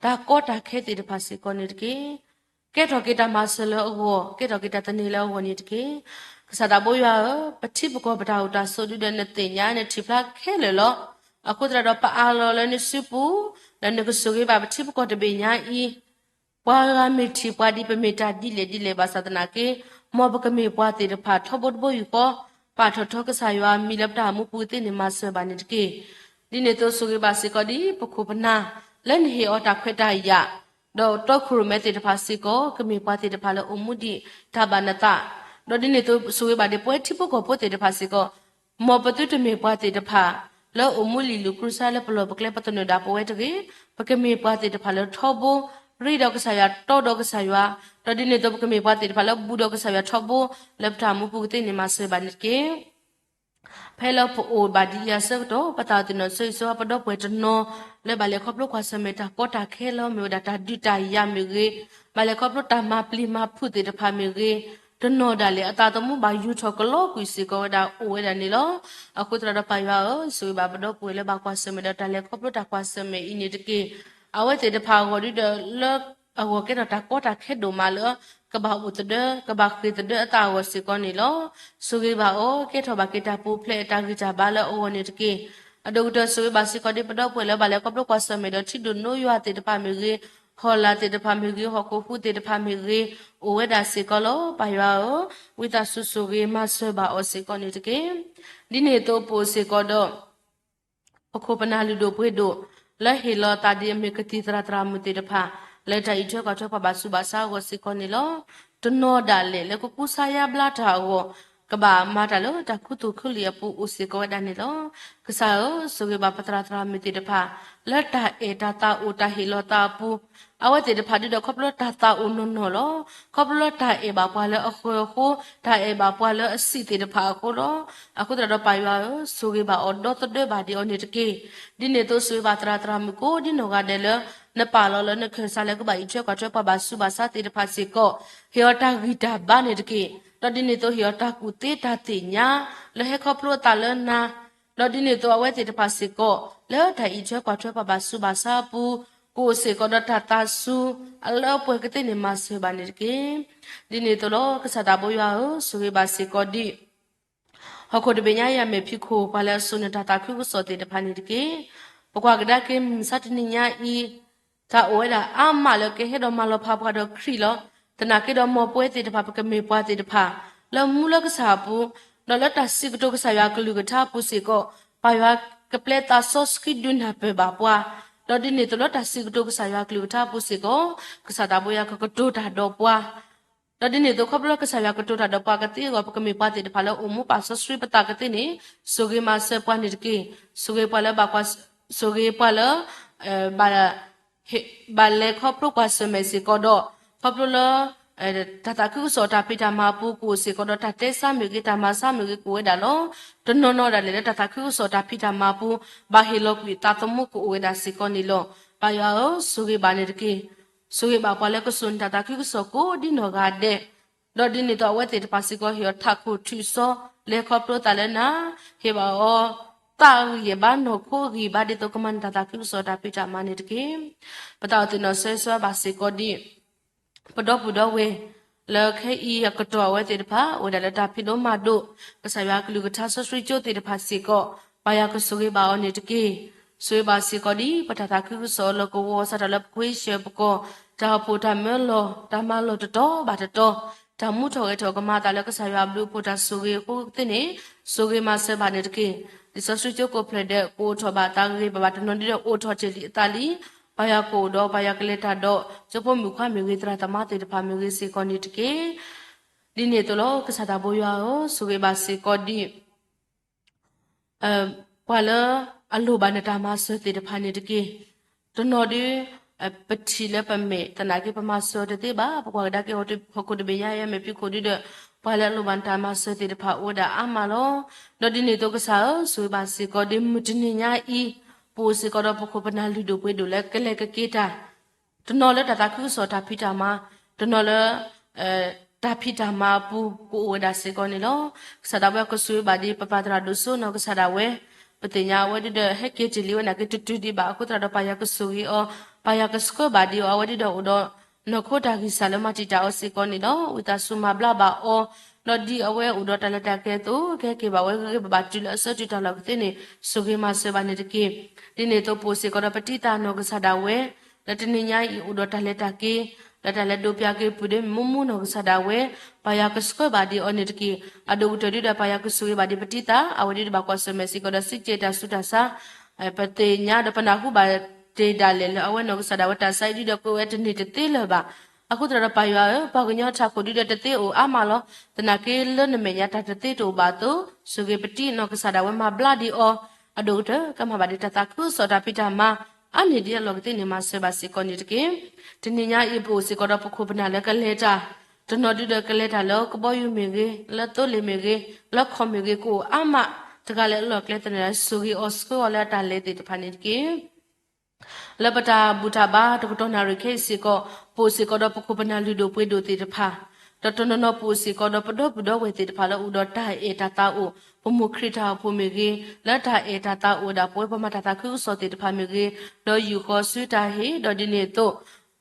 တၢ်ကီတၢ်ခဲသ့ၣ်တဖၣ်စ့ၢ်ကီးန့ၣ်တက့ၢ်. ကဲထီၣ်က့ၤတၢ်မၤစၢၤလၢအဂီၢ်, ကဲထီၣ်က့ၤတၢ်သန့ၤလၢအဂီၢ်န့ၣ်တက့ၢ်. ကစၢ်သးဘိယွၤဧၢ, ပထံပကီၢ်ပတၢ်အိၣ်တၢ်ဆိးဒုဒီးနသ့ၣ်ညါ နထံၣ်ဖျါခဲလၢာ်လီၤ. အဃိသတးဒီးပအၢၣ်လီၤလၢနစုပူၤ, လၢနကဆိၣ်ဂ့ၤဘၣ်ပထံပကီၢ်တဘ့ၣ်ညါအံၤ ပှၤဂၤမ့ၢ်ထံၣ်ပှၤဒ်ပမ့ၢ်တၢ်ဒ်လဲၣ်ဒ်လဲၣ်ဘၣ်ဆၣ်သနာ်က့ မ်ပကမ့ၢ်ပှၤသ့ၣ်တဖၣ်ထီဘိတဘိယူၢ်ဃီ, ပာ်ထီၣ်ထီကစၢ်ယွၤအမံၤလၢပတၢ်အိၣ်မူပူၤသ့န့ၣ်မၤစၢၤဘၣ်န့ၣ်တက့ၢ်. ဒ်န့ၣ်အသိးဆိၣ်ဂ့ၤဘၣ်စ့ၢ်ကီးဒ်ပခိၣ်ပနၢ် လၢနဟ့ၣ်အီၤတၢ်ခွဲးတၢ်ယာ်, ဒီးတီခိၣ်ရိၣ်မဲသ့ၣ်တဖၣ်စ့ၢ်ကီး ကမ့ၢ်ပှၤသ့ၣ်တဖၣ်လၢအိၣ်မူဒံးတၢ်ဘၣ်နသး, ဒီးဒ်န့ၣ်အသိးဆိၣ်ဂ့ၤဘၣ်ဒ်ပဝဲထံဖိကီၢ်ဖိသ့ၣ်တဖၣ်စ့ၢ်ကီး မ်ပသုတမ့ၢ်ပှၤသ့ၣ်တဖၣ် လၢအိၣ်မူလံာ်လူၤကျူစါလၢပလီၢ်ပကျဲပသနၢၣ်ဒၣ်ပဝဲတဂ့ၤ, ပကမ့ၢ်ပှၤသ့ၣ်တဖၣ်လၢထီဘိ, ရ့ဒီးကစၢ်ယွၤတီဒီးကစၢ်ယွၤ, ဒီးဒ်န့ၣ်အသိးပကမ့ၢ်ပှၤသ့ၣ်တဖၣ်လၢဘူးဒီးကစၢ်ယွၤထီဘိ, လၢပတၢ်အိၣ်မူပူၤကသ့န့ၣ်မၤစၢၤဘၣ်န့ၣ်တက့ၢ်. ဖဲလၢပအိၣ်ဘၣ်ဒ်အံၤအဆၢကတီၢ် ပသးအိၣ်သ့ၣ်နီၣ်ဆၢဂ့ၤဆၢဝါပဒီပုၢ်ဝဲၢ်တနီၤ လၢဘၣ်လဲၤခီဖျိကွၢ်ဆၢၣ်မဲာ်တၢ်ကီတၢ်ခဲလၢမ့ၢ်ဝဲဒၣ်တၢ်ဒုးတၢ်ယၤမ့ၢ်ဂ့ၤ, ဘၣ်လဲၤခီဖျိတၢ်မၤပျံၤမၤဖုးသ့ၣ်တဖၣ်မ့ၢ်ဂ့ၤ, တနီၤဒၣ်လဲာ်အသးသမူဘၣ်ယူၢ်ထီၣ်ကလီကွံာ်စ့ၢ်ကီးဝဲဒၣ်အိၣ်ဝဲဒၣ်န့ၣ်လီၤ. အဃိသတးဒီးပၢ်ယွၤဧၢ, ဆိၣ်ဂ့ၤဘၣ်ပဒီပုၢ်ဝဲၢ်လၢဘၣ်ကွၢ်ဆၢၣ်မဲာ်ဒီးတၢ်လဲၤခီဖျိတၢ်ကွၢ်ဆၢၣ်မဲာ်အံၤန့ၣ်တက့ၢ်. အဝဲသ့ၣ်တဖၣ်အဂီၢ်ဒုဒီးလၢ အဂီၢ်ကဲထီၣ်တၢ်ကီတၢ်ခဲဒိၣ်မးလၢ ကဘၣ်အိၣ်သဒၢ ကဘၣ်ဃ့ၢ်သဒၢအသးအဂီၢ်စ့ၢ်ကီးန့ၣ်လီၤ. ဆိၣ်ဂ့ၤဘၣ်အီၤ ကဲထီၣ်ဘၣ်က့ၤတၢ်ပူၤဖျဲးတၢ်ဂံၢ်တၢ်ဘါလၢအဂီၢ်န့ၣ်တက့ၢ်. အဒိၣ်ကတၢၢ်ဆိၣ်ဂ့ၤဘၣ်စ့ၢ်ကီးဒ်ပဒီပုၢ်ဝဲၢ်လၢဘၣ်လဲၤခီဖျိကွၢ်ဆၢၣ်မဲာ်ဒီးထံဒိၣ်နိယွၤသ့ၣ်တဖၣ်မ့ၢ်ဂ့ၤ, ဟီၣ်လာ်သ့ၣ်တဖၣ်မ့ၢ်ဂ့ၤ, ဟီၣ်ခိၣ်ဟူးသ့ၣ်တဖၣ်မ့ၢ်ဂ့ၤ, အိၣ်ဝဲဒၣ်စ့ၢ်ကီးလီၤ. ပၢ်ယွၤဧၢ, ဝံသးစူၤဆိၣ်ဂ့ၤမၤစၢၤဘၣ်အီၤစ့ၢ်ကီးန့ၣ်တက့ၢ်. ဒ်န့ၣ်အသိးပအိၣ်စ့ၢ်ကီးဒီး ပခိၣ်ပနၢ်လုၢ်ဒိၣ်ပှ့ၤဒိၣ် လၢဟ့ၣ်လီၤသးဒ်အမ့ၢ်ကသံၣ်သရၣ်သရၣ်မုၣ်သ့ၣ်တဖၣ် လၢတၢ်အံးထွဲကွၢ်ထွဲပှၤဘၣ်ဆူးဘၣ်ဆါအဂီၢ်စ့ၢ်ကီးန့ၣ်လီၤ. တနီၤဒၣ်လဲာ်လၢကကူစါယါဘျါတၢ်အဂီၢ် ကဘၣ်မၤတၢ်လၢတၢ်ခူသူၣ်ခူလံၤအပူၤအိၣ်စ့ၢ်ကီးဝဲဒၣ်န့ၣ်လီၤ. ကစၢ်ဧၢ, ဆိၣ်ဂ့ၤဘၣ်ပသရၣ်သရၣ်မုၣ်သ့ၣ်တဖၣ် လၢတၢ်အဲၣ်တၢ်သးအိၣ်တၢ်ဟ့ၣ်လီၤသးအပူၤ, အဝဲသ့ၣ်တဖၣ်ဒုဒီးခီဖျိတၢ်သးအိၣ်နီၢ်နီၢ်လီၤ. ခီဖျိလၢတၢ်အဲၣ်ဘၣ်ပှၤလၢအဃၢၤအဃိ, တၢ်အဲၣ်ဘၣ်ပှၤလၢအဆံးသ့ၣ်တဖၣ်အဃိလီၤ. အဃိသတးဒီးပၢ်ယွၤဧၢ, ဆိၣ်ဂ့ၤဘၣ်အီၤဒီသဒၢဘၣ်ဒံးအီၤန့ၣ်တက့ၢ်. ဒ်န့ၣ်အသိးဆိၣ်ဂ့ၤဘၣ်သရၣ်သရၣ်မုၣ်ကိးဒ်နီၢ်ဂၤဒဲးလၢ နပာ်လီၤလၢနခၢၣ်စးလၢကဘၣ်အံးထွဲကွၢ်ထွဲပှၤဘၣ်ဆူးဘၣ်ဆါသ့ၣ်တဖၣ်စ့ၢ်ကီး, ဟ့ၣ်အီၤတၢ်ဂံၢ်တၢ်ဘါန့ၣ်တက့ၢ်. ဒီးဒ်န့ၣ်အသိးဟ့ၣ်အီၤတၢ်ကူၣ်သ့တၢ်သ့ၣ်ညါ လၢဟဲခီဖျိအသးလၢနၤ ဒီးဒ်န့ၣ်အသိးအဝဲသ့ၣ်တဖၣ်စ့ၢ်ကီး လၢတၢ်အံးထွဲကွၢ်ထွဲပှၤဘၣ်ဆူးဘၣ်ဆါအပူၤ ကအိၣ်စ့ၢ်ကီးဒီးတၢ်သးစူၤ အလၢအပှဲၤကသ့န့ၣ်မၤစၢၤဘၣ်န့ၣ်တက့ၢ်. ဒ်န့ၣ်အသိးလီၤ ကစၢ်သးဘိယွၤဧၢ, ဆိၣ်ဂ့ၤဘၣ်စ့ၢ်ကီးဒ် ဟီၣ်ခိၣ်တဘ့ၣ်ညါအံၤအမဲာ်ဖံးခိၣ် ပှၤလၢအစိာ်န့ၢ်တၢ်သးခုကစီၣ်သ့ၣ်တဖၣ်န့ၣ်တက့ၢ်. ပကွၢ်ကဒါက့ၤမုၢ်မဆါတနံၤညါအံၤ တၢ်အိၣ်ဝဲဒၣ်အါမးလၢကဟဲဒီးမၤလီၤဖးပှၤဒီးခရံာ်လီၤ. သနာ်က့ဒီး မ်ပဝဲသ့ၣ်တဖၣ် ပကမ့ၢ်ပှၤသ့ၣ်တဖၣ် လၢမူလၢကစၢ်အပူၤ, ဒီးလၢတၢ်စံးကတိၤကစၢ်ယွၤကလုၢ်ကထါအပူၤစ့ၢ်ကီး, ပၢ်ယွၤကပျဲသးစီဆှံဒုးနၢ်ပၢၢ်ဘၣ်ပှၤ, ဒီးဒ်န့ၣ်အသိးလၢတၢ်စံးကတိၤကစၢ်ယွၤကလုၢ်ကထါအပူၤစ့ၢ်ကီး, ကစၢ်သးဘိယွၤကကတိၤတၢ်ဒီးပှၤ ဒီးဒ်န့ၣ်အသိး ခီဖျိလၢကစၢ်ယွၤကတိၤတၢ်ဒီးပှၤကသ့အဂီၢ် ပကမ့ၢ်ပှၤသ့ၣ်တဖၣ်လၢအိၣ်မူပာ်စီဆှံပသးကသ့န့ၣ်, ဆိၣ်ဂ့ၤမၤစၢၤပှၤန့ၣ်တက့ၢ်. ဆိၣ်ဂ့ၤပှၤလၢဘၣ်ကွၢ်, ဆိၣ်ဂ့ၤပှၤလၢ ဘၣ် ဘၣ်လဲၤခီဖျိကွၢ်ဆၢၣ်မဲာ်စ့ၢ်ကီးဒီး, ခီဖျိလၢ တၢ်သးခုကစီၣ်တၢ်ဖံးတၢ်မၤအပူၤကအိၣ်စ့ၢ်ကီးဒီး တၢ်တဲဆါမ့ၢ်ဂ့ၤ တၢ်မၤဆါမ့ၢ်ဂ့ၤကအိၣ်ဝဲဒၣ်လီၤ. တနီၤနီၤဒၣ်လဲာ်လၢတၢ်သးခုကစီၣ်တၢ်ဖံးတၢ်မၤအပူၤ ဘၣ်ဟ့ၣ်လီၤကွံာ်သးသမူကအိၣ်ဝဲဒၣ်စ့ၢ်ကီးန့ၣ်လီၤ. ပၢ်ယွၤဧၢ, ဆိၣ်ဂ့ၤဘၣ်န့ၣ်တက့ၢ်. ဆိၣ်ဂ့ၤဘၣ်ပှၤလၢကစိာ်န့ၢ်တၢ်သးခုကစီၣ်ကိးဒ်နီၢ်ဂၤဒဲး, ဒီးဒ်န့ၣ်အသိးအဝဲသ့ၣ်တဖၣ်စ့ၢ်ကီး ဟ့ၣ်အီၤထးခိၣ်ထုးစီ လဲၤခီဖျိသးလၢနၤ, ဟ့ၣ်ဘၣ်အီၤ သးအဂံၢ်ယဲၢ်ဘါ နီၢ်ခိအဂံၢ်ဘါ ဒ်သိးကမၤန့ၢ်တၢ်သးခုကစီၣ်တၢ်ဖံးတၢ်မၤန့ၣ်တက့ၢ်. ပသးအိၣ်သ့ၣ်နီၣ်ဆၢဂ့ၤဆၢဝါဘၣ်စ့ၢ်ကီးဒ် ပဒီပုၢ်ဒီဝဲၢ် လၢခဲအံၤအကတီၢ်အဝဲသ့ၣ်တဖၣ် အိၣ်ဝဲဒၣ်လၢတၢ်ဖံးဒိၣ်မၤဒိၣ် ကစၢ်ယွၤကလုၢ်ကထါစီဆှံကၠိသ့ၣ်တဖၣ်စ့ၢ်ကီး, ပၢ်ယွၤကဆိၣ်ဂ့ၤဘၣ်အီၤန့ၣ်တက့ၢ်. ဆိၣ်ဂ့ၤဘၣ်စ့ၢ်ကီးဒ် ပတၢ်သးခုကစီၣ်လီၢ်ကဝီၤ စးထီၣ်လၢပခွ့ဆၢၣ်ပကီၢ်, တၢ်အိၣ်ဖှိၣ်တၢ်မၢလီၤ တၢ်မၤလီၢ်တတီၤဘၣ်တတီၤ, တၢ်မူထီၣ်ဂဲၤထီၣ်ကမၤအသးလၢကစၢ်ယွၤအဘျုးအဖှိၣ်တၢ်ဆိၣ်ဂ့ၤအဃိကသ့န့ၣ်, ဆိၣ်ဂ့ၤမၤစၢၤဘၣ်န့ၣ်တက့ၢ်. လံာ်စီဆှံကၠိကိးဖျၢၣ်ဒဲး ကအိၣ်ထီၣ်ဘၣ်သးဂ့ၤဘၣ်ဘၣ် တနီၤဒ်ဒီးအိၣ်ထီၣ်တ့ၢ်လံအသးလံ. ပၢ်ယွၤကအိၣ်ဒီးပၢ်ယွၤကလဲၤတၢ်ဒီး ကၠိဖိမုၣ်ခွါမ့ၢ်ဂ့ၤ သရၣ်သမါသ့ၣ်တဖၣ်မ့ၢ်ဂ့ၤစ့ၢ်ကီးန့ၣ်တက့ၢ်. ဒ်န့ၣ်အသိးလီၤ ကစၢ်သးဘိယွၤဧၢ, ဆိၣ်ဂ့ၤဘၣ်စ့ၢ်ကီးဒ် ပှၤလၢအလိၣ်ဘၣ်နတၢ်မၤစၢၤသ့ၣ်တဖၣ်န့ၣ်တက့ၢ်. တနီၤဒ် ပထံၣ်လၢပမဲာ် သနာ်က့ပမၤစၢၤအီၤတသ့ဘၣ်, ပကွၢ်ကဒါက့ၤဟီၣ်ခိၣ်တဘ့ၣ်ညါအံၤ အမဲာ်ဖံးခိၣ်ဒ်ဒီး ပှၤလၢအလိၣ်ဘၣ်နတၢ်မၤစၢၤသ့ၣ်တဖၣ်အိၣ်ဝဲဒၣ်အါမးလီၤ. ဒီးဒ်န့ၣ်အသိးကစၢ်ဧၢ, ဆိၣ်ဂ့ၤဘၣ်စ့ၢ်ကီးဒ်မုၢ်တနံၤညါအံၤ ပအိၣ်စ့ၢ်ကီးဒီးပခိၣ်ပနၢ်လုၢ်ဒိၣ်ပှ့ၤဒိၣ်လၢကလဲၤကက့ၤတၢ် တနီၤလၢတၢ်သးခုကစီၣ်တၢ်ဖံးတၢ်မၤ, တနီၤလၢ တၢ်ဖံးတၢ်မၤအပူၤ ကအိၣ်ဝဲဒၣ်စ့ၢ်ကီးန့ၣ်လီၤ. ကစၢ်သးဘိယွၤကဆိၣ်ဂ့ၤဘၣ်ဒ်ပပၢ်သရၣ်ဒိၣ်စိနီၢ်ကစၢ်ဒၣ်ဝဲ, ပသ့ၣ်ညါအဝဲဒ်ဒီး ဟဲက့ၤတ့ၢ်လံဝဲနာ်က့ တတုၤဒံးဘၣ်အဃိသတးဒီး ပၢ်ယွၤကဆိၣ်ဂ့ၤအီၤ, ပၢ်ယွၤကဆှၢဘၣ်ဒံးအီၤ အဝဲဒ်ဒီးအိၣ်ဒီး နီၢ်ခိတၢ်ဂံၢ်စၢ်လၢမၤတံာ်တာ်အီၤစ့ၢ်ကီးန့ၣ်လီၤ. ဝံသးစူၤမၤဘျါဘၣ်အီၤ, ဒီးဒ်အဝဲအိၣ်ဒီးတၢ်လဲၤတၢ်ကဲအသိး ကဟဲက့ၤဘၣ်ဝဲဂ့ၤဂ့ၤဘၣ်ဘၣ်တုၤလၢအဆၢတုၤတၢ်လီၢ်ကသ့န့ၣ် ဆိၣ်ဂ့ၤမၤစၢၤဘၣ်န့ၣ်တက့ၢ်. ဒ်န့ၣ်အသိးပအိၣ်စ့ၢ်ကီးဒီးပတံၤသၣ်နီၢ်ကစၢ်ဒၣ်ဝဲ လၢတနံၤညါအံၤအိၣ်ဒီးတၢ်လဲၤတၢ်က့ၤ, လၢတၢ်လဲၤဒိးပၠးက့ၤပုၢ်ဒီးမုၢ်မူနီၢ်ကစၢ်ဒၣ်ဝဲ, ပၢ်ယွၤကဆှၢဘၣ်ဒံးအီၤန့ၣ်တက့ၢ်. အဒိၣ်ကတၢၢ်ဒ်ဒီးပၢ်ယွၤကဆိၣ်ဂ့ၤဘၣ်ဒံးပတံၤသၣ် အဝဲဒ်ဒီးဘၣ်ကွၢ်ဆၢၣ်မဲာ်စ့ၢ်ကီးဒီးစံးကဲတၢ်ဆူးတၢ်ဆါ, ပသ့ၣ်ညါဒီးပနၢ်ဟူဘၣ်တ့ၢ်ဒၣ်လဲာ်လၢအဝဲနီၢ်ကစၢ်ဒၣ်ဝဲတၢ်ဆါအံၤဒ်ဒီးကအိၣ်ဝဲတန့ၢ်တသ့လၢၤဘၣ်. အဃိသတးဒီးပၢ်ယွၤဧၢ, ပှၤကညီထးခိၣ်ဒ်ဒီးတသ့အိၣ်အါမးလီၤ. သနာ်က့လၢနမဲာ်ညါတၢ်တသ့တအိၣ်ဘၣ်အသိး, ဆိၣ်ဂ့ၤပတံၤနီၢ်ကစၢ်ဒၣ်ဝဲမၤဘျါဒံးအီၤ, အဒိၣ်ကတၢၢ်ကမၤဘၣ်ဒံးတၢ်သးခုကစီၣ်တၢ်ဖံးတၢ်မၤ အါန့ၢ်ဒံးအလီၢ်ကသ့န့ၣ် မၤစၢၤဘၣ်စ့ၢ်ကီးန့ၣ်တက့ၢ်. တနံၤညါအံၤပအိၣ်စ့ၢ်ကီးဒီးပခိၣ်ပနၢ်လၢကလဲၤတၢ်, တနီၤဒ်ဒီးကလဲၤတၢ်လၢကဘီယူၤမ့ၢ်ဂ့ၤ, လၢသိလ့ၣ်မ့ၢ်ဂ့ၤ, လၢခီၣ်မ့ၢ်ဂ့ၤ ကအိၣ်အါမး, တဂၤလၢအလီၢ်ကျဲသနၢၣ် ဆိၣ်ဂ့ၤအီၤဆှၢအီၤလၢအတၢ်လဲၤသ့ၣ်တဖၣ်န့ၣ်တက့ၢ်. လၢပတၢ်ဘူၣ်တၢ်ဘါတကတီၢ်နၣ်ရံၣ်ခဲအံၤစ့ၢ်ကီး, ပအိၣ်စ့ၢ်ကီးဒီးပခိၣ်ပနၢ်လုၢ်ဒိၣ်ပှ့ၤဒိၣ်သ့ၣ်တဖၣ်, ဒီးတနီၤနီၤပအိၣ်စ့ၢ်ကီးဒီးပဒီပုၢ်ဒီဝဲၢ်သ့ၣ်တဖၣ်လၢ အိၣ်ဒီးတၢ်အဲၣ်တၢ်သးအိၣ်, ပမိၢ်ခရံာ်တၢ်အိၣ်ဖှိၣ်မ့ၢ်ဂ့ၤ, လၢတၢ်အဲၣ်တၢ်သးအိၣ်ဒၣ်ပဝဲပှၤမၤတၢ်သးခုကစီၣ်သ့ၣ်တဖၣ်မ့ၢ်ဂ့ၤ, ဒီးယူၢ်ဃီၤစုတၢ်ဟ့ၣ်, ဒီးဒ်န့ၣ်အသိး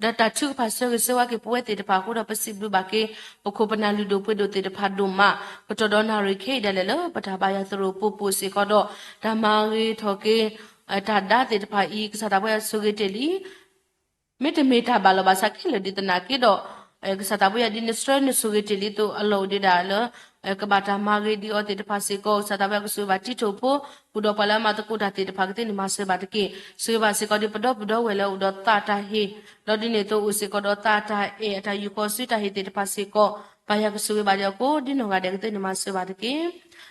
ဒီးတၢ်ထုကဖၣ်ဆၢဂ့ၤဆၢဝါက့ၤပဝဲသ့ၣ်တဖၣ်အဃိဒီး ပစံးဘျုးဘၣ်က့ၤ ပခိၣ်ပနၢ်လုၢ်ဒိၣ်ပှ့ၤဒိၣ်သ့ၣ်တဖၣ်ဒိၣ်မး, ကတီၢ်ဒီးနၣ်ရံၣ်ခဲအံၤဒၣ်လဲာ်လၢ ပတၢ်ဘါယွၤသရိာ်ပူၤပအိၣ်စ့ၢ်ကီးဒီး တၢ်မၤဂ့ၤထီၣ်က့ၤ တၢ်ဒါသ့ၣ်တဖၣ်အံၤ ကစၢ်သးပှၢ်ယွၤဆိၣ်ဂ့ၤတ့ၢ်လံ မ့တမ့ၢ်တၢ်ဘၣ်လီၤဘၣ်ဆၣ်ခဲလၢာ်ဒ်သနာ်က့ဒီး ကစၢ်သးပှၢ်ယွၤဒ်နဆှၢနဆိၣ်ဂ့ၤတ့ၢ်လံအသိး အလီၢ်အိၣ်ဒံးဒၣ်လၢ ကဘၣ်တၢ်မၤဂ့ၤဒံးအီၤသ့ၣ်တဖၣ်စ့ၢ်ကီး ကစၢ်သးပှၢ်ယွၤကဆိၣ်ဂ့ၤဘၣ်တံၤထီၣ်ဖိ ဃုာ်ဒီးပှၤလၢအမၤသကိးတၢ်သ့ၣ်တဖၣ်ကသ့န့ၣ် မၤစၢၤဘၣ်တက့ၢ်. ဆိၣ်ဂ့ၤဘၣ်စ့ၢ်ကီးဒ်ပဒီပုၢ်ဒီဝဲၢ်လၢအိၣ်ဒီးသးတၢ်ဟ့ၣ်, ဒီးဒ်န့ၣ်အသိးအိၣ်စ့ၢ်ကီးဒီးသးတၢ်အဲၣ် အတၢ်ယူၢ်ဃီၤစုတၢ်ဟ့ၣ်သ့ၣ်တဖၣ်စ့ၢ်ကီး ပၢ်ယွၤကဆိၣ်ဂ့ၤဘၣ်ဒံးအီၤကိးဒ်နီၢ်ဂၤဒဲးကသ့န့ၣ် မၤစၢၤဘၣ်တက့ၢ်.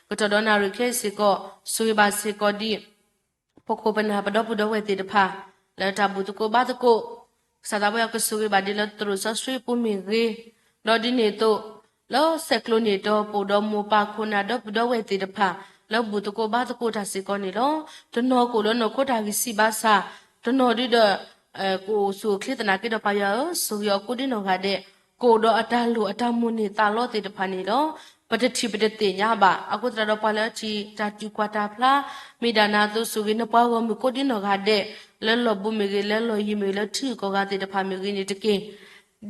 ကတီၢ်ဒီးနၣ်ရံၣ်ခဲအံၤစ့ၢ်ကီး ဆိၣ်ဂ့ၤဘၣ်စ့ၢ်ကီးဒ် ပခိၣ်ပနၢ်ပဒီပုၢ်ဒီဝဲၢ်သ့ၣ်တဖၣ် လၢတၢ်ဘူၣ်သကိးဘါသကိး, ကစၢ်သးပှၢ်ယွၤကဆိၣ်ဂ့ၤဘၣ်ဒံးလၢသရိာ်စီဆှံပူၤမ့ၢ်ဂ့ၤ, ဒီးဒ်န့ၣ်အသိး လၢဆဲးကျိးန့ၣ်ဒီး ပအိၣ်ဒီးမိၢ်ပၢ်ခိၣ်နၢ်ဒီပုၢ်ဒီဝဲၢ်သ့ၣ်တဖၣ် လၢဘူၣ်သကိးဘါသကိးတၢ်စ့ၢ်ကီးန့ၣ်လီၤ. တနီၤကအိၣ်လၢနီၢ်ခိတၢ်ဂံၢ်ဆံးဘါစၢ်, တနီၤဒ်ဒီး ကအိၣ်ဆူၣ်အိၣ်ချ့သနာ်က့ဒီး ပၢ်ယွၤဧၢ, ဆိၣ်ဂ့ၤအီၤကိးဒ်နီၢ်ဂၤဒဲး, ကအိၣ်ဒီးအတၢ်လိၣ်အတၢ်မိၣ်န့ၢ်သးလီသ့ၣ်တဖၣ်န့ၣ်လီၤ. ပတထံၣ်ပတသ့ၣ်ညါဘၣ်. အဃိသတးဒီးပှၤလၢအထံၣ်တၢ်တူၢ်ကွၢ်တၢ်ဖျါ မ့ၢ်ဒၣ်နၤအသိး ဆိၣ်ဂ့ၤနပှၤဂီၢ်မုၢ်ကိးဒ်နီၢ်ဂၤဒဲး လၢလီၢ်ဘူးမ့ၢ်ဂ့ၤ, လၢလီၢ်ယံၤမ့ၢ်ဂ့ၤ, လၢထံဂုၤကီၢ်ဂၤသ့ၣ်တဖၣ်မ့ၢ်ဂ့ၤန့ၣ်တက့ၢ်.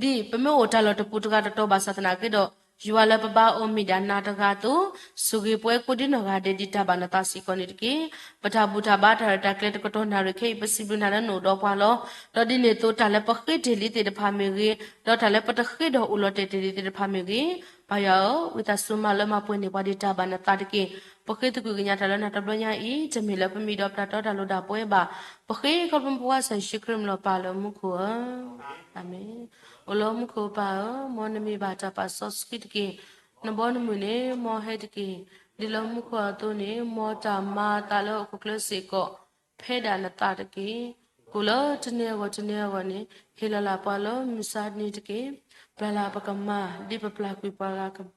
ဒ်ပမ့ၢ်အိၣ်တၢ်လီၢ်တပူၤတဂၤတတီၤဘၣ်ဆၣ်သနာ်က့ဒီး ယွၤလၢပဘၣ်အိၣ်မ့ၢ်ဒၣ်နၤတဂၤအသိး, ဆိၣ်ဂ့ၤပှၤကိးဒ်နီၢ်ဂၤဒဲးဒ်တၢ်ဘၣ်နသးစ့ၢ်ကီးန့ၣ်တက့ၢ်. ပတၢ်ဘူၣ်တၢ်ဘါတၢ်ရဲၣ်တၢ်ကျဲၤတကတီၢ်နၣ်ရံၣ်ခဲအံၤ ပစံးဘျုးနၤလၢနအိၣ်ဒီးပှၤလီၤ. ဒီးဒ်န့ၣ်အသိး တၢ်လၢပဃ့တ့ၢ်လံသ့ၣ်တဖၣ်မ့ၢ်ဂ့ၤ, ဒီးတၢ်လၢပတဃ့ဒီးအိၣ်လီၤတဲာ်တ့ၢ်လံသ့ၣ်တဖၣ်မ့ၢ်ဂ့ၤ, ပၢ်ယွၤဧၢ, ဝံသးစူၤမၤလၢမၤပှဲၤန့ၢ်ပှၤဒ်တၢ်ဘၣ်နသးတက့ၢ်. ပဃ့သကွံၢ်ကညးတၢ်လၢနၤတဘျီညါအံၤ တမ့ၢ်လၢပမံၤဒီးပတၢ်တီတၢ်လိၤဒၣ်ပဝဲဘၣ်. ပဃ့ခီဖျိပဝဲကစၢ်ယ့ၣ်ၡူးခရံာ်မံၤလီၤပၢ်လၢမူခိၣ်ဧၢ. အၤမ့ၣ်. အိၣ်လၢမူခိၣ်ပၢ်ဧၢ, မ်နမံၤဘၣ်တၢ်ပာ်စီဆှံတက့ၢ်. နဘီနမုၢ်န့ၣ် မ်ဟဲတက့ၢ်. ဒ်လၢမူခိၣ်အသိးန့ၣ် မ်တၢ်မၤအသးလၢဟီၣ်ခိၣ်ချၢစ့ၢ်ကီး ဖဲဒၣ်နသးတက့ၢ်. ကိၣ်လၢတနံၤအဂီၢ်တနံၤအဂီၢ်န့ၣ် ဟ့ၣ်လီၤလၢ်ပှၤလၢမုၢ်ဆါတနံၤတက့ၢ်. ပျၢ်လၢ်ပကမၤ ဒ်ပပျၢ်ကွံာ်ပှၤဂၤကမၤ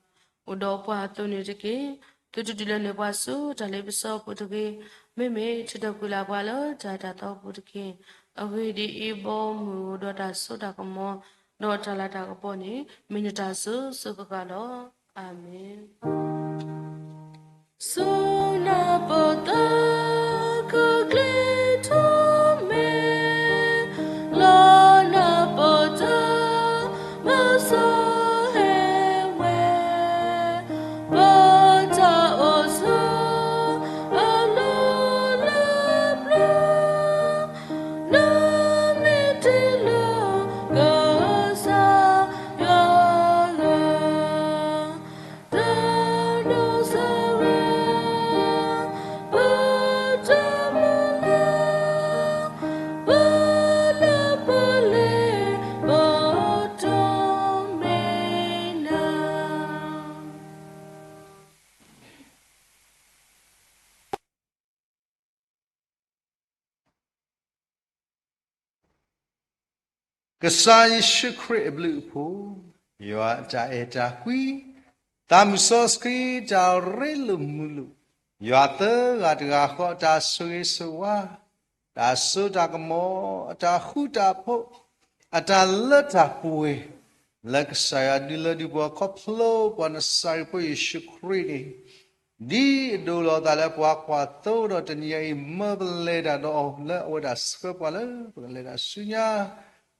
အိၣ်ဒီးပှၤအသိးန့ၣ်တက့ၢ်. သုတဒုးလဲၤနုာ်ပှၤဆူ တၢ်လ့ပစီအပူၤတဂ့ၤ, မ့မ့ၢ်ထုးထီၣ်ကွံာ်လၢ်ပှၤလၢတၢ်အဲၣ်တၢ်သီအပူၤတက့ၢ်. အဂ့ၢ်ဒ်အံၤ, ဘီမုၢ်အိၣ်ဒီးတၢ်စိတၢ်ကမီၤ ဒီးတၢ်လၤတၢ်ကပီၤန့ၣ် မ့ၢ်နတၢ်စိၤစိၤဃၣ်ဃၣ်လီၤ. အၤမ့ၣ်. ဆူနၢ်ပၢၢ်သးခုကျ့ထီၣ်မဲာ်, လီၤနၢ်ပၢၢ်တၢ်မၤစၢၤဟဲဝဲ, ပတၢ်အိၣ်ဆူအလိၤလၢပျၢၤ, နမ့ၢ်တ့လီၤကစၢ်ယွၤဧၢ, တၢ်ဒိးစၢၤဝဲ ပတၢ်မုၢ်လၢ်, ပလၢပလဲၤ ပတိၢ်မ့ၢ်နၤ. ကစၢ်ယ့ၣ်ၡူးခရံာ်အဘျုးအဖှိၣ်, ယွၤအတၢ်အဲၣ်တၢ်ကွံ, သးမုၢ်စီဆှံတၢ်ရ့လိာ်မုာ်လိာ်, ယွၤသၢဂၤတဂၤဃီအတၢ်ဆိၣ်ဂ့ၤဆိၣ်ဝါ, တၢ်စိတၢ်ကမီၤ, အတၢ်ဃူတၢ်ဖိး, အတၢ်လၢတၢ်ပှဲၤ, လၢကစၢ်ယွၤဒုးလၢဒုးပှၤခီဖျိပှၤနစၤရ့းဖိယ့ၣ်ၡူးခရံာ်န့ၣ် ဒ်အဒိးလီၤအသးလၢပှၤကွၢ်သိဒီးတနံၤအံၤ မ်ပလဲၤတၢ်ဒီးအီၤလၢအဝဲဒၣ်ဆှၢပှၤလၢ ပကလဲၤတၢ်ဆူညါ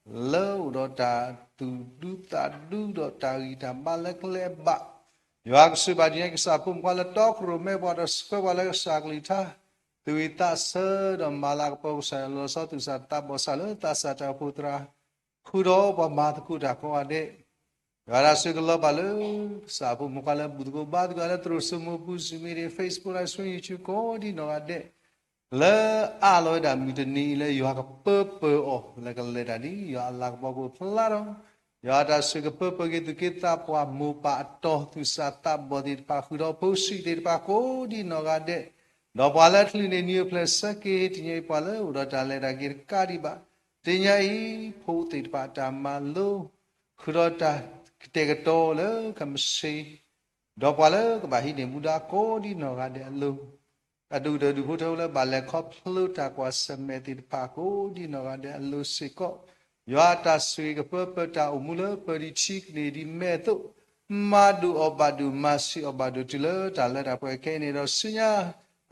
လၢအိၣ်ဒီးတၢ်သူၣ်ဒူသးဒူဒီးတၢ်ဂံၢ်တၢ်ဘါလၢကျဲအဘၣ်, ယွၤကဆိၣ်ဂ့ၤဘၣ်ဒ်န့ၣ် ကစၢ်အဖိမုၣ်ခွါလၢတီခိၣ်ရိၣ်မဲပှၤဒီးဆှၢပှၤလၢကစၢ်ကလုၢ်ကထါ, သူၣ်ဝံၤသးဆၢဒီးမၤလၤကပီၤကစၢ်ယွၤလီၤဆီသူၣ်စၢ်သးဘီၣ်စၢ် လၢသးစၢ်တၢ်အိၣ်ဖှိၣ်သရၣ် ဃုာ်ဒီးပှၤမၤသကိးတၢ်ကိးဂၤဒဲး, ယွၤဒၣ်ဆိၣ်ဂ့ၤလီၤဘၣ်လၢ ကစၢ်အဖိမုၣ်ခွါလၢဘူၣ်သကိးဘါသကိးလၢသရိာ်စိမိၤပူၤ Zoom meeting, Facebook Live Stream, YouTube ကိးဒ်နီၢ်ဂၤဒဲး လၢအးလီၤဝဲဒၣ်မုၢ်တနံၤအံၤလၢယွၤကပၢပၢအီၤ လၢကလဲၤတၢ်ဒ်ယွၤအလၤကပီၤကအိၣ်ဖျါဒီး, ယွၤတၢ်ဆိၣ်ဂ့ၤကပၢပၢက့ၤသုးက့သးပှၢ်မိၢ်ပၢ်အတီၢ်သူၣ်စၢ်သးဘီၣ်သ့ၣ်တဖၣ် ဃုာ်ဒီးဖိဆံးသ့ၣ်တဖၣ်ကိးဒ်နီၢ်ဂၤဒဲး, ဒီးပှၤလၢအချုးန့ၢ်နံၤအိၣ်ဖျဲၣ်ဆၢက့ၤ တနံၤအံၤပှၤလၢအိၣ်ဒီးတၢ်လဲၤတၢ်က့ၤတကးဒံးဘၣ်, တနံၤအံၤ ဖိသ့ၣ်တဖၣ်အတၢ်မၤလိ ဃုာ်ဒီးတၢ်ကတဲာ်ကတီၤလၢကမစ့ ဒီးပှၤလၢကဘၣ်ဟံးန့ၢ်မူဒါကိးဒ်နီၢ်ဂၤဒဲးအလိၤ, တၢ်ဒုၣ်ကတၢၢ်ဒုၣ်ဖိထၢဖိလၢဘၣ်လဲၤခီဖျိတၢ်ကွၢ်ဆၢၣ်မဲာ်သ့ၣ်တဖၣ်ကိးဒ်နီၢ်ဂၤဒဲးအလိၤစ့ၢ်ကီး, ယွၤအတၢ်ဆိၣ်ဂ့ၤကပၢပၢတၢ်အိၣ်မူလၢပၢၤဒံးထံကန့ၢ်ဒ်မဲအသိး, မၤဒိၣ်အီၤဘၣ်ဒိၣ် မၤဆံးအီၤဘၣ်ဒိၣ် တုၤလၢတၢ်လၢတၢ်ပှဲၤခဲအံၤန့ၣ်ဒီးဆူညါ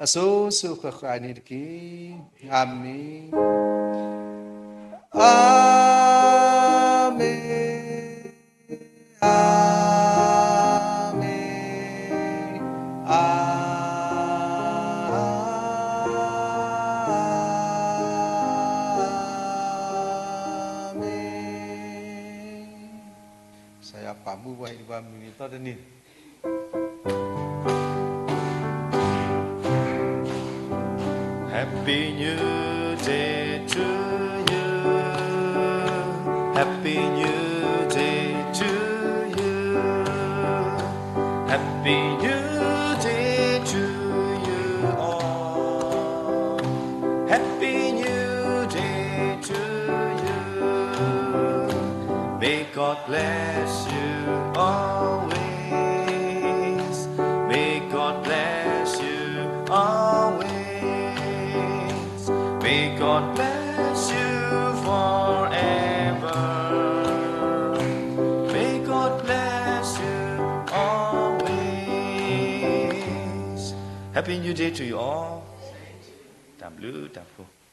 အစိၤစိၤဃၣ်ဃၣ်န့ၣ်တက့ၢ်. အၤမ့ၣ်. အၤမ့ၣ်, အၤမ့ၣ်, အၤမ့ၣ်. ကစၢ်ယွၤပာ်မူပှၤဟံၣ်တပှၤမုၢ်နံၤသီတနံၤ Happy New Day to you. Happy New Day to you. Happy New Day to you all. Happy New Day to you. May God bless you always. May God bless you always. May God bless you forever. May God bless you always. Happy New Day to you all. တၢ်ဘျုးတၢ်ဖှိၣ်